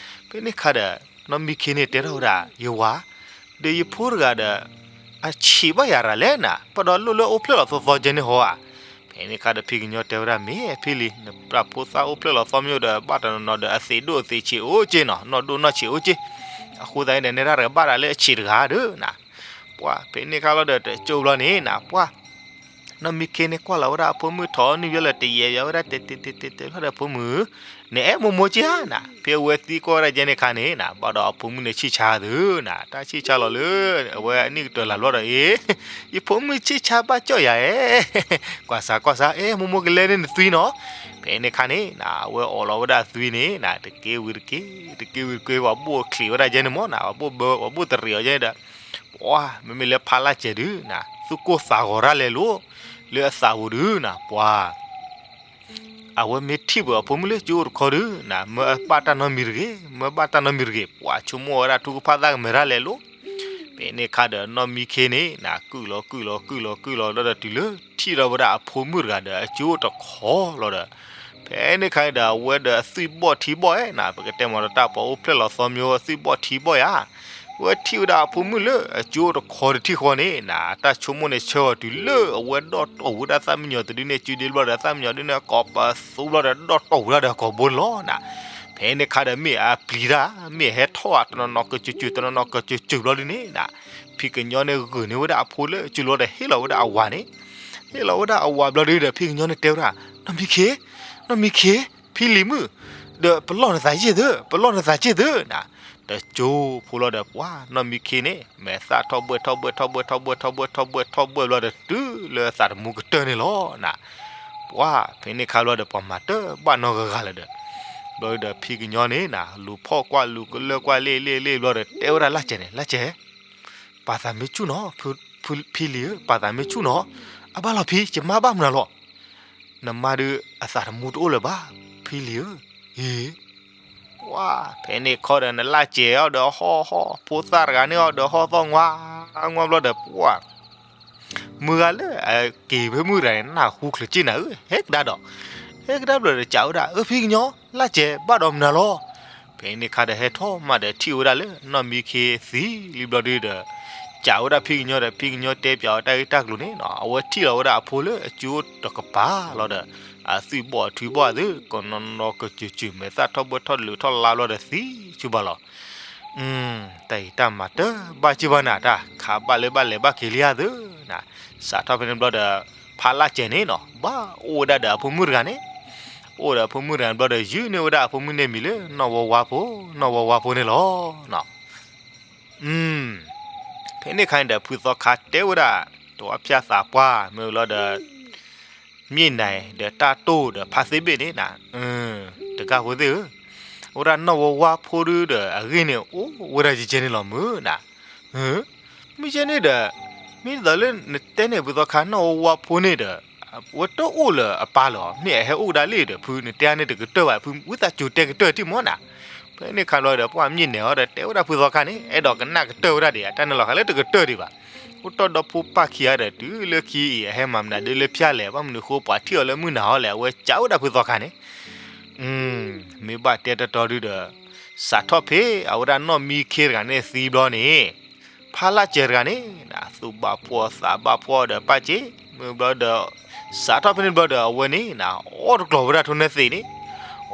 ဖဲန့ၣ်ခါဒီး နီၢ်မံခ့န့ၣ်တဲထီၣ်ဝဲဒၣ် ယဝၤ ဒီးယဖိတဂၤဒီး အဆံးဘၣ်ယၤရၤလဲၣ်နီၤ ပဒီးလိၣ်လၢအိၣ်ဖျဲၣ်လီၤသီသီကဲန့ၣ်ဟီဧါ. ဖဲန့ၣ်ခါဒီး ဖံကညီတဲဝဲဒၣ် မ့ၢ်ဖံလံၤ နဖိသၣ်အိၣ်ဖျဲၣ်လီၤသီမ့ၢ်အိၣ်ဒီး ဘၣ်တနီၤနီၤဒီး အသံးဒိၣ်အသံးဆံးအိၣ်က့နီၤ နီၢ်ဒိၣ်နီၢ်ဆံးအိၣ်က့. အဃိသတးန့ၣ်ဒီး နဲဒၣ်တကဘၣ်ဒၣ်လၢအဆံးတဂၤဒုနီၤ. ပှၤဖဲန့ၣ်ခါလီၤဒီး တကၠိဘျီန့ၣ်နီၤ ပှၤ နီၢ်မံခ့န့ၣ်ကွၢ်လီၤဝဲဒၣ်အဖိမုၣ်ထီၣ်နုာ်ယဲလၢတယဲၢ်ယဲဝဲဒၣ် တဲတဲတဲတဲတဲလီၤဒီးအဖိမုၣ် နအဲၣ်မိၢ်မိၢ်က့ဧါနီၤ. ဖဲအဝဲသံကွၢ်ဝဲဒၣ်ကဲန့ၣ်ခါန့ၣ်နီၤ ဘၣ်ဒီးအဖိမုၣ်န့ၣ်ဆံၣ်ဆါသုနီၤ တၢ်ဆံၣ်ဆါလီၤလၢ အဝဲအနံၣ်ကတၢၢ်လၢ်ဘျီဒီး အ့ ယဖိမုၣ်ဆံၣ်ဆါဘၣ်ကၠီၣ်ယၤဧၢ ကွၢ်စးကွၢ်စး အဲ မိၢ်မိၢ်ကလဲၤန့ၢ်နသွံနီၤ. ဖဲန့ၣ်ခါန့ၣ်နီၤ အဝဲအိးလီၤဝဲဒၣ်အသွံန့ၣ်နီၤ တက့ဝံၤတက့ တက့ဝံၤတက့ ပှၤဘိၣ်ချံးဝဲဒၣ်ကဲန့ၣ်မ့ၢ်နီၤ ပှၤဘိၣ်ဘၢ ပှၤဘိၣ်တရံးအီၤကဲန့ၣ်ဒီး ပှၤ မ့မ့ၢ်လၢဖါလၢ်စဲးဒုနီၤ သူၣ်ကိၢ်သးဂီၤတၢ်လဲၤလိၤ လၢအသးပူၤဒုနီၤ ပှၤ အဝဲမ့ၢ်ထံၣ်ပှၤအဖိမုၣ်လၢကၠိအိၣ်တခီဒုနီၤ မၢဘၣ်တၢ်နီတမံၤတဂ့ၤ မၢဘၣ်တၢ်နီတမံၤတဂ့ၤ ပှၤဆိကမိၣ်ဝဲဒၣ်ထူကဖၣ်သၣ်ကမဲာ်တၢ်လဲၤလိၤ. ဖဲန့ၣ်ခါဒီးနီၢ်မံခ့န့ၣ်နီၤ ကုၢ်လီၤကုၢ်လီၤကုၢ်လီၤကုၢ်လီၤလီၤဒီး တုၤလၢထံၣ်ဒီးဝဲဒၣ်အဖိမုၣ်တဂၤဒီးအကၠိအိၣ်တခီလီၤဒီး ဖဲန့ၣ်ခါန့ၣ်ဒီး အဝဲဒီးအသွံၣ်ဘီၣ်ထံဘီၣ်ဧါနီၤ ပကတဲမ့ၢ်ဒီးတၢ်ပှၤအိၣ်ဖျဲၣ်လီၤသီမ့ၢ်အိၣ်အသွံၣ်ဘီၣ်ထံဘီၣ်ဧါ ဝဲထံၣ်ဝဲဒၣ်အဖိမုၣ်လၢအကၠိအိၣ်တခီတထံၣ်ဃီန့ၣ်နီၤ တၢ်ဆိကမိၣ်န့ၣ်ဆၢအီၤတုၤလၢအဝဲဒီၣ်တီၢ်ဝဲဒၣ်သၣ်မံယီၤတဒုန့ၣ် စုဒ့ဘျီဒီးသၣ်မံယီၤဒုန့ၣ် ကိးပသူဘျီဒီးဒီၣ်တီၢ်ဝဲဒၣ်ဒီးကိာ်ဘိန့ၣ်လီၤနီၤ. ဖဲန့ၣ်ခါဒီးမ့ၢ်အပျံၤတၢ် မ့ၢ်အဟဲထီၣ်တနီၤနီၤကစုာ်စုာ် တနီၤနီၤကစုာ်စုာ်ဘျီဒုန့ၣ်နီၤ ဖံကညီန့ၣ်ဂုာ်န့ၢ်ဝဲဒၣ်အဖိလၢကၠိလီၤဒီးဟ့ၣ်လီၤဝဲဒၣ်အဝၤန့ၣ် ဟ့ၣ်လီၤဝဲဒၣ်အဝၤဘျီဒုဒီး ဖံကညီန့ၣ်တဲဝဲဒၣ် နီၢ်မံခ့ နီၢ်မံခ့ ဖံလံၤမုၣ် ဒီးပလီၢ်နသးက့ၢ်သု ပလီၢ်နသးက့ၢ်သုနီၤ. တကၠိဖိလီၤဒီးပှၤနီၢ်မံခ့န့ၣ် မဲာ်သၣ်ထီၣ်ဘှဲၣ်ထီၣ်ဘှဲၣ်ထီၣ်ဘှဲၣ်ထီၣ်ဘှဲၣ်ထီၣ်ဘှဲၣ်ထီၣ်ဘှဲၣ်ထီၣ်ဘှဲၣ်ဘျီဒီးတုၤလၢအသးတမူကတၢၢ်န့ၣ်လီၤနီၤ. ပှၤဖဲန့ၣ်ခါဘျီဒီးပှၤမၤတၢ်ဘၣ်နီတဂၤဂၤလၢၤဒီး ဘျီဒီးဖံကညီန့ၣ်နီၤ လူၤဖီၣ်ကွၢ်လူၤကလၢၢ်ကွၢ်လ့ၣ်လ့ၣ်လ့ၣ်ဘျီဒီး တဲဝဲဒၣ်လၢ်စဲးန့ၣ် လၢ်စဲး ပာ်သးမ့ၢ်ဆူၣ်နီၤ ဖံလံၤဧၢ ပာ်သးမ့ၢ်ဆူၣ်နီၤ. အဘၣ်လီၤဖံ ယမါဘၣ်မနုၤလီၤ. နမါဒုးအသးတမူတအိၣ်လၢၤဘၣ် ဖံလံၤဧၢ. အ့ ပှၤဖဲန့ၣ်ခီဒီး နလၢ်စဲးအီၤဒီးဟီၣ်ဟီၣ် ဖိသၣ်တဂၤန့ၣ်အီၤဒီးဟီၣ်သီၣ်ငွါ ငွါဘျီဒီးပှၤ မုၢ်ဂၤလၢအက့ၤဖဲမုၢ်တဂၤန့ၣ် နၢ်ဟူချုးက့ၢ်နၤဧၢ ဟဲကဒါဒီး ဟဲကဒါဘျီဒီး စံးဝဲဒၣ် အၢ ဖံကညီ လၢ်စဲးဘၣ်ဒီးမနုၤလီၤ. ဖဲန့ၣ်ခါဒီးဟဲထီၣ်မးဒီးထံၣ်ဝဲဒၣ်လၢနီၢ်မံခ့သံလံဘျီဒုဒီး စံးဝဲဒၣ်ဖံကညီဒီး ဖံကညီတဲပၠးအီၤတၢ်ဂ့ၢ်တၢ်ကျိၤန့ၣ်နီၤ အဝဲထံၣ်လီၤဝဲဒၣ်အဖိလၢအကၠိအိၣ်တကပၤလီၤဒီး အသွံၣ်ဘီၣ်အထုဘီၣ်သု ကနီၤနီၤကစုာ်စုာ် မဲာ်သၣ်ထီၣ်ဘှဲၣ်ထီၣ်လုးထီၣ်လါဘျီဒီးသံဆူဘၣ်လီၤ. တၢ်အံၤတၢ်မၤတၢ်ဘၣ်က့ၢ်ဘၣ်နၤ တၢ်ခးဘၣ်လၢဘၣ်လဲၤဘၣ်က့ၤလံဧါသုနီၤ. စးထီၣ်ဖဲန့ၣ်ဘျီဒီး ဖါလၢ်စဲးန့ၣ်နီၤ ဘၣ်အိၣ်ဝဲဒၣ်ဒီးအဖိမုၣ်တဂၤန့ၣ် အိၣ်ဒီးအဖိမုၣ်တဂၤန့ၣ်ဘျီဒီး ယုၢ်န့ၢ်ဝဲဒၣ်အဖိမုၣ်န့ၣ်မံၤလၢ နီၢ်ဝီဝါဖိ နီၢ်ဝီဝါဖိန့ၣ်လီၤ. ဖဲန့ၣ်ခါန့ၣ်ဒီး ဖုသီခါတဲဝဲဒၣ် တဝီဖၠၣ်သးပှၢ် မ့ၢ်လီၤဒီး မ့ၢ်နၤဒီးတၢ်တိၢ်ဒီးဖါသ့ၣ်ဘ့ၣ်န့ၣ်နီၤ တဂၤဖိသ့ၣ်ဧၢ, အဝဲဒၣ်နီၢ်ဝီဝါဖိဒုဒီး အဂ့ၢ်န့ၣ် အိၣ်ဝဲဒၣ်ယကဲန့ၣ်လီၤမုၢ်နီၤ. မ့ၢ်ကဲန့ၣ်ဒီး မ့ၢ်ဒ်သိးလၢနတဲန့ၣ် ဖုသီခါ နီၢ်ဝီဝါဖိန့ၣ်ဒီး အဝဲတအိၣ်လၢအပၢ်လၢၤ မ့ၢ်အဟဲအိၣ်ကဒါလံဒီး ဖုနတဲန့ၣ်တကတၢၢ်ဘၣ် ဖုဝံသးစူၤတဲကတၢၢ်တံၢ်မ့ၢ်နီၤ. ဖဲန့ၣ်ခါဘျီဒီး ပှၤမ့ၢ်နဲၣ်အီၤဒီး တဲဝဲဒၣ်ဖုသီခါန့ၣ် အဲၣ်ဒိးကနၣ်ကတၢၢ်ဝဲဒၣ်ဒံး အတၢ်န့ၣ်လီၤ ဃးလၢတကတၢၢ်ဒံးဘၣ်. အိၣ်တီၢ်ဒီဖိပၢ်ခံဂၤဒီး တုၤလၢခံအံၤ အဟဲမၤမနုၤဒုလၢဖၠၣ်လဲၣ် ဘၣ်မနုၤဃိ ပှၤထံၣ်အီၤလၢမုၢ်နၤဟီလဲၣ် အဝဲစံးဝဲဒၣ်ဖုသီခါန့ၣ် မ့ၢ်ဘၣ်တဲတတီဒုဒီး စးထီၣ်ဖဲအဝဲဒၣ်နီၢ်မံခ့တဂၤန့ၣ်သံဘျီန့ၣ် ဖါလၢ်စဲးတဂၤန့ၣ် သူၣ်ဘၣ်ဖှီၣ်သးဘၣ်ဖှီၣ်ဒီးပၢ်စ့ မ့ၢ်ဘျီဒီး စးထီၣ်ဖဲန့ၣ်ဘျီဒီး အဝဲန့ၣ် အီၣ်တကျိၤဝဲဒၣ်ထိၣ်နဲသ့းန့ၣ်,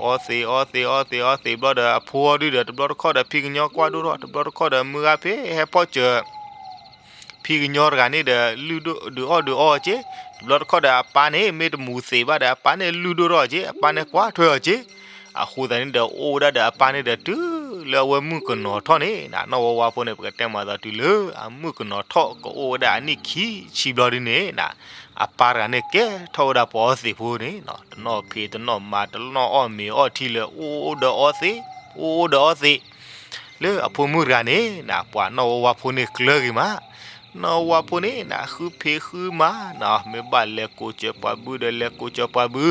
အီသံးအီသံးအီသံးအီသံးဘျီဒီး အဖိအီၤဒုဒီး တဘျီတခီၣ်ဒီး ဖံကညီကွၢ်ဒိၣ်ထီၣ်, တဘျီတခီၣ်ဒီး မုၢ်ဂၤဖဲဟဲဖီၣ်စၢၤ ဖံကညီတဂၤန့ၣ်ဒီး လုၢ်ဒိၣ်ဒုးအီၣ်ဒုးအီအီၤက့, တဘျီတခီၣ်ဒီး အပၢ်န့ၣ် မ့ၢ်တမူသံးဘၣ်ဒီး အပၢ်န့ၣ်လုၢ်ဒိၣ်ထီၣ်အီၤက့, အပၢ်န့ၣ်ကွၢ်ထွဲအီၤက့. အဃိသတးန့ၣ်ဒီး အိၣ်ဝဲဒၣ်ဒီးအပၢ်န့ၣ်ဒီး တုၤလၢအဝဲမုၣ်ကနီၤထီၣ်န့ၣ် နီၢ်ဝီဝါဖိန့ၣ် ပကတဲမးသိး တုၤလၢအမုၣ်ကနီၤထီၣ် ကအိၣ်ဝဲဒၣ်အနံၣ်ခံဆံဘျီဒ်န့ၣ် အပၢ်တဂၤန့ၣ် ကဲထီၣ်ဝဲဒၣ်ပှၤအီသံးဖိန့ၣ်, တနီၣ်ဖံးတနီၣ်မၤ တနီၣ်အီၣ်မ့ၤအီထံလၢ အိၣ်ဒီးအီသံး, အိၣ်ဒီးအီသံး လၢအဖိမုၣ်တဂၤန့ၣ် ပှၤနီၢ်ဝီဝါဖိန့ၣ်ကျၢၤဂ့ၤမး, နီၢ်ဝီဝါဖိန့ၣ် ဃုဖံးဃုမၤ, မ့ၢ်ဘၣ်လဲၤကိးစၢၤပှၤဘုဒီး လဲၤကိးစၢၤပှၤဘု,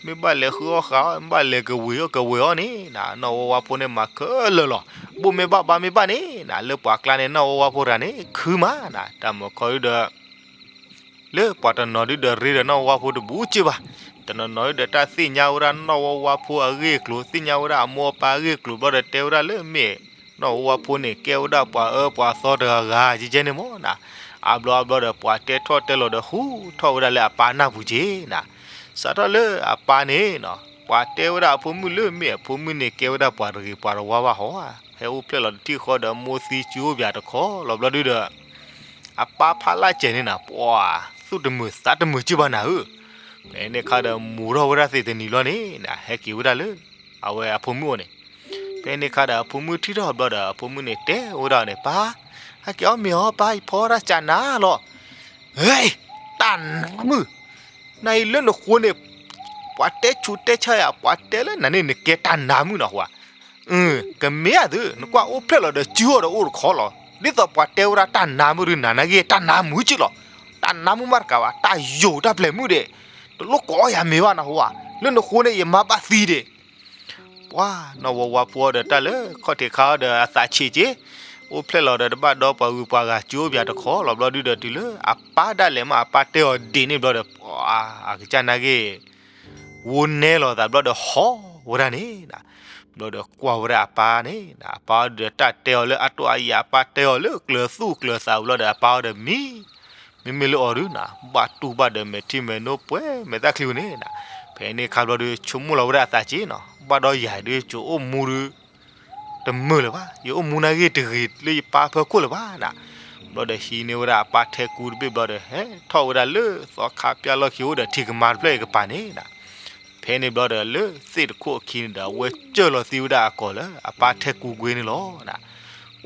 မ့ၢ်ဘၣ်လဲၤဃုအီၣ်ဃာ်အီၣ်, မ့ၢ်ဘၣ်လဲၤကဝ့ၤအီၣ်ကဝ့ၤအီၣ်န့ၣ် နီၢ်ဝီဝါဖိန့ၣ် မၤခဲလၢာ်လီၤ. ဘိၣ်မ့ၢ်ဘၣ်ဘါမ့ၢ်ဘၣ်န့ၣ် လၢပှၤကျါန့ၣ် နီၢ်ဝီဝါဖိတဂၤန့ၣ် ခုမး, တၢ်မုၢ်ခီဒုဒီး လၢပှၤတနီၤဒုဒီး ရ့ဒီးနီၢ်ဝီဝါဖိတဘူးက့ၢ်ဘၣ်, တနီၤနီၤဒုဒီး တၢ်သ့ၣ်ညါဝဲဒၣ်နီၢ်ဝီဝါဖိအဂ့ၢ်အကျိၤ, သ့ၣ်ညါဝဲဒၣ်အမိၢ်အပၢ်အဂ့ၢ်အကျိၤဘျီဒီး တဲဝဲဒၣ်လၢ မ့ၢ်နီၢ်ဝီဝါဖိန့ၣ် ကဲဝဲဒၣ်ပှၤအၢပှၤသီတဂၤဂၤကဲကဲန့ၣ်မး, အါဘျီအါဘျီဒီး ပှၤတဲထီၣ်တဲလီၤဒီး ဟူထီၣ်ဝဲဒၣ်လၢအပၢ်နၢ်ပူၤက့ၤနၤ, စးထီၣ်လၢအပၢ်န့ၣ် ပှၤတဲဝဲဒၣ်အဖိမုၣ်လၢ မ့ၢ်အဖိမုၣ်န့ၣ် ကဲဝဲဒၣ်ပှၤတဂ့ၤပှၤတဝါဘၣ်ဟီဧါ, ဟဲအိၣ်ဖျဲၣ်လီၤတထံၣ်ဃီဒီး မိၢ်သံစုအိၣ်ပၠးတခီလီၤဘျီဒုဒီး အပၢ်ဖးလၢ်စဲးန့ၣ်နၤ ပှၤသူၣ်တမုာ်သးတမုာ်က့ၢ်ဘၣ်နၤဧၢ, ဖဲန့ၣ်ခါဒီး မူထီၣ်ဝဲဒၣ်သ့ၣ်တနံၤဘျီန့ၣ်နၤ ဟဲက့ၤဝဲဒၣ်လၢ အဝဲအဖိမုၣ်အအိၣ်န့ၣ်, ဖဲန့ၣ်ခါဒီး အဖိမုၣ်ထံၣ်ထီၣ်ဘျီဒီး အဖိမုၣ်န့ၣ်တဲဝဲဒၣ်န့ၣ် ပၢ်, ဟဲက့ၤအီၣ်မ့ၤအီၤ ပၢ် ယဖီဝဲဒၣ်ကၠးနၤလီၤ, ဟဲ, တၢ်နါမုၣ်, နအံၤလၢနဃိန့ၣ် ပှၤတဲဆူးတဲဆါယၤ ပှၤတဲလၢနၤန့ၣ် နကဲတၢ်နါမုၣ်နီၤဟူဧါ ကမ့ၢ်အသု နကွၢ်အိၣ်ဖျဲၣ်လီၤဒီး စုအီၤဒီးအိၣ်တခီလီၤ. ဒ်သိးပှၤတဲဝဲဒၣ်တၢ်နါမုၣ်ဒုး နၤနာ်က့ တၢ်နါမုၣ်က့ၢ်လီၤ. တၢ်နါမုၣ်မးတကးဘၣ် တၢ်ယိာ်တၢ်ပျဲၤမုၣ်ဒဲး, တလိၣ်ကိးအီၣ်ယၤမ့ၤဘၣ်နဟူဧါ, လၢနဃိန့ၣ် ယမါဘၣ်သံဒဲး. ပှၤနီၢ်ဝီဝါဖိအီၤဒီး တၢ်လၢခီၣ်ထံးခါအီၤဒီး အသးဆံးက့ၢ်, အိၣ်ဖျဲၣ်လီၤဒီး တဘၣ်ဒီပှၤဂုၤပှၤဂၤ စုအိၣ်ပၠးတခီလီၤဘျီဒုဒီး တုၤလၢအပၢ်ဒၣ်လဲာ်မး အပၢ်တဲအီၤဒ်န့ၣ်ဘျီဒီး ပှၤအကစၢ်နာ်က့ၢ် ဝိနဲလီၤသးဘျီဒီး ဟီၣ်ဝဲဒၣ်န့ၣ်နၤ, ဘျီဒီးကွၢ်ဝဲဒၣ်အပၢ်န့ၣ်နၤ, အပၢ်အီၤဒီး တၢ်တဲအီၤလၢအတိၢ်အယံၤ အပၢ်တဲအီၤလၢကျၢၤသူၣ်ကျၢၤသးဘျီဒီး အပၢ်အီၤဒီးမံ, မ့မ့ၢ်လၢအီၤဒုးနၤ ဘၣ်တူၢ်ဘၣ်ဒီး မဲာ်ထံမဲာ်နိပှဲၤမဲာ်သၣ်ချံဝဲန့ၣ်နၤ, ဖဲန့ၣ်ခါဘျီဒီး ဆိကမိၣ်လီၤဝဲဒၣ်အသးက့ၢ်နၤ, ဘၣ်ဒီးယၤဒုး ကၠိအိၣ်မူဒုး တမုာ်လၢၤဘၣ်, ယအိၣ်မူနာ်က့ၢ်တဂ့ၤလၢယပၢ်ဖၢခိၣ်လၢၤဘၣ်နၤ, ဘျီဒီးဟံးန့ၢ်ဝဲဒၣ်အပၢ်ထဲကူတဘ့ၣ်ဘျီဒီး ဟဲထီၣ်ဝဲဒၣ်လၢသီခါပျၢ်လီၢ်ခံ အိၣ်ဒီးထံကမါတဖျၢၣ်အံၤကပၤန့ၣ်နၤ, ဖဲန့ၣ်ဘျီဒီး လၢသ့ၣ်တခိၣ်အခံန့ၣ်ဒီး အဝဲကၢၢ်လီၤသံဝဲဒၣ်အကိာ်လၢအပၢ်ထဲကူကွ့န့ၣ်လီၤနၤ,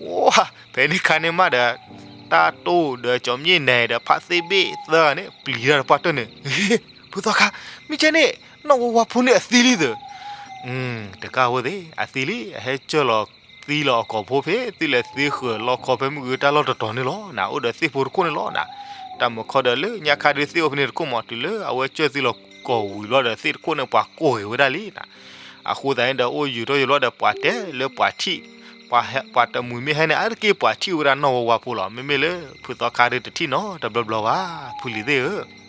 အိ, ဖဲန့ၣ်ခါန့ၣ်မးဒီး တၢ်တိၢ်ဒီးကၠီၤမၠ့ၣ်နဲၤဒီး ဖါသ့ၣ်ဘ့ၣ်သၢဂၤန့ၣ် ပျံၤတၢ်တပှၢ်တၢၢ်န့ၣ်, ဖုသီခါ, မ့ၢ်ကဲန့ၣ် နီၢ်ဝီဝါဖိန့ၣ်အသံလံသၢ တကးဝဲသ့ၣ် အသံလံ အဟဲကၢၢ်လီၤသံလီၤအကိာ်ဖိဖဲ သ့ၣ်လဲၤသ့ဃၢၤလီခီဖဲမုၢ်ဂ့ၤတၢ်လီၢ်တတီၤန့ၣ်လီၤနၤ, အိၣ်ဒီးသ့ၣ်ဖိတခိၣ်န့ၣ်လီၤနၤ, တၢ်မုၢ်ခီဒီးလၢညါခါဒုးသ့ၣ်အိၣ်ဖဲန့ၣ်တခိၣ်မး တုၤလၢအဝဲကၢၢ်သံလီၤကိာ်ဝံၤဘျီဒီး သ့ၣ်တခိၣ်န့ၣ် ပှၤကိၢ်ဂ့ၤဝဲဒၣ်လံနၤ, အဃိသတးန့ၣ်ဒီး အိၣ်ယုာ်ထီၣ်ယိာ်လီၤဒီး ပှၤတဲလၢပှၤထံၣ် ပှၤတမှံၤမ့ၢ်ဟဲန့ၣ် အါတက့ၢ်ပှၤထံၣ်ဝဲဒၣ်နီၢ်ဝီဝါဖိလီၤ, မ့မ့ၢ်လၢဖုသီခါဒုးတထံၣ်နီတဘျီဘျီဘၣ် ဖုလံၤသ့ၣ်ဧၢ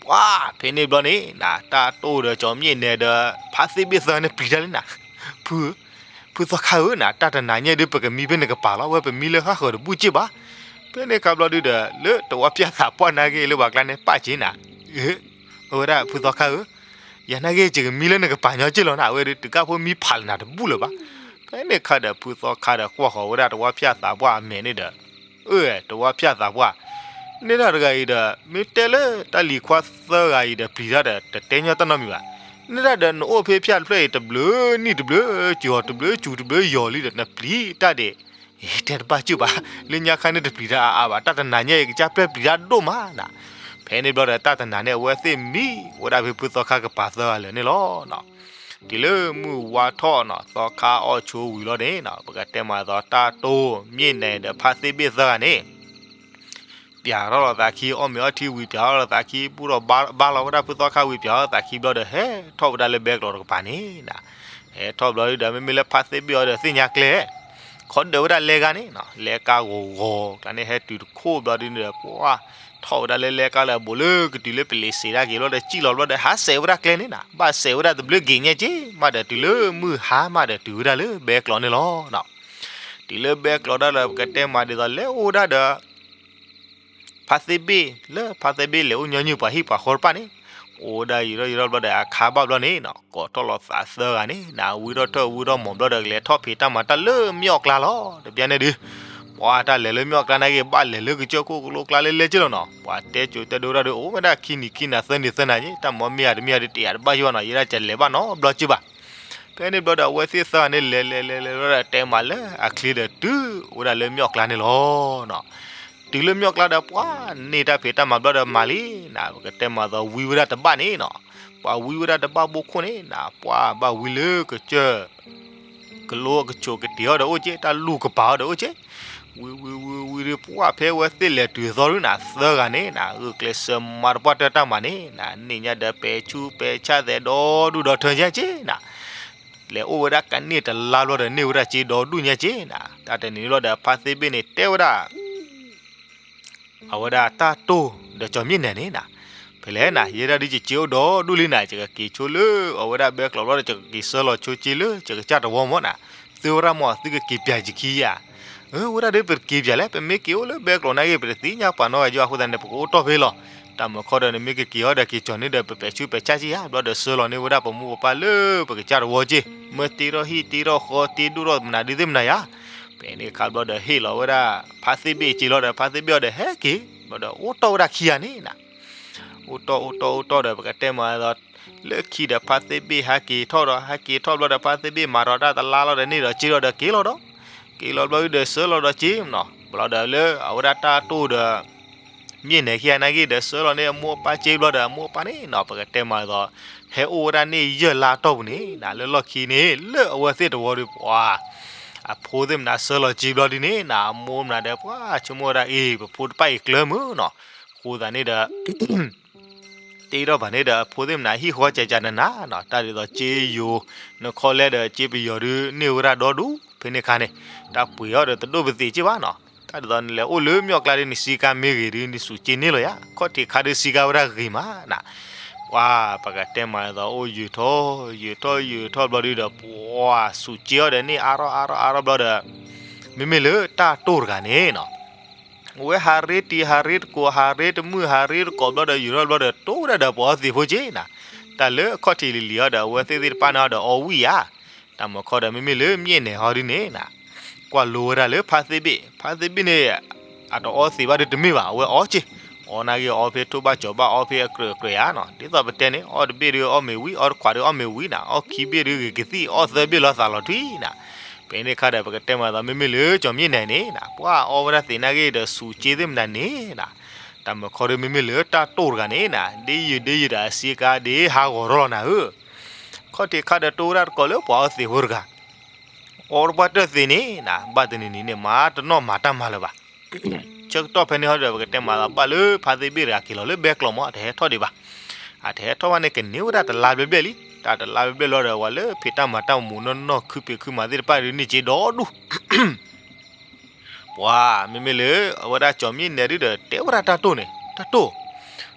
ပှၤဖဲန့ၣ်ဘျီန့ၣ်နၤ တၢ်တိၢ်ဒီးကၠီၤမၠ့ၣ်နဲၤဒီး ဖါသ့ၣ်ဘ့ၣ်သၢန့ၣ်ပျံၤတၢ်လံနၤ, ဖု, ဖုသီခါဧၢနၤ တၢ်တနၤညါဒုး ပကမံဖဲန့ၣ်ကပၤလီၤ, ဝဲပမံလၢဟါဃၢၤတဘူၣ်က့ၢ်ဘၣ်, ဖဲန့ၣ်ခါဘျီဒုဒီး လၢတဝီဖၠၣ်သးပှၢ်နာ်က့ၢ်လၢပှၤကျါန့ၣ် ပာ်က့ၤနၤ, အဝဲဒၣ်ဖုသီခါဧၢ ယၤနာ်က့ၢ် ယကမံလၢနကပၤညီက့ၢ်လီၤနၤ, အဝဲဒုးတုၤကၢ်ဖိမံဖးလၢနၤတဘူၣ်လၢၤဘၣ်, ဖဲန့ၣ်ခါဒီး ဖုသီခါဒီးကွၢ်ဃီၤဝဲဒၣ်တဝီဖၠၣ်သးပှၢ်အမဲာ်န့ၣ်ဒီး အၢ တဝီဖၠၣ်သးပှၢ်, နဲဒၣ်တဂၤအံၤဒီး မ့ၢ်တဲလၢတၢ်လံၤခွါသၢဂၤအံၤဒီးပျံၤတၢ်ဒီး တတဲညီတၢ်နီတမံၤဘၣ်, နဲဒၣ်ဒီးနအိၣ်ဖဲဖၠၣ်တဖျၢၣ်အံၤ တဘျုးနံၣ်တဘျုးစူၤ တဘျုးစူၤတဘျုးယီၤလံဒီး နပျံၤတၢ်ဒဲး, ယတဲတဘၣ်စၢၤဘၣ်, လၢညါခါန့ၣ်တပျံၤတၢ်အါအါဘၣ်, တၢ်တနၤညါအံၤ ကစၢ်ပျဲၢ်ပျံၤတၢ်ဒိၣ်မးနၤ, ဖဲန့ၣ်ဘျီဒီး တၢ်တနၤန့ၣ် အဝဲသ့ၣ်မံဝဲဒၣ်ဖဲဖုသီခါကပၤသၢဂၤလၢာ်န့ၣ်လီၤ. တုၤလၢမုၢ်ဝါထီၣ်နီၤ သီခါအီၣ်ဆိဝံၤလီၤန့ၣ်နီၤ ပကတဲမးသိးတၢ်တိၢ်မၠ့ၣ်နဲၤဒီးဖါသ့ၣ်ဘ့ၣ်သၢဂၤန့ၣ် ပၠးထီၣ်လီၤသးခံ အီၣ်မ့ၤအီထံဝံၤပၠးထီၣ်လီၤသးခံ ဘူၣ်ထီၣ်ဘါလီၤဝဲဒၣ်ဖုသီခါဝံၤပၠးထီၣ်သးခံဘျီဒီး ဟဲထီၣ်ဝဲဒၣ်လၢဘဲကျိးတကပၤန့ၣ်နၤ, ဟဲထီၣ်ဘျီဒုဒီး မ့မ့ၢ်လၢဖါသ့ၣ်ဘ့ၣ်အီၤဒီးသ့ၣ်ညါကျဲ ခီဒၢးဝဲဒၣ်လဲကါန့ၣ်နီၤ လဲကါဂီၤဂီၤကျါန့ၣ် ဟဲတုၤတခိၣ်ဘျီဒုန့ၣ်ဒီး ပှၤ ထီၣ်ဝဲဒၣ်လၢလဲကါလၢအဘူးလၢကတုၤလၢပလံၤစံးဒၣ်က့ၤဘျီဒီး စံၣ်လီၤဘျီဒီး ဟးစဲးဝဲဒၣ်ကျဲန့ၣ်နၤ ဘၣ်စဲးဝဲဒၣ်တဘျုးဂ့ၤညါက့မးဒီး တုၤလၢမုၢ်ဟါမးဒီးတုၤဝဲဒၣ်လၢဘဲကျိးန့ၣ်လီၤ. တုၤလၢဘဲကျိးဒၣ်ဒီး ပကတဲမးဒ်သိးလဲၤအိၣ်ဒၣ်ဒီး ဖါသ့ၣ်ဘ့ၣ် လၢဖါသ့ၣ်ဘ့ၣ်လဲၤအိၣ်ညီနုၢ်ပှၤဟံၣ်ပှၤဃီတဖၣ်န့ၣ်, အိၣ်ဝဲဒၣ်ယံာ်ထီၣ်ယံာ်ထီၣ်ဘျီဒီး အခါဘၣ်ဘျီန့ၣ်နီၤ ကိးထီၣ်လီၤသးသၢဂၤန့ၣ်နီၤ ဝံထီၣ်ထၢၣ်ဝံထီၣ်မီၤဘျီဒီး ကလဲၤထီၣ်ဖံးတၢ်မၤတၢ်လၢမၠီၣ်ကျါလီၤ. တဘျီန့ၣ်ဒုး ပှၤတၢ်လဲၤလၢမၠီၣ်ကျါနာ်က့ ဘၣ်လဲၤလၢကစၢၢ်ခိၣ်ကလိကျါလဲလဲက့လီၤနီၤ ပှၤတဲကိၤတဲဒိတၢ်ဒီး အိၣ်ဝဲဒၣ်ခံနံၤခံနၤသၢနံၤသၢနၤက့ တၢ်မီမ့ၢ်ဧါတမ့ၢ်ဧါဒုး တယာ်တဘၣ်ယိၣ်ဘၣ်နီၤ ယဲဒၣ်ကလဲၤဘၣ်နီတဘျီက့ဘၣ်. ဖဲန့ၣ်ဘျီဒီး အဝဲသ့ၣ်သၢဂၤန့ၣ် လဲၤလဲၤလဲၤလဲၤဘျီဒီး တဲမၤလၢအချ့ဒီး တုၤအိၣ်ဝဲဒၣ်လၢမၠီၣ်ကျါန့ၣ်လီၤနီၤ. တုၤလၢမၠီၣ်ကျါဒီး ပှၤန့ၢ်တၢ်ဖံးတၢ်မၤဘျီဒီးမၤလံနီၤ ပကတဲမၤသီဝံဝဲဒၣ်တဘၣ်န့ၣ်နီၤ ပှၤဝံဝဲဒၣ်တဘၣ်ဘိခိၣ်န့ၣ်နီၤ ပှၤဘၣ်ဝံလၢကစၢၢ် ကလိကဆိးကတ့ၤအီၤဒီးအိၣ်က့ တၢ်လူၢ်ကပၤအီၤဒီးအိၣ်က့ ဝံဝံဝံဝံဒီး ပှၤဖဲအဝဲသ့ၣ်လဲၤတုၤအသီဒုးနီၤ သၢဂၤန့ၣ်နီၤ ဂုာ်ကျဲးစၢးမၤတပှၢ်တၢၢ်တၢ်မၤန့ၣ်နီၤ န့ၢ်ညါဒီးပဲာ်ဆူပဲာ်ဆၣ်သဲးဒီဒူၣ်ဒီထၢညါက့နီၤ လဲၤအိၣ်ဝဲဒၣ်ကန့ၢ်တလါဘျီဒီး န့ၢ်ဝဲဒၣ်စ့ဒီဒူၣ်ညါက့နီၤ တၢ်တနံၤန့ၣ်ဘျီဒီး ဖါသ့ၣ်ဘ့ၣ်န့ၣ် တဲဝဲဒၣ် အဝဲဒၣ်တၢ်တိၢ်ဒီးကၠီၤမံၣ်နဲၣ်န့ၣ်နီၤ ဖဲလဲၣ်နီၤ ယဲဒၣ်ဒုး ယစ့အိၣ်ဒီဒူၣ်လံနီၤ ယကက့ၤဆိလၢအဝဲဒၣ်ဘဲကျိးဘျီဒီး ယကက့ၤဆှၢလီၤဆိစ့လၢယကစၢ်တဝီမ့ၢ်နီၤ သုဝဲဒၣ်မ့ၢ်သုကက့ၤပၠးယခံဧါ အဝဲဒၣ်ဒုး ပတက့ၤပၠးလဲၣ် ပမ့ၢ်က့ၤအိၣ်လၢဘဲကျိးနာ်က့ ပတသ့ၣ်ညါပှၤနီတဂၤယိၤ အဃိသတးန့ၣ် ပကအိၣ်တီၢ်ဖဲလီၤ တၢ်မၤခီဒီး နမ့ၢ်ကက့ၤအီၤဒီး က့ၤကၠီၤန့ၢ်ဒီး ပပဲာ်ဆူပဲာ်ဆၣ်က့ဧါ ဘျီဒီးဆှၢလီၤန့ၢ်ဝဲဒၣ်ပမိၢ်ပပၢ်လၢပကစၢ်တဝီက့ မ့ၢ်တ့ထီၣ်ဟံၣ်တ့ထီၣ်ဃီတ့ဒိၣ်ထီၣ်မနုၤဒုးသ့ၣ်မနုၤယါ ဖဲန့ၣ်အခါဘျီဒီး ဟ့ၣ်လီၤဝဲဒၣ်ဖါသ့ၣ်ဘ့ၣ်က့လီၤဒီး ဖါသ့ၣ်ဘ့ၣ်အီၤဒီး ဟဲက့ၤ ဘျီဒီး အိၣ်တီၢ်ဝဲဒၣ်ခံဂၤန့ၣ်နီၤ အိၣ်တီၢ်အိၣ်တီၢ်အိၣ်တီၢ်ဒီး ပကတဲမၤသီ လၢခံဒီး ဖါသ့ၣ်ဘ့ၣ်ဟဲက့ၤထီၣ်ဒီး ဟဲက့ၤထီၣ်ဘျီဒီး ဖါသ့ၣ်ဘ့ၣ်မၤထီၣ်တၢ်တလါလီၤဒီး န့ၢ်ဒီးစ့ဒီး က့ၤလီၤဒီး က့ၤလီၤဘျီဒီး ဆှၢလီၤဒီးစ့နီၤ ဘျီဒီးလၢအဝဲဒၣ်တၢ်တိၢ်ဒီး မ့ၢ်နဲၣ်ခံဂၤနာ်က့ဒီး ဆှၢလီၤန့ၢ်အမိၢ်အပၢ်စ့ဘျီဒီး အမိၢ်အပၢ်န့ၣ်နီၤ ပကတဲမၤသီ ဟဲအိၣ်ဝဲဒၣ်န့ၣ်ယဲၢ်လါတီၢ်ပူၤန့ၣ်နီၤ လၢလီၢ်ခံန့ၣ် လၢအဝဲသ့ၣ်တဝီဒီး ပှၤ အဖိသ့ၣ်မနုၤဆှၢလီၤစ့ဘျီဒ်န့ၣ်နီၤ အမိၢ်မနုၤဒီး ပှၤဆိကမိၣ်ဝဲဒၣ်အံၤ ပဖိတဖၣ်အံၤကျၢၤမုၢ်နီၤ အဃိသတးန့ၣ်ဒီး တ့ထီၣ်ဘၣ်န့ၣ်ဒီး အဖိသ့ၣ်မနုၤ ဟံၣ်ဃီကကနနၤနီၤ တၢ်ဒ်သိးစ့ယိၤ နခီလဲဒီး စ့ပယီၤဒုး န့ၢ်ဝဲဒၣ်ဒီဒူၣ် ဖဲန့ၣ်အခါန့ၣ် တၢ်ပှ့ၤအီၤဒီးတဒိၣ်ပသံးက့ဘၣ်နီၤ တၢ်ဒ်သိးနလဲၤအိၣ်လၢမၠီၣ်ကျါဒီး နစံကါမ့ၢ်ဂ့ၤဒုး နစူးစ့န့ၢ်လီၤယါ ခီၣ်ထံးခါဒုး စံကါဝဲဒၣ်ဂ့ၤမးနီၤ ပှၤ ပကတဲမၤသီ အိၣ်ယုာ်ထီၣ် ယုာ်ထီၣ်ယုာ်ထီၣ်ဘျီဒုးဒီး ပှၤစူးစ့အီၤဒီးန့ၢ်အါထီၣ်အါထီၣ်အါထီၣ်ဘျီဒီး မ့မ့ၢ်လၢတၢ်တိၢ်တဂၤန့ၣ်နီၤ အဝဲဟးရ့တံၤ ဟးရ့တကိး ဟးရ့တမုၢ် ဟးရ့တကိးဘျီဒီး ယုာ်ထီၣ်ဘျီဒီးတိၢ်ဝဲဒၣ်ဒီးပှၤအီသံးဖိက့နီၤ, တၢ်လၢအခီၣ်ထံးလံၤလံၤအီၤဒီး အဝဲသ့ၣ်သ့ၣ်တဖၣ်န့ၣ်အီၤဒီးအီဝံၣ်ဧါ, တၢ်မၤခီဒီးမ့မ့ၢ်လၢမၠ့ၣ်နဲၣ်ဟီဒုန့ၣ်နီၤ, ကွၢ်လိဝဲဒၣ်လၢဖါသ့ၣ်ဘ့ၣ်, ဖါသ့ၣ်ဘ့ၣ်န့ၣ် အတအီသံးဘၣ်ဒုတမ့ၢ်ဘၣ်, အဝဲအီက့ၤ, အီနာ်က့ၤအီဖဲထိၣ်ဘၣ်ကၠီၤဘၣ် အီဖဲအကြၢးအကြၢးဧါနီၤ, ဒ်သိးပတဲန့ၣ် အီတဘ့ၣ်ဒုအီၣ်မ့ၢ်ဝံၤ အီတခွးဒုအီၣ်မ့ၢ်ဝံၤနီၤ, အီခံဘ့ၣ်ဒုဂ့ၤကသံၣ် အီသၢဘ့ၣ်လီၤသးလီၤထွံနီၤ, ဖဲန့ၣ်အခါဒီး ပကတဲမၤသးမ့မ့ၢ်လၢကၠီၤမၠ့ၣ်နဲၣ်န့ၣ်နီၤ ပှၤအီဝဲဒၣ်သံးနာ်က့ၤဒီးစူးက့သ့ၣ်မနုၤန့ၣ်နီၤ, တၢ်မၤခီဒုမ့မ့ၢ်လၢတၢ်တိၢ်တဂၤန့ၣ်နီၤ ဒ်ယုာ်ဒ်ယုာ်ဒီးအစ့ကါဒ်ဟးဂီၤထီၣ်လီၤနၤဧၢ, ခီၣ်ထံးခါဒီးတိၢ်ဝဲဒၣ်တကိးလၢပှၤအီသံးဖိတဂၤ အီတပှၢ်တၢၢ်သံးန့ၣ်နီၤ ဘၣ်တနံၤနံၤန့ၣ် မၤတနီၣ်မၤတၢ်မၤလၢၤဘၣ်. ဆၢကတီၢ်ဖဲန့ၣ်ဟီဒီး ပကတဲမၤသးဘၣ်လၢဖါသ့ၣ်ဘ့ၣ်တဂၤက့ၤလီၤလၢဘဲကျီးမး အတဟဲထီၣ်ဒံးဘၣ်. အတဟဲထီၣ်ဘၣ်န့ၣ် ကန့ၢ်ဝဲဒၣ်တလါဘျဲၣ်ဘျဲၣ်လံ. တၢ်တလါဘျဲၣ်ဘျဲၣ်လီၤဒီး ပှၤလၢဖံးတၢ်မၤတၢ်မူနီၢ်နီၢ်ခုဖံးခုမၤသ့ၣ်တဖၣ်ဒုန့ၢ်စ့ဒီဒူၣ် ပှၤမ့မ့ၢ်လၢအဝဲဒၣ်ကၠီၤမၠ့ၣ်နဲၣ်ဒုဒီး တဲဝဲဒၣ်တၢ်တိၢ်န့ၣ် တၢ်တိၢ်,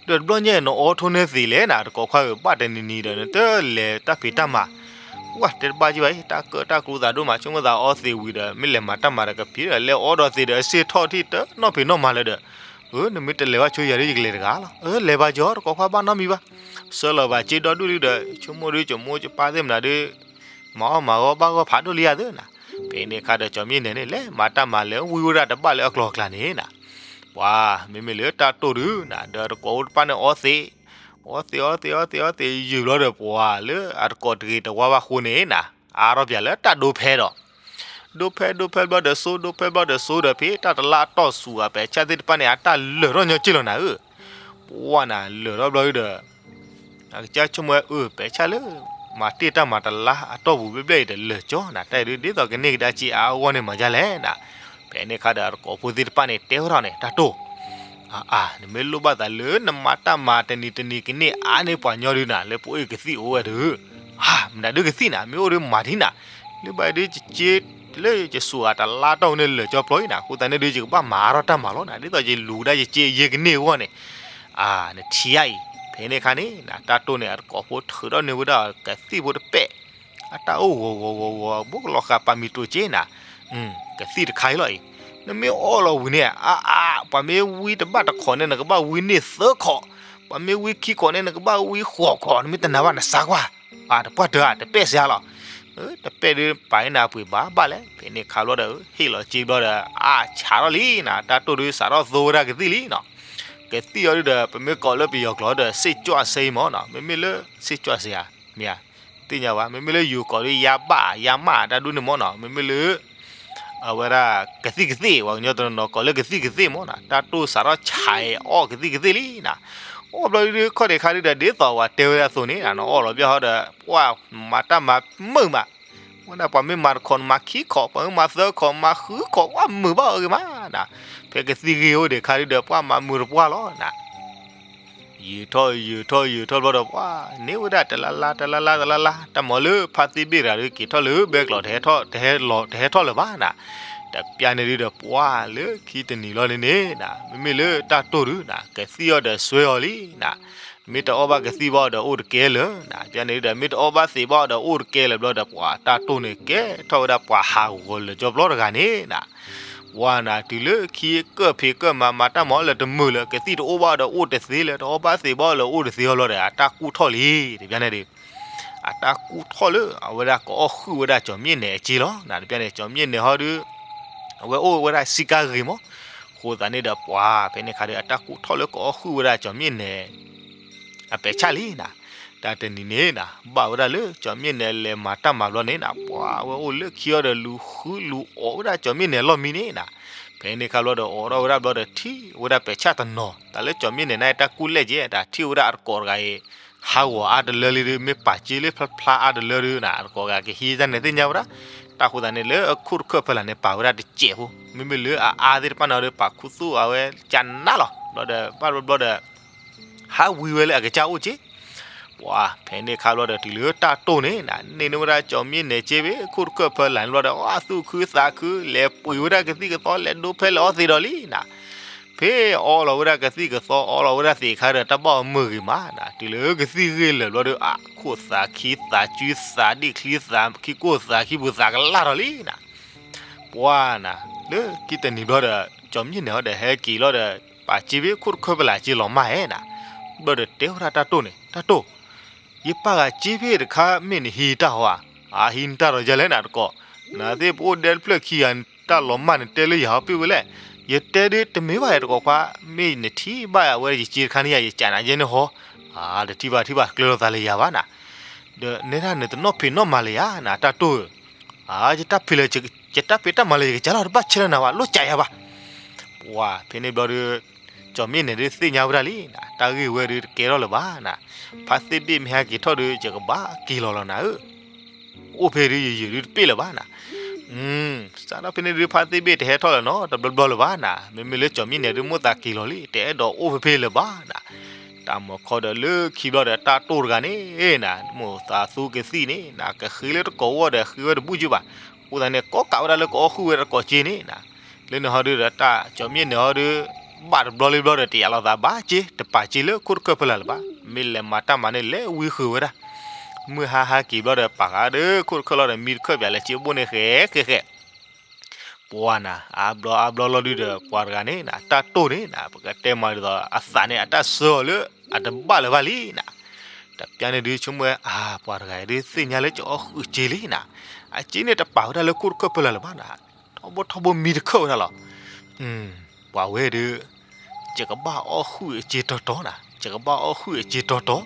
ဒီးတဘျီညါ နအီထိၣ်န့ၢ်သံးလဲၣ်နၤ တကိးခွါဧၢ, ဘၣ်တနံၤနံၤဒီး နတလဲၤတၢ်ဖံးတၢ်မၤ, ဝဲတဲတဘၣ်ကံဘၣ်အံၤ တၢ်ကၢတၢ်ကျူသးဒိၣ်မး ဆိကမိၣ်သးအီသံးဝံၤဒီး မ့ၢ်လဲၤမၤတၢ်မၤဒီးကဖံးဒီး လဲၤအီဒီးသံးဒီးအစ့ထီၣ်ထံၣ်တနီၣ်ဖံးနီၣ်မၤလၢၤဒီး, အၢ နမ့ၢ်တလဲၤဘၣ်ဆိယၤဒု ယကလဲၤတဂၤလီၤ. အၢ လဲၤဘၣ်ကၠီၤ တကိးခွါဘၣ်နီတမံၤဘၣ်. ဆှၢလီၤဘၣ်စ့ဒီဒူၣ်ဒုဒီး ဆိကမိၣ်ဒု ကမိၣ်ကပၢ်သ့ၣ်မနုၤဒု မၤအီၣ်မၤဂီၢ်ဘၣ်ဂီၢ်ဖးဒိၣ်လံယၤသ့ၣ်နၤ, ဖဲန့ၣ်အခါဒီးကၠီၤမၠ့ၣ်နဲၣ်န့ၣ် လဲၤမၤတၢ်မၤလဲၤဝံဝဲဒၣ်တဘၣ်လၢအကျီၤအကျါန့ၣ်နၤ, ပှၤမ့မ့ၢ်လၢတၢ်တိၢ်ဒုနၤ ဒီးတကိးအိၣ်တဖၣ်န့ၣ်အီသံး, အီသံးအီသံးအီသံးအီသံး ယုာ်ဘျီဒီးပှၤလၢအတကိးတဂ့ၤတဝါဘၣ်ဃိန့ၣ်နၤ, အါထီၣ်ပၠးလၢတၢ်ဒိဖဲဒီး ဒိဖဲဒိဖဲဘျီဒီးစိ ဒိဖဲဘျီဒီးစိဒီး ဖဲတၢ်တလါအတီၢ်ဆူၣ်အပဲာ်ဆၣ်သ့ၣ်တဖၣ်န့ၣ် အတၢ်လၢာ်ထီၣ်ညီက့ၢ်လီၤနၤဧၢ, ပှၤနၤလၢာ်ထီၣ်ဘျီဒီး အကစၢ်ဆိကမိၣ်အၢ ပဲာ်ဆၣ်လၢ မၤတ့ၢ်တၢ်မၤတလါအတီၢ်ပူၤဘျဲၣ်ဘျဲၣ်အံၤဒီး လၢာ်ကၠီနၤ တၢ်အံၤဒု ဒ်သိးကန့ၢ်ကဒါစ့အါအဂီၢ်န့ၣ် မၤဒ်လဲၣ်နၤ, ဖဲန့ၣ်အခါဒီး အတကိးဖိသ့ၣ်တဖၣ်န့ၣ် တဲဝဲထီၣ်န့ၣ် တၢ်တိၢ် အါ နမ့ၢ်လိၣ်ဘၣ်သးလၢနမၤတၢ်မၤတနံၤတနံၤကန့ၢ်အါန့ၢ်ပှၤညီဒုနၤ လၢပအိၣ်ကသံၣ်အိၣ်ဝဲဒု, မနုၤဒုကသံၣ်နၤ မ့ၢ်အိၣ်ဒုမၤထံနၤ, လၢဘၣ်ဒုကက့ လၢယကစူးအတလါတီၢ်န့ၣ်လၢာ်ကၠီပျီအံၤနၤ အဃိသတးန့ၣ်ဒု ယကဘၣ်မၤအါထီၣ်တၢ်မၤလီၤနၤ ဒ်သိးယလူၤကဒါယစ့ယဲကန့ၢ်အဂီၢ်န့ၣ်, နထံအံၤ ဖဲန့ၣ်အခါန့ၣ် တၢ်တိၢ်န့ၣ် အတကိးဖိထုးထီၣ်န့ၢ်ဝဲဒၣ်ကသံၣ်ဖိတပဲာ်, အတၢ်အိၣ်ဂီၤဂီၤဂီၤဂီၤ ဘိကလီၤဃာ်ပာ်မံၤတိၤက့နၤ, ကသံၣ်တခါအံၤလီၤအံၤ, နမ့ၢ်အီၣ်လီၤဝံၤန့ၣ် အါအါ ပှၤမ့ၢ်ဝံတဘၣ်တခိးန့ၣ် နကဘၣ်ဝံန့ၢ်သၢခိး, ပှၤမ့ၢ်ဝံခံခိးန့ၣ် နကဘၣ်ဝံဃိးခိး, နမ့ၢ်တနာ်ဘၣ်နစါကွၢ်, တပှၢ်တၢၢ်ဧါ တပဲၣ်စ့ၢ်လီၤ. တပဲၣ်ဒုးပာ်အံၤနၤပှ့ၤဘၣ်ဘၣ်လဲၣ်, ဖဲန့ၣ်ခါဘျီဒီး ဟ့ၣ်လီၤစ့ဘျီဒီး အါဆးထီၣ်လံနၤ, တၢ်တိၢ်ဒုးစးထီၣ်သိဝဲဒၣ်ကသံၣ်လံနီၤ. ကသံၣ်အီၤဒုးဒီး ပမ့ၢ်ကိးလၢပယီၤကျိာ်ဒီး စ့ၣ်ကွၢ်စ့အံၤမ့ၢ်နီၤ, မ့မ့ၢ်လၢ စ့ၣ်ကွၢ်စ့ဧါ, မ့ၢ်ဧါ, သ့ၣ်ညါဘၣ်, မ့မ့ၢ်လၢယိၤကိးဒုး ယါဘၣ်ယါမၣ်တၢ်ဒုးန့ၣ်မ့ၢ်နီၤ, မ့မ့ၢ်လၢ အဝဲဒၣ် ကသံၣ်ကသ့ၣ်, ပှၤကညီတနီၤနီၤကိးလၢကသံၣ်ကသ့ၣ်မ့ၢ်နီၤ, တၢ်တိၢ်စးထီၣ်ဆးအီၣ်ကသံၣ်ကသ့ၣ်လံနၤ. အီၣ်ဘျီဒုး ခီၣ်ဒံးခါဒုးဒီး ဒ်သိးပှၤတဲဝဲဒၣ်အသိးန့ၣ်နၤ, နအီၣ်လီၤဘၣ်ဟီဒီး ပှၤမၤတၢ်မၤမုာ်မး, ဝဲဒၣ်ပှၤမ့ၢ်မၤတခိးနမၤခံခိး, ပှၤမ့ၢ်မၤသၢခိးမၤဃုခိး, ပှၤမုာ်ဘၣ်အီၤဂ့ၤမးနၤ. ဖဲကသံၣ်ဂ့ၤအိၣ်ဒံးခါဒုးဒီး ပှၤမၤမုာ်တပှၢ်လီၤနၤ. ယုာ်ထီၣ်ယုာ်ထီၣ်ယုာ်ထီၣ်ဘျီဒီး ပှၤန့ၢ်ဝဲဒၣ်တလါလါတလါလါတလါလါ, တၢ်မၤလၢဖါသ့ၣ်ဘ့ၣ်တဂၤဒုး က့ၤထီၣ်လၢဘဲကျိာ် တဟဲထီၣ်လၢၤဘၣ်နၤ. တပျၢ်န့ၣ်ဒုးဒီး ပှၤလၢခံတနံၤလီၤန့ၣ်န့ၣ်နၤ, မ့မ့ၢ်လၢတၢ်တိၢ်ဒုးနၤ ကသံၣ်အီၤဒီးစွဲအီၤလံနၤ. မ့ၢ်တအီၣ်ဘၣ်ကသံၣ်ဘၣ်ဒီးအိၣ်တကဲလၢၤနၤ, ပျၢ်န့ၣ်ဒုးဒီး မ့ၢ်တအီၣ်ဘၣ်သ့ၣ်ဘၣ်ဒီးအိၣ်တကဲလၢၤဘျီဒီး ပှၤတၢ်တိၢ်န့ၣ်ကဲထီၣ်ဝဲဒၣ်ပှၤဟးဂီၤလၢာ်ကၠီပျီတဂၤန့ၣ်နၤ. ပှၤနၤ တုၤလၢခံကၢၣ်ဖံးကၢၣ်မၤ မၤတၢ်မၤလၢတမုာ်လၢၤ, ကသံၣ်တအိၣ်ဘၣ်ဒီးအိၣ်တသ့လၢၤ, တအီၣ်ဘၣ်သ့ၣ်ဘၣ်လၢအိၣ်တသ့အီၤဘျီဒီး အတၢ်ကူၣ်ထီၣ်လံ, တပျၢ်န့ၣ်ဒုး အတၢ်ကူၣ်ထီၣ်လၢ အဝဲဒၣ်ကအီၣ်ဃုာ်ဝဲဒၣ်ကၠီၤမၠ့ၣ်နဲၤအစ့လီၤနၤ. တပျၢ်န့ၣ် ကၠီၤမၠ့ၣ်နဲၤဟီဒုး အဝဲအိၣ်ဝဲဒၣ်စံကါဂ့ၤမး, အဃိသတးန့ၣ်ဒီး ပှၤဖဲန့ၣ်ခါဒုး အတၢ်ကူၣ်ထီၣ်လၢကအီၣ်ဃုာ်ဝဲဒၣ်ကၠီၤမၠ့ၣ်နဲၤ အပဲာ်ဆၣ်လံနၤ. တၢ်တနံၤန့ၣ်နၤ ဘၣ်ဝဲဒၣ်လၢကၠီၤမၠ့ၣ်နဲၤလဲၤမၤတၢ်မၤဘျီန့ၣ်နၤ, ပှၤဝဲအိၣ်လၢခံအီၤဒီး လူၤဃုလူၤအီၣ်ဝဲဒၣ်ကၠီၤမၠ့ၣ်နဲၤလီၢ်မံန့ၣ်နၤ. ဖဲန့ၣ်ခါဘျီဒီး အိးထီၣ်ဝဲဒၣ်ဘျီဒီး ထံၣ်ဝဲဒၣ်ပဲာ်ဆၣ်တနီၤ, တၢ်လၢကၠီၤမၠ့ၣ်နဲၤန့ၣ်တၢ်ကူၣ်လဲၢ်ကဲ, တၢ်ထံၣ်ဝဲဒၣ်အတကိးတဂၤအံၤ ဟးဂီၤအါတလၢလံဒုး, မ့ၢ်ပာ်စ့လၢဖျါဖျါအါတလၢဒုးနၤ, အတကိးတဂၤကဟံးတၢ်န့ၣ်သ့ၣ်ညါဝဲဒၣ်. တၢ်ဃိသတးန့ၣ် လၢအခိၣ်တခၢၣ်ဖဲလၢ်န့ၣ် ပာ်ဝဲဒၣ်တစဲးဖိ, မ့မ့ၢ်လၢအအါသ့ၣ်တဖၣ်န့ၣ်ဒီး ပာ်ခူသူၣ်အဝဲကနးလီၤ. ဘျီဒီး ဘၣ်ဘျီဘျီဒီး ဟးဝံၤဝဲလၢအကစၢ်အိၣ်က့. ပှၤဖဲန့ၣ်ခါဘျီဒီး တုၤလၢတၢ်တိၢ်န့ၣ်နၤ န့ၢ်န့ၢ်ဝဲဒၣ်ကၠီၤမၠ့ၣ်နဲၤက့ ဖဲခိၣ်တခၢၣ်ဖဲလၢ်န့ၣ်ဘျီဒီး အသူၣ်ခုသးခု လဲၤပှ့ၤဝဲဒၣ်ကသံၣ်ကသီ လဲၤဒိဖဲလဲၣ်အီသံးဒီးလံနၤ. ဖဲအီလီၤဝဲဒၣ်ကသံၣ်ကသီ အီလီၤဝဲဒၣ်သ့ၣ်ခါဒီး တၢ်ဘၣ်အီၤမုာ်ဂ့ၤမးနၤ, တုၤလၢကသံၣ်ဂ့ၤလၢာ်ဘျီဒီး အခိၣ်သးခံသးစုသးဒ့ၣ်ချံသးခံကိၢ်သးခံပူၤသးကလၢ်ထီၣ်လံနၤ. ပှၤနၤ လၢခံတနံၤဘျီဒီး ကၠီၤမၠ့ၣ်နဲၤဟီဒီး ဟဲက့ၤလီၤဒီး ပာ်စ့ဖဲခိၣ်တခၢၣ်ဖဲလၢ်က့လီၤမၢ်ဧဲနၤ. ဘျီဒီးတဲဝဲဒၣ်တၢ်တိၢ်န့ၣ် တၢ်တိၢ် ယပာ်ဂၤစ့ဖဲတခါ မ့ၢ်နဟံးတၢ်ဟီဧါ, အဟံးနတၢ်ဒီးယၤလဲၣ်နၤတကိး, နသ့ၣ်ပအိၣ်ဒဲတဖျၢၣ်ခံဂၤ တၢ်လီၤမၢ်နတဲလၢယၤဟီပ့ၢ်ဝဲလဲၣ်. ယတဲဒုးတမ့ၢ်ဘၣ်ယၤတကိးခွါ, မ့ၢ်နထံၣ်ဘၣ်ယၤဝဲယစ့တခါန့ၣ်ယၤ ယကးနၤယဲန့ၣ်ဟီ, တထံၣ်ဘၣ်ထံၣ်ဘၣ်ကျဲလိာ်သးလၢယၤဘၣ်နၤ. ဒီးနဲဒၣ်နတနီၣ်ဖံးနီၣ်မၤလၢယၤနၤ တၢ်တိၢ်ဧၢ, ယတၢ်ဖံးလၢ ယတၢ်ဖံးတၢ်မၤလၢယကစၢ်လီၤ တဘၣ်ဆဲးလၢနၤဘၣ် လိၣ်ကးယၤဘၣ်. ပှၤဖဲန့ၣ်ဘျီဒီး ကၠီၤမ့ၣ်နဲၤဒုးသ့ၣ်ညါဝဲဒၣ်လံနၤ, တၢ်ဂ့ၢ်ဝဲဒုးတကဲထီၣ်လၢၤဘၣ်နၤ, ဖါသ့ၣ်ဘ့ၣ်မ့ၢ်ဟဲက့ၤထီၣ်ဒီး ယကဘၣ်က့ၤလီၤလီၤနၤဧၢ, အိၣ်ဖဲဒုးယယုာ်ဒုးတပ့ၢ်လၢၤဘၣ်နၤ. စးထီၣ်ဖဲန့ၣ်ဒုး ဖါသ့ၣ်ဘ့ၣ်တဟဲထီၣ်လၢၤနီတဘျီဘျီလၢၤဘၣ်နၤ, မ့မ့ၢ်လၢကၠီၤမ့ၣ်နဲၤဒုးမိၣ်သးက့ၤလီၤလံ တအဲၣ်ဒိးအိၣ်ဖဲဖဲလၢၤဘၣ်နၤ. တၢ်မၤခီဒီးလၢခံဘျီဒီးတၢ်တိၢ်တဂၤန့ၣ်နၤ, မိၢ်သးသူကသံၣ်န့ၣ်နၤ ကဃ့လၢတကိးဝီဒီးဃ့ဝဲတဘူၣ်ကၠုဘၣ်, အဃိသတးန့ၣ် ကိးကးဝဲဒၣ်လၢကအီၣ်ဃုာ်ဝဲတကိးစ့န့ၣ်နၤ, လၢန့ၣ်ဟီဒုးဒီးတၢ်ကၠီၤမ့ၣ်နဲၤဟီဒုး ဘၣ်တဘျီလံဘျီဒီး တယာ်လီၤသးဘၣ်စ့ တပာ်စ့လၢခိၣ်တခၢၣ်ဖဲလၢ်လၢၤဘၣ်, မ့ၢ်လဲၤမၤတၢ်မၤန့ၣ် လဲၤဝံဃုာ်ဝဲဒၣ်, မုၢ်ဟါဟါက့ၤဘျီဒီး ပာ်ဃာ်ဒီးခိၣ်တခၢၣ်လီၤဒီး မံတခၢၣ်ပၠးလဲၤစ့ဘိၣ်န့ၣ်ဃဲဃဲဃဲ ပှၤနၤ အါဘျီအါဘျီလီၤဒုးဒီး ပှၤတဂၤန့ၣ်နၤ တၢ်တိၢ်န့ၣ်နၤ ပကတဲမၤဒ်သိး အသးန့ၣ်အတၢ်စၢအီၤလၢအတဘၣ်လၢၤဘၣ်လံနၤ, တပျၢ်န့ၣ်ဒုးဆိကမိၣ်ဝဲ အါ ပှၤတဂၤအံၤဒုးသ့ၣ်ညါလၢကအီၣ်ဃုာ်စ့လံနၤ, အစ့န့ၣ်တပာ်ဝဲဒၣ်လၢခိၣ်တခၢၣ်ဖဲလၢ်လၢၤဘၣ်နၤ, ထီဘိထီဘိမံတခၢၣ်ဝဲဒၣ်လီၤ, ပှၤဝဲဒုး ယကဘၣ်အီၣ်ဃုာ်အစ့တီတီနၤ, ယကဘၣ်အီၣ်ဃုာ်အစ့တီတီ,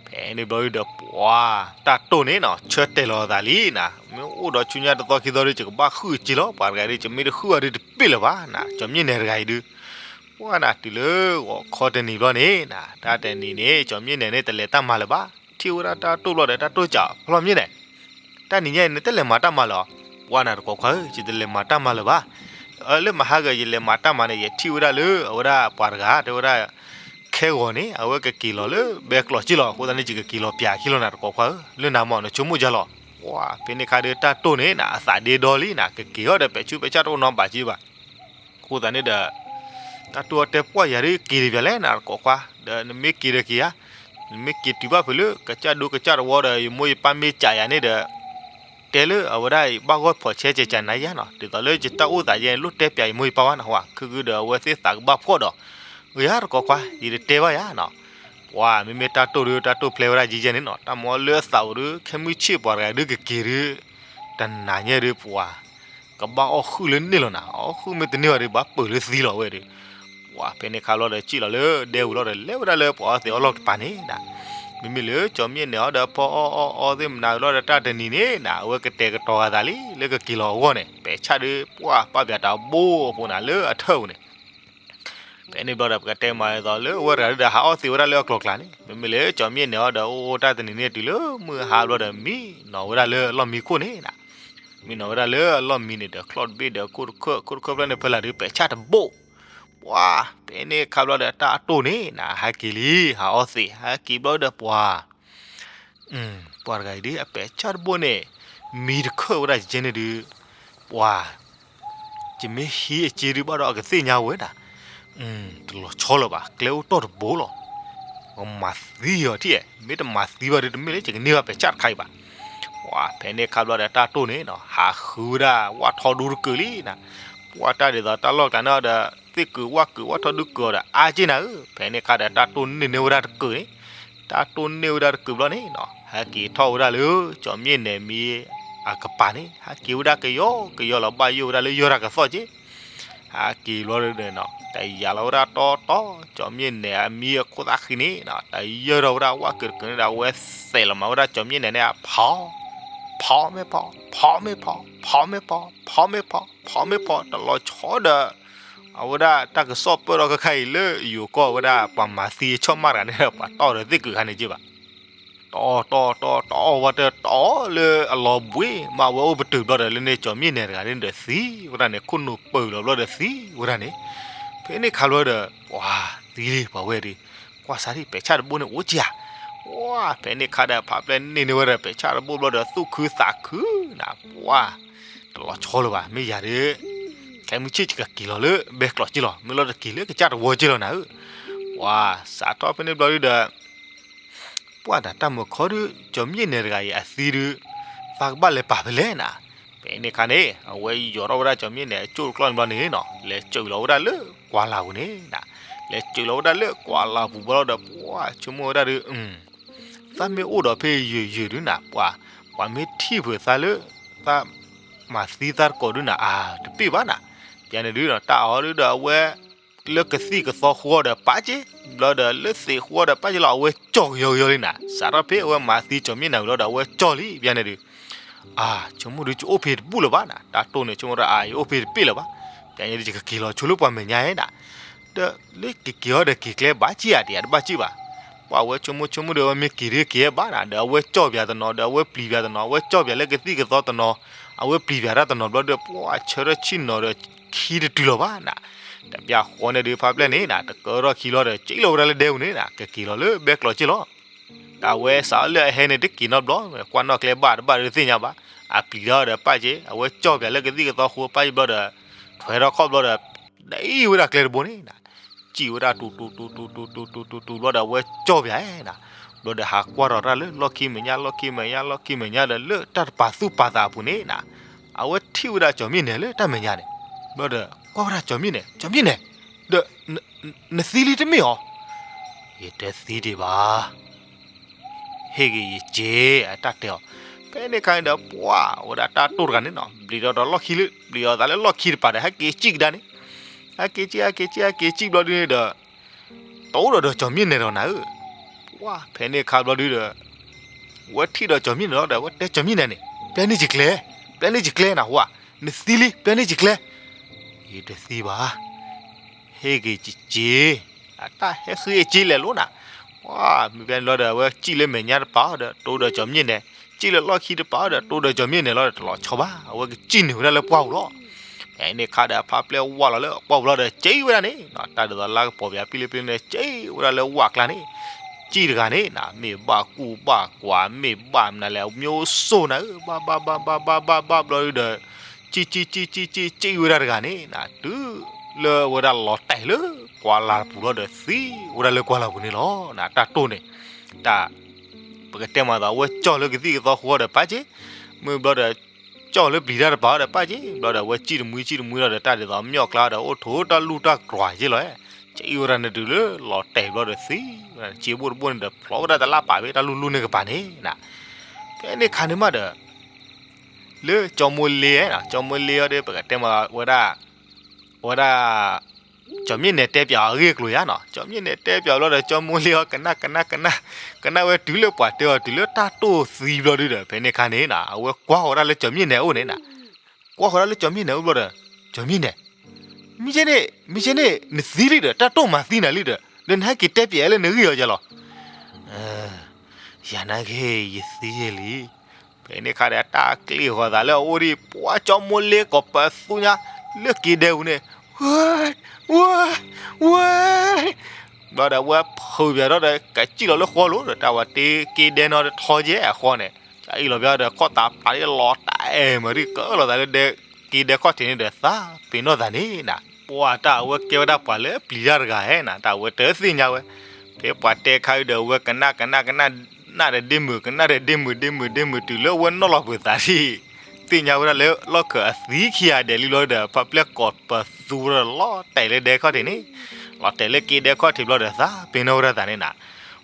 ဖဲန့ၣ်ဘျီဒုးဒီး ပှၤတၢ်တိၢ်န့ၣ်နၤ ဆၢတဲာ်လီၤအသးလံနၤ, မ့ၢ်အိၣ်ဒီးဆူညါတသီခံသီဒုး ယကဘၣ်ဃုာ်အစ့လီၤ, ပှၤတဂၤဒုး ယမ့ၢ်တဃုာ်အီၤဒုးတပ့ၢ်လၢၤဘၣ်နၤ, ကၠီၤမ့ၣ်နဲၤတဂၤအံၤဒုး, ပှၤနၤတုၤလၢဂီၤခီတနံၤဘျီန့ၣ်နၤ တၢ်တနံၤန့ၣ် ကၠီၤမ့ၣ်နဲၤန့ၣ် တလဲၤတၢ်မၤလၢၤဘၣ်, ထံၣ်ဝဲဒၣ်တၢ်တိၢ်ဘျီဒီး တၢ်တိၢ်စံး ဖီမ့ၢ်န့ၣ် တၢ်နံၤညါအံၤ နတလဲၤမၤတၢ်မၤလၢၤ, ပှၤနၤတကိးခွါဧၢ ယတလဲၤမၤတၢ်မၤလၢၤဘၣ်, လၢမဟါဂၤ ယလဲၤမၤတၢ်မၤန့ၣ် ယထံၣ်ဝဲဒၣ်လၢအဝဲဒၣ်ပှၤတဂၤ တဲဝဲဒၣ် ခဲဂီၤန့ၣ် အဝဲကက့ၤလီၤလၢဘဲကျိးစ့လီၤ, အဃိသတးန့ၣ် ယကက့ၤလီၤပၠးခံလီၤနၤတကိးခွါဧၢ, လၢနၤမ့ၢ်နဆိကမိၣ်ယါလီၤ, ပှၤဖဲန့ၣ်ခါဒုးတၢ်တိၢ်န့ၣ်နၤ အသးဒ့ဒီလံနၤ ကက့ၤအီၤဒီး ပဲာ်ဆူးပဲာ်ဆၣ်တအိၣ်နီဘၣ်က့ဘၣ် အဃိသတးန့ၣ်ဒီး တၢ်တိၢ်အီၤတဲပှၢ်ယၤဒုးက့ၤတပၠးလဲၣ်နၤတကိးခွါ, ဒီးနမ့ၢ်က့ၤဒီးက့ၤဧါ, နမ့ၢ်က့ၤတုၤဘၣ်ဖဲလၢကစၢ်ဒိကစၢ်တဝီဒီး ယမိၢ်ယပၢ်မ့ၢ်စံးယၤန့ၣ်ဒီး တဲလၢအဝဲဒၣ်အံၤ ဘၣ်ဂီၢ်ဖီၣ်ဆဲးကဲးကးနၤယါနီၤ, ဒ်သိးလၢယတၢ်အိၣ်သးယဲန့ၣ် လိၣ်တဲပၠးယမိၢ်ယပၢ်ဘၣ်နီၤ, ဝဲ ခုကုဒီးအဝဲသ့ၣ်သးကဘၣ်ဖှီၣ်ဒီး, ဂ့ၤဧါတကိးခွါ ယတတဲဘၣ်ယါနီၤ, ပှၤမ့မ့ၢ်တၢ်တိၢ်ဒုး တၢ်တိၢ်ဖျဲးဝဲဒၣ်ယဲယဲန့ၣ်နီၤ, တၢ်မ့ၢ်အီၣ်လၢအသးအိၣ်ဒုး ခဲမုၢ်ဆ့ၣ်ပှၤတဂၤဒုးကက့ၤဒုး, တနၤညါဒုးပှၤ ကဘၣ်အီၣ်ဃုာ်လၢန့ၣ်လီၤနၤ, အီၣ်ဃုာ်မ့ၢ်တန့ၢ်ဘၣ်ဒုး ဘၣ်ပၢၢ်လၢသံလီၤဝဲဒီး, ပှၤဖဲန့ၣ်ခါဘျီဒီး စံၣ်လီၤလၢဒဲဝံၤလီၤဒီး လဲၤဝဲဒၣ်လၢပှၤအီသံးအီလီၢ်တပၤန့ၣ်နၤ, မ့မ့ၢ်လၢကၠီၤမံၣ်နဲၣ်အီၤဒီး ဖီအီၣ်အီအီသ့ၣ်မနုၤလီၤဒီးတၢ်တနံၤန့ၣ်နၤ, အဝဲကတဲာ်ကတီၤအသးလံ လၢကက့ၤလီၤအဂီၢ်န့ၣ်, ပဲာ်ဆၣ်ဒုး ပှၤပာ်ပၠးတၢ်ဘိအပူၤနၤလၢအထၢၣ်ပူၤန့ၣ် ဖဲန့ၣ်ဘျီဒီး ပကတဲမးဒ်သိးလၢအဝဲတဂၤဒုးဒီး ဟးအီၣ်သံးဝဲဒၣ်လၢအကျိၤကျါန့ၣ်, မ့မ့ၢ်လၢကၠီၤမံၣ်နဲၣ်အီၤဒီး အိၣ်အိၣ်တၢ်တနံၤန့ၣ်တုၤလၢမုၢ်ဟါဘျီဒီး မံနီၤဝဲဒၣ်လၢအလီၢ်မံခိၣ်န့ၣ်နၤ, မံနီၤဝဲဒၣ်လၢအလီၢ်မံန့ၣ်ဒီး ချီၣ်တဘ့ၣ်ဒီး ခိၣ်တခၢၣ် ခိၣ်တခၢၣ်ဖျၢၣ်န့ၣ် ဖဲလၢ်ဒုး ပဲာ်ဆၣ်တဘိ, ပှၤ ဖဲန့ၣ်ခါဘျီဒီး တၢ်တိၢ်န့ၣ်နၤ ဟဲက့ၤလံ ဟးအီၣ်သံး ဟဲက့ၤဘျီဒီးပှၤ ပှၤတဂၤအံၤဒ် အပဲာ်ဆၣ်တဘိန့ၣ် မံတခၢၣ်ဝဲဒၣ်ကဲန့ၣ်ဒုး, ပှၤ ယမ့ၢ်ဟံးအစ့ဒုးဘၣ်ဒီးအကသ့ၣ်ညါဝဲဒၣ်, တလီၤဆီလၢၤဘၣ် ကျဲအိၣ်တီၢ်တဘိလီၤ, ကမၤသံအီၤထံၣ်, မ့ၢ်တမၤသံဘၣ်ဒုး တမ့ၢ်လၢယကန့ၢ်ဘၣ်ပဲာ်ဆၣ်တခါအံၤဘၣ်, ပှၤ ဖဲန့ၣ်ခါဘျီဒီးတၢ်တိၢ်န့ၣ်နီၤ ဟးဃုဝဲဒၣ်ဝၣ်ထီဒူတကုာ်လံနၤ, ပှၤတၢ်ဒ်သိးတၢ်လီၢ်ကျါန့ၣ်ဒီး သ့ၣ်ကုာ်ဝၣ်ကုာ်ဝၣ်ထီဒူကုာ်အီၤဒီးအါက့ၢ်နၤဧၢ, ဖဲန့ၣ်ခါဒီးတၢ်တိၢ်န့ၢ်န့ၢ်ဝဲဒၣ်တကုာ်န့ၣ်, တၢ်တိၢ်န့ၢ်ဝဲဒၣ်တကုာ်ဘျီန့ၣ်နီၤ ဟဲက့ၤထီၣ်ဝဲဒၣ်လၢ ကၠီၤမံၣ်နဲၣ်မံအကပၤန့ၣ် ဟဲက့ၤဝဲဒၣ်ကယီကယီလီၤ ဘၣ်ယိၣ်ဝဲဒၣ်လၢယီၢ်တၢ်ကသီၣ်က့ၢ် ဟဲက့ၤဘျီဒီးနီၤ တယာ်လီၤဝဲဒၣ်တီတီ ကၠီၤမံၣ်နဲၣ်အမံအခိၣ်သၣ်ဃံန့ၣ်နီၤ တယၢၢ်ထီၣ်ဝဲဒၣ်ဝၣ်ကုာ်တကုာ်န့ၣ်ဒီး အဝဲသဲးလီၤမၤဝဲဒၣ်ကၠီၤမံၣ်နဲၣ်န့ၣ် ဖီ ဖီမ့ၢ်ဖီ ဖီမ့ၢ်ဖီ ဖီမ့ၢ်ဖီ ဖီမ့ၢ်ဖီ ဖီမ့ၢ်ဖီ တလီၤဆီဒီး အဝဲဒၣ်တၢ်ကစီၣ်ပၢၢ်ထီၣ်ခဲခါအံၤလၢယိၤကီၢ်ဝဲဒၣ် ပှၤမၤသံအဆီၣ်မၢ်တဂၤန့ၣ်ဒီး ပှၤတီၢ်ဒီးသ့ၣ်ကုာ်ခါန့ၣ်က့ၢ်ဘၣ် တီတီတီတီဝဲတတီၢ်လၢ အလီၤဘှံးမး အဝဲအိၣ်ပတုာ်ဘျီဒီး လၢန့ၣ်ကၠီၤမံၣ်နဲၣ်တဂၤန့ၣ်ဒီးသံဝဲဒၣ်န့ၣ် ခိၣ်နူာ်ပၢၢ်လီၤဘျီဒီးသံဝဲဒၣ်န့ၣ်, ဖဲန့ၣ်ခါဘျီဒီး ပှၤသံလံပှၤဝဲဒီး ကွၢ်စးထံၣ် ပဲာ်ဆၣ်တဘိန့ၣ်အိၣ်က့ၢ်ဧါ, ပှၤ ဖဲန့ၣ်ခါဒီး ဖးပျဲၢ်န့ၢ်န့ၢ်ဝဲဒီး ပဲာ်ဆၣ်တဘိဘျီဒီး သူၣ်ခုသးခုနၤ ပှၤ တလီၤဆီလၢၤဘၣ် မ့ၢ်ယၤဒီး ခဲမုၢ်ဆ့ၣ်ကက့ၤလီၤလၢဘဲကျိးက့ၢ်လီၤ မ့ၢ်လီၤတက့ၤလၢကစၢ်တဝီက့ၢ်လီၤနၤဧၢ, ပှၤ စးထီၣ်ဖဲန့ၣ်ဘျီဒီး ပှၤတၢ်မုာ်ခီဒုး ကၠီၤမံၣ်နဲၣ်တဂၤအံၤအသံဒုး သးကဘၣ်လဲၤပာ်ဖဲလဲၣ်နၤ, ဖဲန့ၣ်ခါန့ၣ် အဝဲယိးထီၣ်ဝဲဒၣ်ကၠီၤမံၣ်နဲၣ်အကၠိၣ်တကျီၢ်န့ၣ်ဘျီန့ၣ်နီၤ လဲၤစၢၤလီၤဝဲဒၣ်လၢကွၢ်လၢ်ပူၤန့ၣ်နၤ, လဲၤစၢၤလီၤဝဲဒၣ်လၢကွၢ်လၢ်ပူၤဘျီဒီး ပှၤဆိကမိၣ်ဝဲဒၣ်ဒုး သးမ့ၢ်အိၣ်ဒီးဖဲယုာ်ယုာ်ဒုးနၤ ပှၤ ပှၤမ့ၢ်ထံၣ်ဖုးသးလၢ သးမၤသံသးတကိးဒုးနၤ အါ တပ့ၢ်ဘၣ်နၤ, ယၤန့ၣ်ဒုး တၢ်အီၤဒုးဒီးအဝဲ လၢကသံၣ်ကသီဃီဒီးပာ်က့ၤ, ဘျီဒီးလၢသံးဃီဒီးပာ်က့ၤလီၤ အဝဲကၠီၣ်ကယီကယီလံနၤ, စးထီၣ်ဖဲအဝဲမၤသံကၠီၤမံၣ်နဲၣ်ဝံၤလီၤဒီး အဝဲကၠီၣ်လံ ယၤန့ၣ်ဒုး, အါ ဆိကမိၣ်ဒုး ယအိၣ်ဖဲတဘူၣ်လၢၤဘၣ်နၤ, တၢ်တိၢ်န့ၣ် ဆိကမိၣ်ဒီး အါ ယအိၣ်ဖဲတပ့ၢ်လၢၤဘၣ်, ယၤန့ၣ်ဒုး ယကက့ၤလီၤဆိလၢပှၤမဲာ်ညါဧါနၤ ဒီးလၢကက့ၤအီၤဒီးက့ၤကျဲဘၣ်က့ၢ်ဧါ တယၤတဘၣ်က့ၢ်ဘၣ်, ပှၤအဝဲဆိကမိၣ်ဆိကမိၣ်ဒီး အဝဲမ့ၢ်က့ၤဒုးက့ၤဘၣ်နၤ, ဒီးအဝဲကၠီၣ်ပၠးတနီၤ ဒီးအဝဲပျံၤပၠးတနီၤ အဝဲကၠီၣ်ပၠးလၢကသံၣ်ကသီတနီၤ, အဝဲပျံၤပၠးတၢ်တနီၤဘျီဒီး ပှၤဆၢထၢၣ်ဆံၣ်နီၤဒီး ခံတတုၤလီၤဘၣ်နၤ, တပျၢ်ဃီန့ၣ်ဒုး ဖးပျဲၢ်န့ၣ်နၤ တကၢထီၣ်ခံလီၤဒီး က့ၤလီၤဝဲဒၣ်လၢဒဲပူၤန့ၣ်နၤ ကက့ၤလီၤလၢဘဲကျိးက့ၢ်လီၤ တၢ်ဝဲစးလၢအဟဲန့ၣ် တက့ၤနီတဘျီ, ကွၢ်နီၣ်ကျဲဘၣ်တဘၣ်ဒီးသ့ၣ်ညါဘၣ်, အပျံၤထီၣ်ဒီးပာ်က့ၤ, အဝဲကၠီၣ်ပၠးလၢကသံၣ်ကသီဃိပာ်က့ၤဘျီဒီး, ထွဲထီၣ်ခီၣ်ဘျီဒီး, ဒ်အံၤဝဲဒၣ်ကျဲတဘိန့ၣ်နၤ, စံၣ်ဝဲဒၣ်တူတူတူတူတူတူတူတူတူဘျီဒီး အဝဲကၠီၣ်ပၠးနၤ, ဘျီဒီးဟးကွၢ်ထီၣ်တၢ်လၢလီၢ်ခံမဲာ်ညါ လီၢ်ခံမဲာ်ညါ လီၢ်ခံမဲာ်ညါဒီး လၢတၢ်တပာ်သူၣ်ပာ်သးအပူၤန့ၣ်နၤ, အဝဲထံၣ်ဝဲဒၣ်ကၠီၤမံၣ်နဲၣ်လၢတၢ်မဲာ်ညါန့ၣ်, ဘျီဒီး ကွၢ်ဝဲဒၣ်ကၠီၤမံၣ်နဲၣ်, ကၠီၤမံၣ်နဲၣ်, ဒီး နသံလံတမ့ၢ်ဧါ, ယတသံဒံးဘၣ် ဟ့ၣ်က့ၤယစ့ အတၢ်တဲအီၤ, ဖဲန့ၣ်ခါန့ၣ်ဒီး ပှၤဝဲဒၣ်တၢ်တိၢ်တဂၤန့ၣ်နီၤ ဘျံးဒီးဒီးလီၢ်ခံလၢ ဘျံးအီၤသးလၢလီၢ်ခံတပၤဒီး ဟဲက့ၤစံၣ်ကဒါန့ၣ်, ဟဲက့ၤစံၣ် ဟဲက့ၤစံၣ် ဟဲက့ၤစံၣ်ဘျီဒုန့ၣ်ဒီး, တအိၣ်ဒီးဒီးကၠီၤမံၣ်နဲၣ်ဒီးနၤဧၢ, ပှၤဖဲန့ၣ်ခါဘျီဒုဒီး ဝဲထံၣ်ဒီးကၠီၤမံၣ်နဲၣ်လီၤဒီး ဝဲတဲကၠီၤမံၣ်နဲၣ်န့ၣ် ပျဲန့ၢ်ယကျဲ, ပျဲန့ၢ်ယကျဲနဟူဧါ, နသံလံ ပျဲန့ၢ်ယကျဲ, ယတသံဘၣ် ဟ့ၣ်က့ၤယစ့, အတၢ်ဟဲဃ့အစ့လဲၤလိာ်နၤ, ပှၤမ့ၢ်ပျဲန့ၣ်လီၤဒီး အဝဲစံၣ်လၢမဲာ်ညါတပၤဒီး တိၢ်ဒီးကၠီၤမံၣ်နဲၣ်, စံၣ်လၢလီၢ်ခံတပၤဒီး တိၢ်ဒီးကၠီၤမံၣ်နဲၣ်လီၤဒီး တလီၤဆီဘၣ် အဝဲကစံၣ်နုာ်ဝဲဒၣ်လၢပှၢ်ပူၤလီၤ. ဖဲန့ၣ်ခါဒီး ဖးပျဲၢ်ဝၢ်လီၤလၢပှၢ်ပူၤလီၤဒီး စံၣ်ဝဲဒၣ်န့ၣ်, တၢ်ဒ်သိးလၢကပီၤပၠးပံလ့ပံန့ၣ် စံၣ်ဝဲဒၣ်လၢဝၢ်ကျါန့ၣ်, စံၣ်တဂၤန့ၣ်နၤ မ့ၢ်ဘၣ်ကူၣ်ဘၣ်ကွၢ် မ့ၢ်ဘၣ်မနုၤလဲၣ် မျိုးစုံနၤဧၢ, ဘၣ်ဘၣ်ဘၣ်ဘၣ်ဘၣ်ဘၣ်ဘၣ်ဘျီဒုဒီး စံၣ်စံၣ်စံၣ်စံၣ်စံၣ်စံၣ်ဝဲဒၣ်တဂၤန့ၣ်နၤ တုၤလၢဝဲဒၣ်လီၤတဲာ်လၢကွၢ်လၢ်ပူၤလီၤဒီး သံဝဲဒၣ်လၢကွၢ်လၢ်ပူၤန့ၣ်လီၤ. တၢ်တိၢ်န့ၣ် တၢ် ပကတဲမးသး အဝဲကၠီၣ်လၢကသံၣ်ကသီဃိဒီးပာ်က့ၤ, မုၢ်ဘျီဒီး ကၠီၣ်လၢပျံၤတၢ်တပၤဒီး ပၣ်က့ၤဘျီဒီး အဝဲစံၣ်တမှံစံၣ်တမှံလီၤဒီး တၢ်ဒ်သိးမၠီၣ်ကျါဒီး အိၣ်ထိးတၢ်လူၢ်တၢ်ကြီၤက့ၤလီၤ. ကအံၣ်ဝဲဒၣ်န့ၣ်တုၤလၢလီၤတဲာ်ဘျီဒီးသံ, စ့ဘိၣ်တဘိၣ်န့ၣ်ဒီး ဖျိးဝဲဒၣ်တလၢ်ပာ်ဘ့ၣ် တၢ်လူၢ်လူၢ်န့ၣ်ကပၤန့ၣ်နၤ. ဖဲန့ၣ်ခါန့ၣ်မးဒီး လၢကၠီမိလ့, ကၠီမိလ့အီၤဒီး ပကတဲမးဝဲဒၣ်, ဝဲဒၣ် ကၠီၤမၠ့ၣ်နဲၤတဲပၠးအဂ့ၢ်အကျိၤယါနီၤ. ကၠီၤမၠ့ၣ်နဲၤတဲပၠးဘျီဒီး ကၠီမိလ့အီၤ ကနၣ် ကနၣ် ကနၣ်, ကနၣ်ဝဲတုၤလၢပှၤတဲအီၤတုၤလၢတၢ်တိၢ်သံဘျီဒုဒီး ဖဲန့ၣ်ခါန့ၣ်နၤ အဝဲကွၢ်ဃီၤဒၣ်လၢကၠီၤမၠ့ၣ်နဲၤအိၣ်န့ၣ်နၤ. ကွၢ်ဃီၤဒၣ်လၢကၠီၤမၠ့ၣ်နဲၤအိၣ်ဘျီဒီး ကၠီၤမၠ့ၣ်နဲၤ, မ့ၢ်ကဲန့ၣ်, မ့ၢ်ကဲန့ၣ် နသံလံဒီး တၢ်တိၢ်မၤသံနၤလံဒီး ဒီးနဟဲက့ၤတဲပၠးလၢနဂ့ၢ်အီၤယါလီၤ. ယၤနာ်က့ ယသံလံ. ဖဲန့ၣ်ခါဒီး တၢ်ကျ့ၣ်ဃီၤသးလၢအအိၣ်ဒံး ပှၤကၠီမိလ့ကိးပသူညါ လၢက့ၤဒဲပူၤန့ၣ်, ဝဲ, ဝဲ, ဝဲ, ဘျီဒီးအဝဲဖုးပၠးထီၣ်ဒီး ကစံၣ်လီၤလၢဃီလိၤဒီး တၢ်ဝဲတ့က့ၤဒဲနီၤဒီးထီကဲအဃီန့ၣ်, ကအံၣ်လီၤပၠးဒီး ခီၣ်သးဖးလီၤတၢ်အဲၣ်မၤရံ ကၢလီၤသးလၢဒဲ, က့ၤဒဲခီၣ်ထံးန့ၣ်ဒီး သးပ့ၤနီၣ်သးန့ၣ်နၤ. ပှၤတၢ်အဝဲကဲဝဲဒၣ်ပှၤလၢပျံၤတၢ်တဂၤဧဲနၤ တၢ်အဝဲတသ့ၣ်ညါဝဲ, ဖဲပှၤတဲခါအံၤဒီး အဝဲကနၣ် ကနၣ် ကနၣ်, နၣ်ဒီးဒ့မုာ် ကနၣ်ဒီးဒ့မုာ် ဒ့မုာ် ဒ့မုာ် တုၤလၢအဝဲနီၣ်လီၤပှဲၤသးဒံး သ့ၣ်ညါဝဲဒၣ်လၢလီၢ်ခၢၣ်အသံခံဂၤဒဲးလံဘျီဒီး ဖါပျဲၢ်ကိးပသူဒီးလီၤတဲာ်လၢဒဲခီၣ်ထံးန့ၣ်, လီၤတဲာ်လၢက့ၤဒဲခီၣ်ထံးဘျီဒီး သးပ့ၤနီၣ်ဝဲဒၣ်သးန့ၣ်နၤ.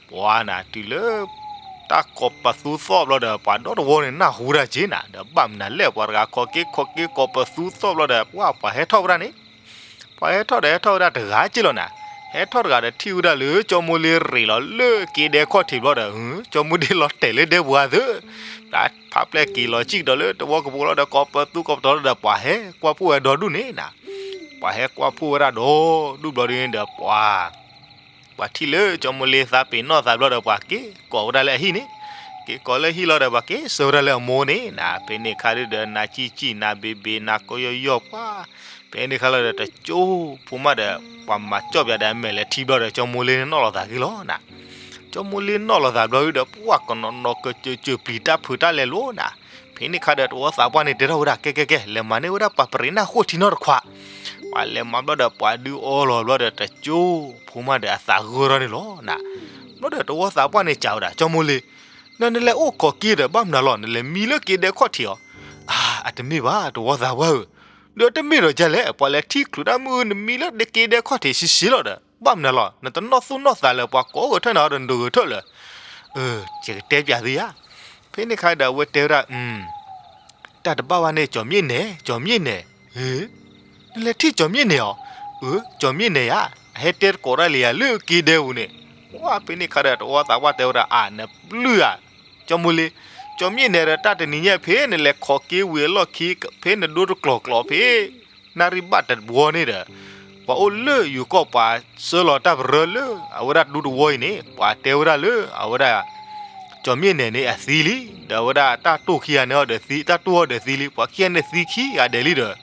ပှၤနၤ တုၤလၢတၢ်ကိးပသူသီၣ်ဘျီဒီး ပှၤဒီတဝီန့ၣ် နၢ်ဟူဒၣ်က့ၤနၤ ဒီးဘၣ်မနုၤလဲၣ် ပှၤတဂၤခိးက့ၤ ခိးက့ၤကိးပသူသီၣ်ဘျီဒီး ပှၤ ပှၤဟဲထီၣ်ဝဲဒၣ်န့ၣ် ပှၤဟဲထီၣ်ဒီးဟဲထီၣ်ဝဲဒၣ်တဂၤက့ၤလီၤနၤ. ဟဲထီၣ်တဂၤဒီးထံၣ်ဝဲဒၣ်လၢ ကၠီမိလ့ရ့းလီၤလၢက့ၤဒဲခီၣ်ထံးဘျီဒီး ကၠီမိဒ့လီၤတဲာ်လၢဒဲပူၤအသး, ဖါပျဲၢ်က့ၤလီၤစံၣ်ကဒီးလၢတဝီကပိာ်လီၤဒီး ကိးပသူကိးပတီၤလီၤဒီး ပှၤဟဲကွၢ်ဖှိၣ်ဝဲဒီဒူၣ်န့ၣ်နၤ. ပှၤဟဲကွၢ်ဖှိၣ်ဝဲဒၣ်ဒီဒူၣ်ဘျီဒ်န့ၣ်ဒီး ပှၤ ပှၤထံၣ်လၢကၠီမိလ့သးပ့ၤနီၣ်သးဘျီဒီး ပှၤက့ၤကိးဝဲဒၣ်လၢအဟံၣ်န့ၣ်, က့ၤကိးလၢဟံၣ်လီၤဒီး ပှၤက့ၤဆှၢဝဲဒၣ်လၢအမိၢ်န့ၣ်နၤ. ဖဲန့ၣ်ခါဒုဒီး နၤကံၣ်ကံၣ် နၤဘ့ၣ်ဘ့ၣ် နၤကီယီၢ်ယီၢ်ပှၤ, ဖဲန့ၣ်ခါလီၤဒီး တကၠိဖိမးဒီး ပှၤမၤကၠီၣ်ပၠးဒီးအမဲာ်လဲၤထံဘျီဒီး ကၠီမိလ့န့ၣ်နီၣ်လီၤသးက့ၤလီၤနၤ. ကၠီမိလ့နီၣ်လီၤသးဘျီဒုဒီး ပှၤကနီၤနီၤကစၢၢ်ကစၢၢ်ပျံၤတၢ်ဖုးတၢ်လဲၤလိၤနၤ. ဖဲန့ၣ်ခါဒီး တဝီသးပှၢ်န့ၣ်တဲထီၣ်ဝဲဒၣ် ကဲ ကဲ ကဲ လဲၤမၤန့ၢ်ဝဲဒၣ်ပှၤပရံးနၢ်ဃိၣ်ထံနီတခွး, ပှၤလဲၤမၤဘျီဒီး ပှၤဒုးအီလီၤဘျီဒီး တကၠိဖိမးဒီးအသးဂၢၢ်ထီၣ်န့ၣ်လီၤနၤ. ဘျီဒီးတဝီသးပှၢ်န့ၣ်စံးဝဲဒၣ် ကၠီမိလ့, နၤနလဲၤအိၣ်ခိးက့ၤဒီး ဘၣ်မနုၤလီၤ နလဲၤမံလၢက့ၤဒဲခီၣ်ထံးအီၤ. အါ အတမ့ၢ်ဘၣ် တဝီသးပှၢ်ဧၢ, ဒီးတမ့ၢ်ဒီးဒ်လဲၣ် ပှၤလဲၤထံၣ်ချုးတၢ်မုၢ်နမံလၢက့ၤဒဲခီၣ်ထံးဆံးဆံးလီၤဒီး ဘၣ်မနုၤလီၤ နတနီၣ်သူၣ်နီၣ်သးလၢ ပှၤကိးဂဲၤထၢၣ်နၤဒီးနဂဲၤထၢၣ်လၢ ယကတဲပၠးသုယါ. ဖဲန့ၣ်ခါဒီးအဝဲတဲဝဲဒၣ် တၢ်တဘၣ်ဘၣ်န့ၣ် ကၠီၤမၠ့ၣ်နဲၤ ကၠီၤမၠ့ၣ်နဲၤ, နလဲၤထံၣ်ကၠီၤမၠ့ၣ်နဲၤအီၤ, အၢ ကၠီၤမၠ့ၣ်နဲၤယါ, အဟဲတဲသကိးတၢ်လၢယၤလၢက့ၤဒဲပူၤန့ၣ်. ပှၤဖဲန့ၣ်ခါဒီးတဝီသးပှၢ်တဲဝဲဒၣ် အါ နပျုၢ်ဧါ, ကၠီမိလ့, ကၠီၤမၠ့ၣ်နဲၤဒီးတၢ်တနံၤညါဖဲနလဲၤခိးက့ၤဝံၤအလီၢ်ခံ ဖဲနဒိတကျိၤကျိၤဖဲ နၣ်ရံၣ်ဘၣ်တဝီန့ၣ်ဒီး ပှၤအိၣ်လၢယိၤကီၢ်ပှၤဆှၢလီၤတၢ်ပရၢလၢ အဝဲဒၣ်ဒူတဝီအံၤန့ၣ် ပှၤတဲဝဲဒၣ်လၢ အဝဲဒၣ် ကၠီၤမၠ့ၣ်နဲၤန့ၣ်အသံလံ, ဒီးအဝဲဒၣ်တၢ်တိၢ်ခံဂၤန့ၣ်ဒီးသံ တၢ်တိၢ်အီၤဒီးသံလံ, ပှၤခံဂၤန့ၣ်သံခံဂၤဒဲးလံဒီး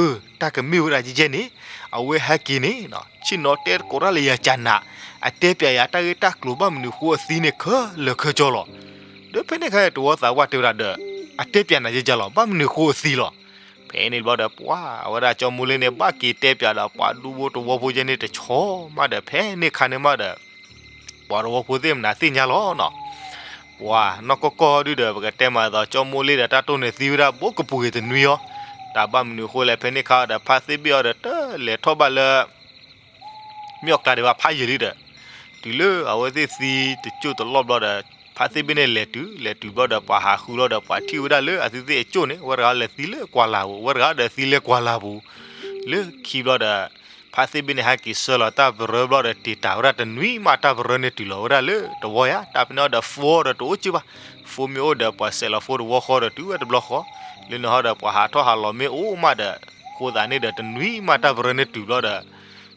အၢ တၢ်ကမ့ၢ်ဝဲဒၣ်ကဲကဲန့ၣ် အဝဲဟဲက့ၤန့ၣ် ဆ့ၣ်နီၤတဲသကိးတၢ်လၢယၤကနး, အတဲပၠးယၤတၢ်ဂ့ၢ်တၢ်ကျိၤဘၣ်မနုၤဃိအသံန့ၣ်ခဲလၢာ်ခဲဆ့လီၤ. ဒီးဖဲန့ၣ်ခါတဝီသးပှၢ်တဲဝဲဒၣ်ဒီး အတဲပၠးနၤယဲကလီၤ ဘၣ်မနုၤဃိအသံလီၤ. ဖဲန့ၣ်ဘျီဒီးပှၤ အဝဲဒၣ်ကၠီမိလ့န့ၣ် ဘၣ်က့ၤတဲပၠးဒီးပှၤဒူဖိတဝီဖိကဲန့ၣ်တဆီမးဒီး ဖဲန့ၣ်ခါန့ၣ်မးဒီး ပှၤတဝီဖိသ့ၣ်မနုၤသ့ၣ်ညါလီၤနီၤ. ပှၤနီၢ်ကီၢ်ကီၢ်ဒုဒီး ပကတဲမးသိး ကၠီမိလ့ဒီးတၢ်တိၢ်န့ၣ်သံဝဲဒၣ် ဘိကပူၤဂ့ၤတနွံအီၤ, တၢ်ဘၣ်မနုၤဃိလဲၣ် ဖဲန့ၣ်ခါဒီး ဖါသ့ၣ်ဘ့ၣ်အီၤဒီး တလဲၤထီၣ်ဘၣ်လၢ မ့ၢ်အီၣ်ကျါဒံးဘၣ်ဖးယံာ်လံဒီး တုၤလၢအဝဲသ့ၣ်သံတကၠိၢ်တလီၢ်ဘျီဒီး ဖါသ့ၣ်ဘ့ၣ်န့ၣ်လဲၤတုၤ လဲၤတုၤဘျီဒီး ပှၤဟးဃုလီၤဒီး ပှၤထံၣ်ဝဲဒၣ်လၢအသုသ့ၣ်အကၠိၢ်န့ၣ် အဝဲတဂၤလဲၤသံလၢကွၢ်လၢ်ပူၤ အဝဲတဂၤဒီးသံလၢကွၢ်လၢ်ပူၤ လၢခံဘျီဒီး ဖါသ့ၣ်ဘ့ၣ်န့ၣ် ဟဲက့ၤဆှၢလီၤတၢ်ပရၢဘျီဒီး တ့ၢ်တၢ်ဝဲဒၣ်တနွံမး တၢ်ပရၢန့ၣ်တုၤလီၤဝဲဒၣ်လၢတဝီယါ တၢ်ဖဲန့ၣ်အီၤဒီး phone ဒီးတအိၣ်ကၠိၢ်ဘၣ်, phone မ့ၢ်အိၣ်ဒီး ပှၤစဲးလီၤ phone တဝီဃီဒီး တုၤဝဲတဘျီဃီ, လၢန့ၣ်ဟီဒီး ပှၤဟးထီၣ်ဟးလီၤမ့ၢ်အိၣ်မးဒီး အဃိသတးန့ၣ်ဒီး တနွံမး တၢ်ပရၢန့ၣ်တုၤဘျီဒီး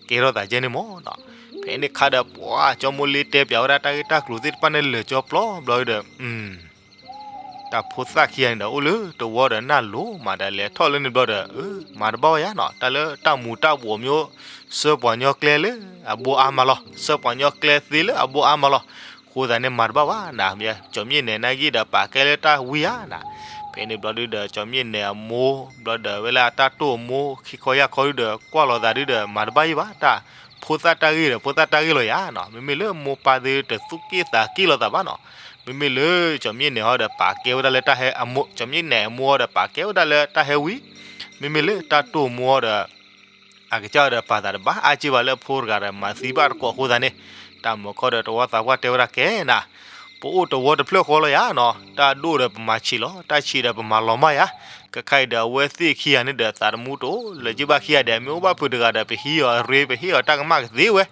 ကဲထီၣ်သးကဲန့ၣ်မးနီၤ. ဖဲန့ၣ်ခါဒီး ပှၤကၠီမိလ့တဲပၠးဝဲဒၣ်တၢ်ဂ့ၢ်တၢ်ကျိၤသ့ၣ်တဖၣ်န့ၣ် လၢာ်ကၠီပျီဘျီဒီး တၢ်ဖိသၣ်ခံဂၤန့ၣ်ဒီး အိၣ်လၢတဝီဒီးနၢ်လိၤမးဒီး လဲၤထီၣ်လၢန့ၣ်ဘျီဒီး မၤတဘၣ်ဝဲယါနီၤ, တၢ်လၢတၢ်မူၤတၢ်ဘှီးမ့ၢ် ဆှၢပှၤကညီကျဲလၢအဘိအါမးလီၤ, ဆှၢပှၤကညီကျဲသ့လၢအဘိအါမးလီၤ, အဃိသတးန့ၣ် မၤတဘၣ်ဝဲနၤ, ကၠီၤမၠ့ၣ်နဲၤနာ်က့ဒီး ပာ်ကဲလၢတၢ်ဝံဧါနၤ. ဖဲန့ၣ်ဘျီဒုဒီး ကၠီၤမၠ့ၣ်နဲၤအမိၢ် ဘျီဒီးဝဲလၢအတၢ်တိၢ်အမိၢ် ခံခီယၢ်ခီဒုဒီး ကွၢ်လိာ်သးဒုဒီး မၤတဘၣ်ယံာ်ဘၣ်, တၢ်ဖိသၣ်တၢ်ဂ့ၢ်ဒီး ဖိသၣ်တၢ်ဂ့ၢ်လီၤယါနီၤ, မ့မ့ၢ်လၢမိၢ်ပၢ်သ့ၣ်တသူၣ်က့ၣ်သးက့ၣ်လိာ်သးဘၣ်နီၤ. မ့မ့ၢ်လၢကၠီၤမံးနဲၣ်ဟီဒီး ပာ်ကဲဝဲဒၣ်လၢတၢ်ဟဲအမိၢ်, ကၠီၤမံးနဲၣ်အမိၢ်ဟီဒီး ပာ်ကဲဝဲဒၣ်လၢတၢ်ဟဲဝံၤ, မ့မ့ၢ်လၢတၢ်တိၢ်မိၢ်ဟီဒီး အကစၢ်ဒီးပာ်သးတဘၣ် အါက့ၢ်ဘၣ်လၢအဖိတဂၤဒီး မၤသံဘၣ်တကိးအဃိသတးန့ၣ်, တၢ်မၤခီဒီးတဝီသးပှၢ်တဲဝဲဒၣ်ကဲနၤ, ပအိၣ်တဝီတဖျၢၣ်ဃီလီၤယၤနီၤ, တၢ်ဒိၣ်ဒီးပမၤဆံးလီၤ, တၢ်ဆံးဒီးပမၤလီၤမၢ်ယၤ, ကခါအံၤဒီးအဝဲသ့ၣ်ခံဂၤန့ၣ်ဒီး သးသမူတအိၣ်လၢၤက့ဘၣ်ခံဂၤဒီး မ့ၢ်အိၣ်ဘၣ်ဖုးတဂၤဒီး ပဟံးအီၤအရ့ ပဟ့ၣ်အီၤတၢ်ကမၣ်ကသ့ဝဲ,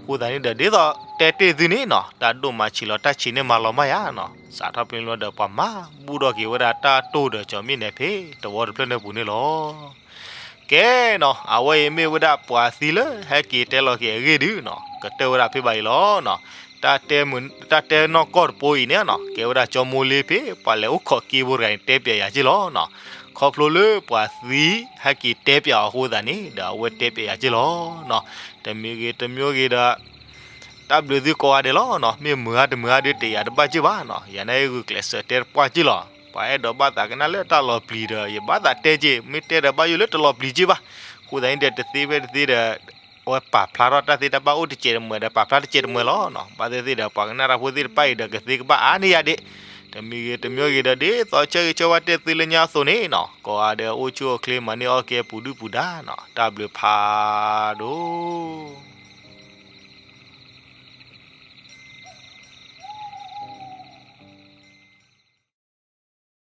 အဃိသတးန့ၣ်ဒီး ဒ်သိးတဲတ့ၢ်သုန့ၣ်နီၤ, တၢ်ဒိၣ်မၤဆံးလီၤ တၢ်ဆံးန့ၣ်မၤလီၤမၢ်ယၤနီၤ, စးထီၣ်ဖဲန့ၣ်လီၤဒီး ပှၤမၤဘူၣ်ထီၣ်က့ၤဝဲဒၣ်တၢ်တိၢ်ဒီးကၠီၤမံးနဲၣ်ဖဲတဝီတဖျၢၣ်န့ၣ်ပူၤန့ၣ်လီၤ. ကဲနီၤ, အဝဲအံၤမ့ၢ်ဝဲဒၣ်ပှၤသံလၢဟဲက့ၤတဲလီၤက့ၤအဂ့ၢ်ဒုနီၤ, ကတၢၢ်ဝဲဒၣ်ဖဲဘၣ်အံၤလီၤနီၤ. တၢ်တဲမုာ်, တၢ်တဲနီၢ်ကီၢ်တပိၤအံၤန့ၣ်နီၤ, ကဲဝဲဒၣ်ကၠီမိလ့ဖဲ ပှၤလဲၤအိၣ်ခိးက့ဖိတဂၤန့ၣ် တဲပၠးယၤက့ၢ်လီၤနီၤ. ခီဖျိလၢပှၤသံဟဲက့ၤတဲပၠးအီၤအဃိသတးန့ၣ်ဒီး အဝဲတဲပၠးယၤက့ၢ်လီၤနီၤ. တမံၤဂ့ၤတမံၤဂ့ၤဒီး တၢ်ဘျုးသုကိးဂၤဒဲးလီၤနီၤ, မ့ၢ်မုာ်ဂ့ၤတမုာ်ဂ့ၤဒီး တယၤတဘၣ်က့ၢ်ဘၣ်နီၤ, ယၤန့ၣ်ဂုာ်ကျဲးစၢးတဲတပှၢ်က့ၢ်လီၤ. ပှၤအဲၣ်ဒိးဘၣ်သးကနၣ်လၢတၢ်လီၤပျံၤဒီး ယဘၣ်သးတဲက့ၢ်, မ့ၢ်တဲဒီးဘၣ်ယိၣ်လၢတလီၤပျံၤက့ၢ်ဘၣ်. အဃိသတးန့ၣ်ဒီး တသ့ဖဲတသ့ဒီး အဝဲပာ်ဖျါထီၣ်တၢ်သ့တၢ်ဘၣ်အိၣ်တစဲးတမှဲၤဒီး ပာ်ဖျါတစဲးတမှဲၤလီၤနီၤ. ဘၣ်သ့ၣ်သ့ၣ်ဒီး ပှၤကနၣ်တၢ်ဖိသ့ၣ်တဖၣ်အံၤဒီး ကသ့ကဘၣ်အါန့ၢ်ယၤဒံး. တမံၤဂ့ၤတမံၤဂ့ၤဒီး ဒ်သိးဆၢဂ့ၤဆၢဝါတဲသုလၢညါအသိးန့ၣ်နီၤ, ကိးဂၤဒဲးအိၣ်ဆူၣ်အိၣ်ချ့ မၤန့ၢ်အီၣ်ကဲပူၤဒုၣ်ပူၤဒါနီၤ, တၢ်ဘျုးဖးဒိၣ်.